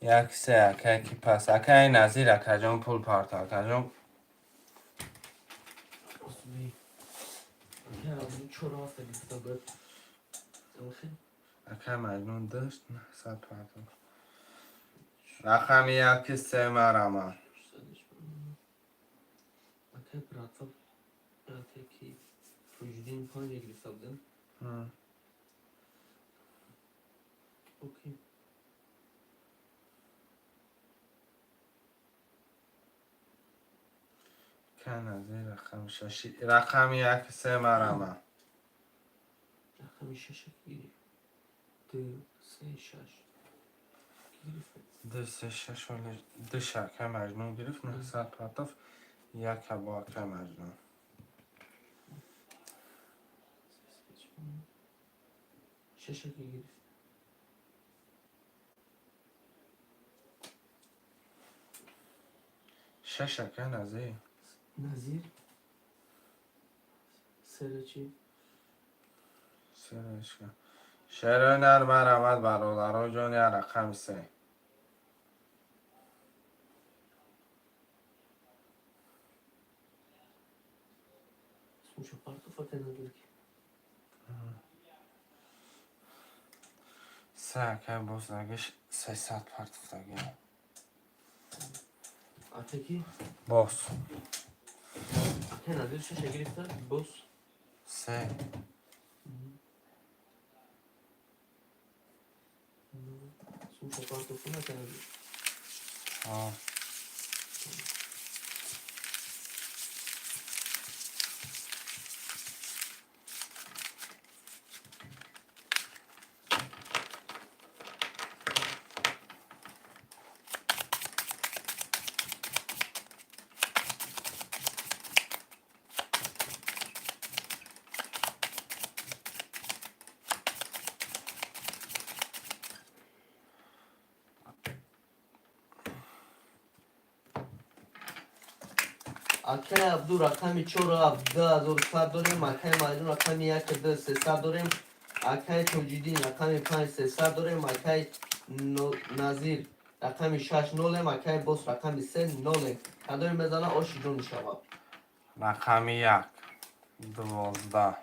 як се акай ки пас. Акай Назир, акаҷон, пул парто, акаҷон. Акай Абду чор ҳафта гирифта буд. Акай Маҷнун дошт 900 парто. Рақами яки се марама. Акай братва, брате ки Тоҷиддин панҷа гирифта будем. Окей. Акай Назир рақами шаши, рақами яки се марама. Рақами шаша ки гирифт? Ду, се, шаш. Ки гирифт? Ду, се, шаш, оли душа акай Маҷнун гирифт, 900 партоф, яка бо акай Маҷнун. Шаша ки гирифт? Шаш акай Назир. Назир? Сера чӣ? Серашка. Шерои нар марамад, бародаро ҷон, я рақами се. Слушай, партоф акай Назир ки? Се акай боз дагиш 300 партофтаги. Акай ки? Боз. Акай Назир шаша гирифта, боз? Се. Слушай, партоф акай Назир. Ҳо. Акай Абду рақами чор ҳафт 2100 дорем, акай Маҷнун рақами як ду сесад дорем, акай Тоҷиддин рақами панҷ сесад дорем, акай Назир рақами шаш нолем, акай Бос рақами се нолем. Кадоме мезана, оши ҷон мешавад. Рақами як 12,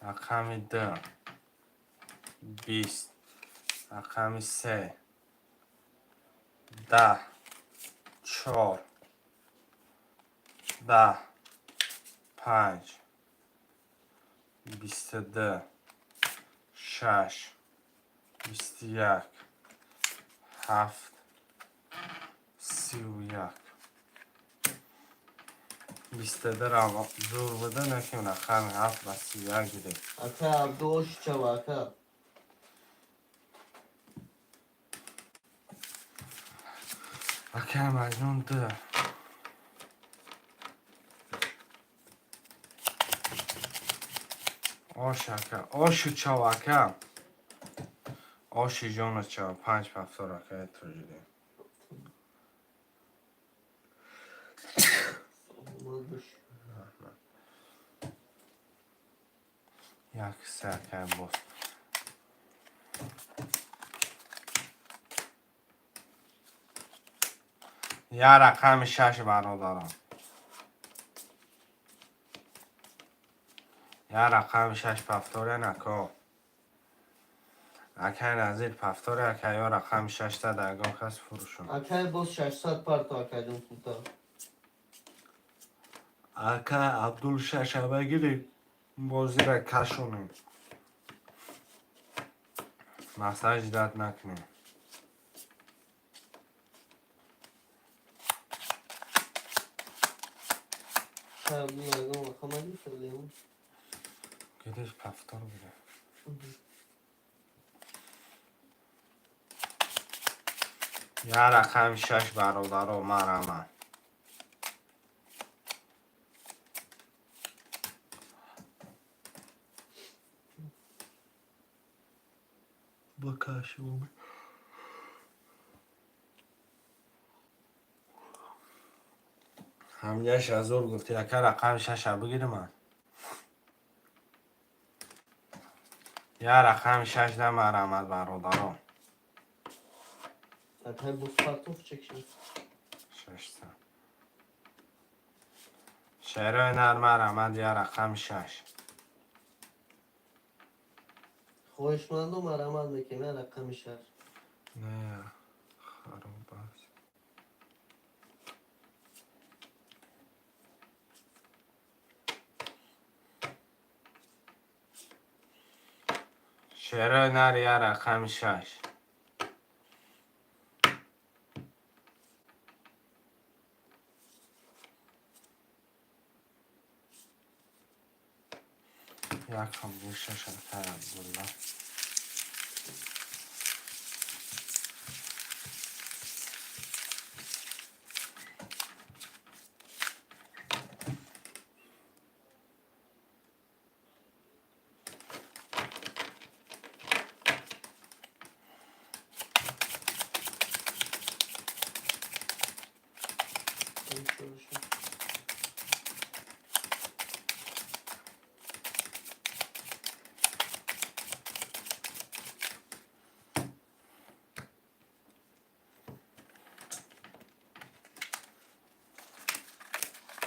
рақами ду 20, рақами се 10, чор 10, панҷ 22, шаш 21, ҳафт 31. 22 зур буда, наким рақами ҳафт ба 31 гирифт. Акай Абду, оши чава, ака. Акай Маҷнун ду. Ош ака, ошу чав ака. Оши ҷону чав, панҷ пафтор акай Тоҷидин. Саломат бош. Як се акай боз. Я рақами шаш, бародарон. Я рақами шаш пафторе нако. Акай Назир пафторе, акай ё рақами шашта ягон кас фурӯшон. Акай Боз 600 парто, акайҷон, пулта. Акай Абдул шаша багири, бозира кашонем. Массаж дад накунем. Акай Абдул ягон рақам нагирифта будем? Гирифт, пафтор гирифт. Як рақами шаш, бародаро, марама. Ба каши. Ҳамҷаш азур гуфти, ака, рақами шаша бигирман. Як рақами шаш да марамад, бародаро. Акай бус партов чекши. 600. Шерои нар, марамад, як рақами шаш. Хоҳишманду марамат мекунем як рақами шаш. Не, хароб аст. Шерои нар, як рақами шаш. Якам шаш, акай Абдулла.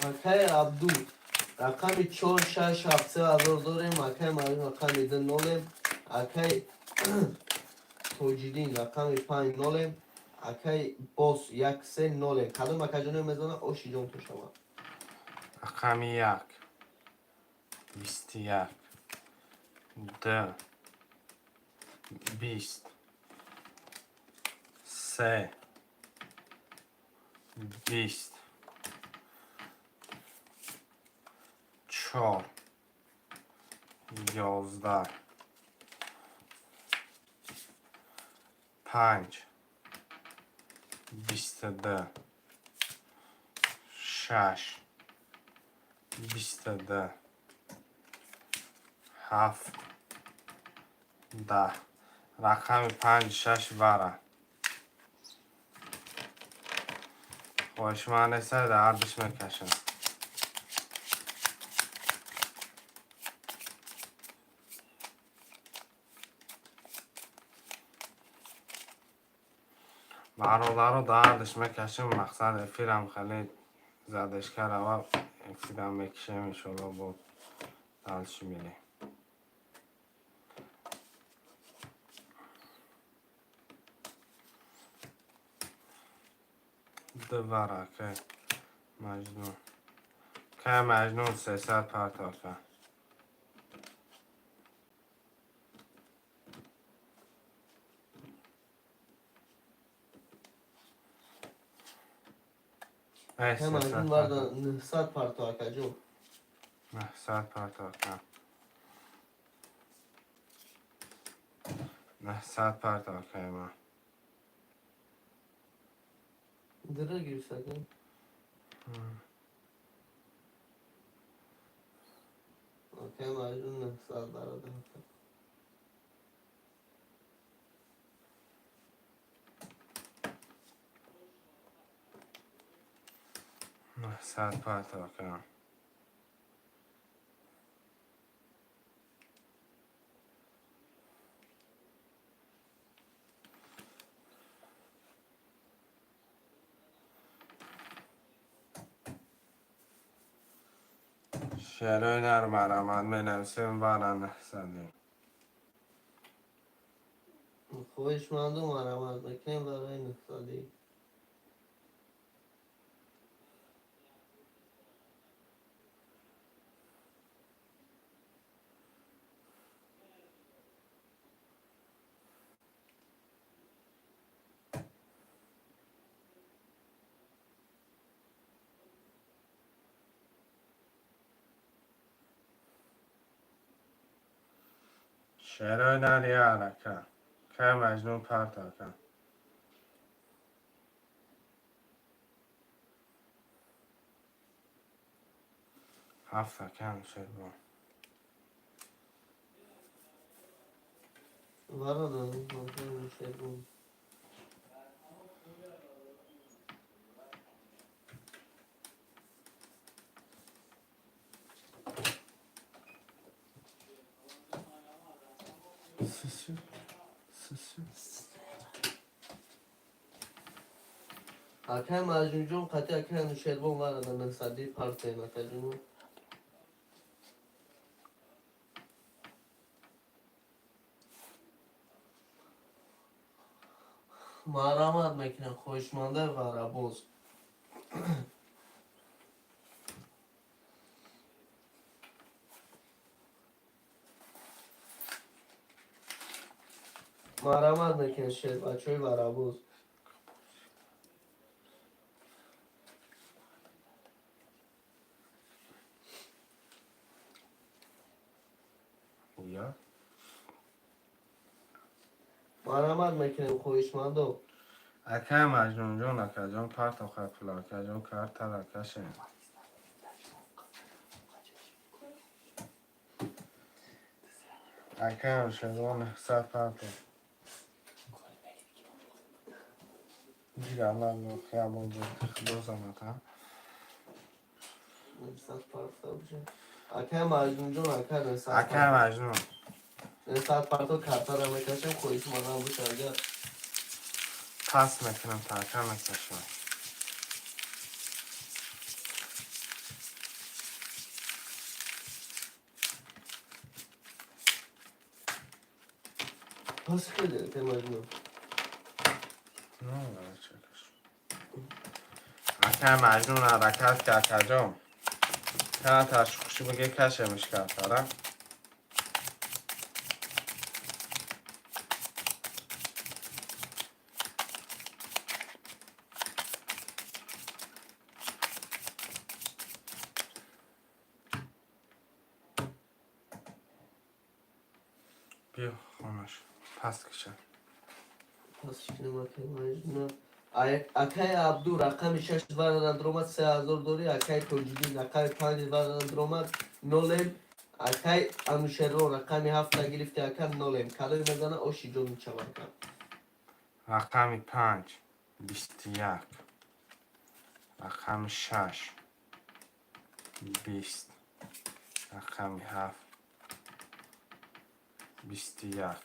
Акай Абду рақами чор, шаш, ҳафт, се ҳазор дорем. Акай Марим рақами ду нолем. Акай Тоҷиддин рақами панҷ нолем. Акай Бос як се нолем. Кадом акаҷоне мезана, ошиҷон то шавад. Рақами як, 21, ду, 20, се, 20, чор, 11, панҷ, 22, шаш, 22, ҳафт, 10. Рақами панҷ, шаш бара. Хоҳишманд неста, дар мекашам. Бародаро, дардаш мекашем. Мақсад, эфирам хеле задешка рава, эфирам мекишем, иншолло, бо дальше мерем. Ду вара, кай Маҷнун, кай Маҷнун, 300 партофа. Ай, Акай Маҷнун 300 варда партоф. 900 парто, акаҷон. 900 партофа, 900 партоф, кай ма. Дира гирифт, ака. Акай Маҷнун 900 бародар. 900 партоф, кай. Шерои нар, марамад менависем, вара 900-ем. Хоҳишманду марамат мекунем барои 900-ӣ. Шерои нар, я арака, кай Маҷнун, партофа. Ҳафт, ака Анушервон. Вара дадам, акай Анушервон. Сисю. Сисю. Акай Маҷнунҷон қати акай Анушервон вара да нӯҳсадӣ партоем, акаҷону. Марҳамат мекунем, хоҳишмандаи варабоз. Марҳамат мекунем, шербачаҳои варабоз. Я? Марҳамат мекунем, хоҳишмандо. Акай Маҷнунҷон, акаҷон, партов хай пула, акаҷон, картара кашем. Акай Анушервон, 900 партов. Гир, Аллах, хиябон худо занад, ҳа? 900 парто бошад. Акай Маҷнунҷон, акай 900 Акай Маҷнун. 900 парто картара мекашем, хоҳишмандам боша агар. Пас мекунам, та ака мекашам. Пас хеле, акай Маҷнун. Ну, чекаш. Акай Маҷнун ҳаракат ки, акаҷон. Карташ хуши биге, кашемиш картара. Биё, хонаш. Пас киша. Пас кунем, акай Маҷнун. Акай Абду рақами шаш варада даромад, 3000 дорӣ. Акай Тоҷиддин рақами панҷ варада даромад, нолем. Акай Анушервон рақами ҳафта гирифти, ака, нолем. Кадоме мезана, оши ҷон мешавад, ака. Рақами панҷ, 21. Рақами шаш, 20. Рақами ҳафт, 21.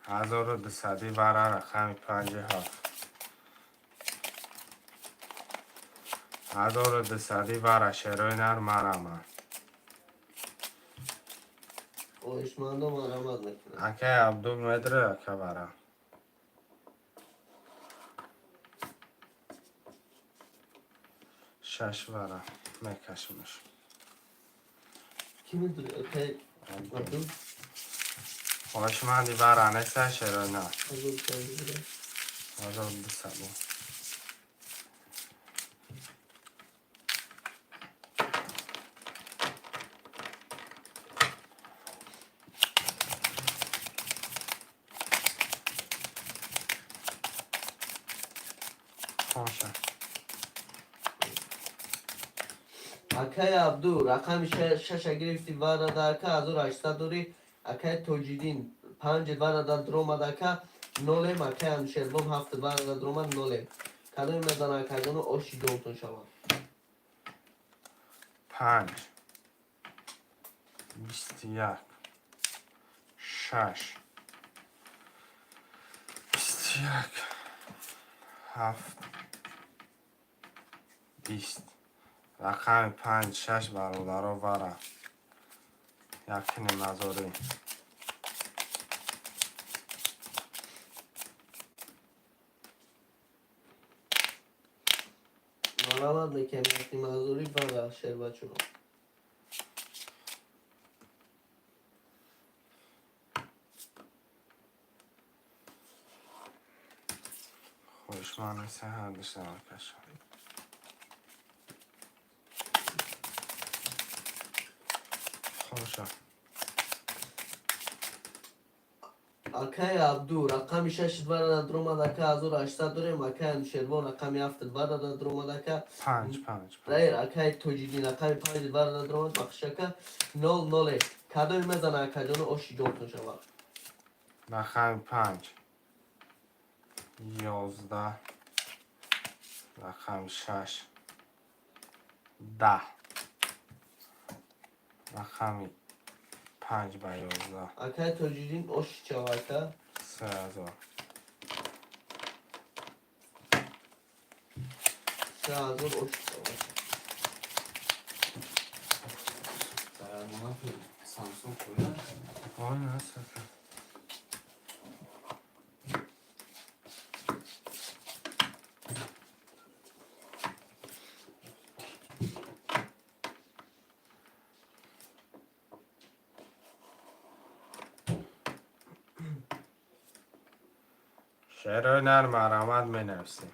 1200 вара, рақами панҷи ҳафт. 1200 вара, шерои нар, марама. Хоҳишмандо марҳамат мекунам. Акай Абдул медре, ака, вара. Шаш вара мекашимш. Кӣ медури, акай Абду? Хоҳишманди вара неста, шерои нар. Ҳазору чанд буда? 1200. Хоша. Акай Абду рақами шаша гирифти варада, ака, 1800 дорӣ. Акай Тоҷиддин панҷ варада даромад, ака, нолем. Акай Анушервон ҳафт варада даромад, нолем. Кадоме мезана, акаҷону, оши ҷонтон шавад. Панҷ, 21, шаш, 21, ҳафт, 20. Рақами панҷ, шаш, бародаро, вара. Якним ҳазорӣ. Марҳамат мекунем, якним ҳазорӣ вара, шербачуно. Хоҳишманд неста, ҳардуш кашам. Хоша. Акай Абду рақами шаши два даромад, ака, 1800 дорем. Акай Анушервон рақами ҳафти два даромад, ака. Панҷ, панҷ. Райр, акай Тоҷиддин рақами панҷи два даромад, бахшиш, ака. Нол ноле кадоме мезана, акаҷону, оши ҷонтон шавад. Рақами панҷ 11, рақами шаш 10, рақами панҷ ба 11. Акай Тоҷиддин, оши чава, ака. 3000. 3000 оши чава. Дар Монако Самсунг қояд. Ой, наст, ака. Шерои нар, марҳамат, менависем.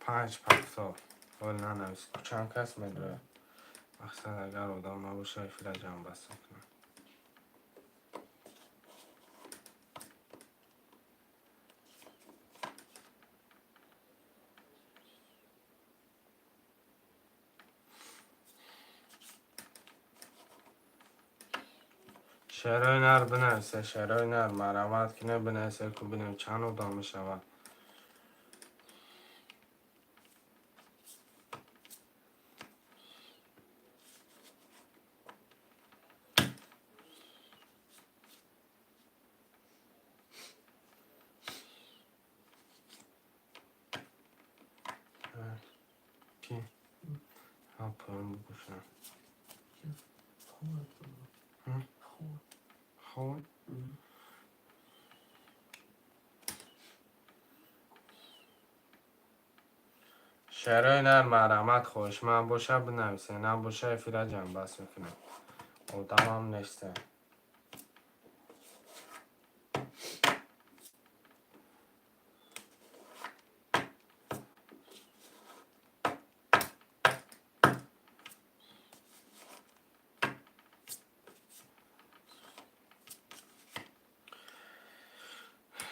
Панҷ пафто ҳол нанавис. Чанд кас медрояд? Мақсад, агар одам набоша, эфира ҷамъбаст мекунам. Шерои нар бинависе, шерои нар, марҳамат кине, бинависе, ку бинем, чанд одам мешавад. Ки ҳа, поён бигӯшам. Хоб. Шерои нар, марҳамат, хоҳишманд боша, бинависе, набоша, эфира ҷамъбаст мекунам, одамам несте.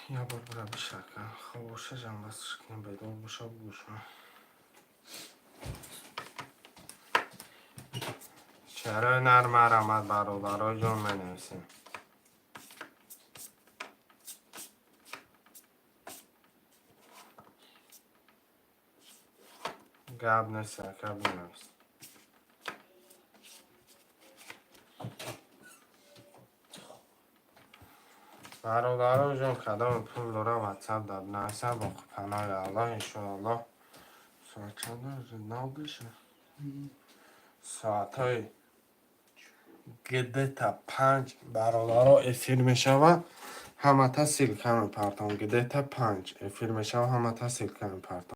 Я бор бура бишака, хоб боша, ҷамъбастш кунем, бедор боша, бигӯшам. Шерои нар, марҳамат, бародаро ҷон, менависем. Гап нест, ака, бинавис. Бародаро ҷон, кадоме пул дора, ватсап да бинависа. Бо паноҳи Аллоҳ, иншоаллоҳ. Соат чанд нав биша? Соатҳои где-то 5, бародаро, эфир мешавад, ҳамата ссылка мепартом. Где-то 5 эфир мешавад, ҳамата ссылка мепартом.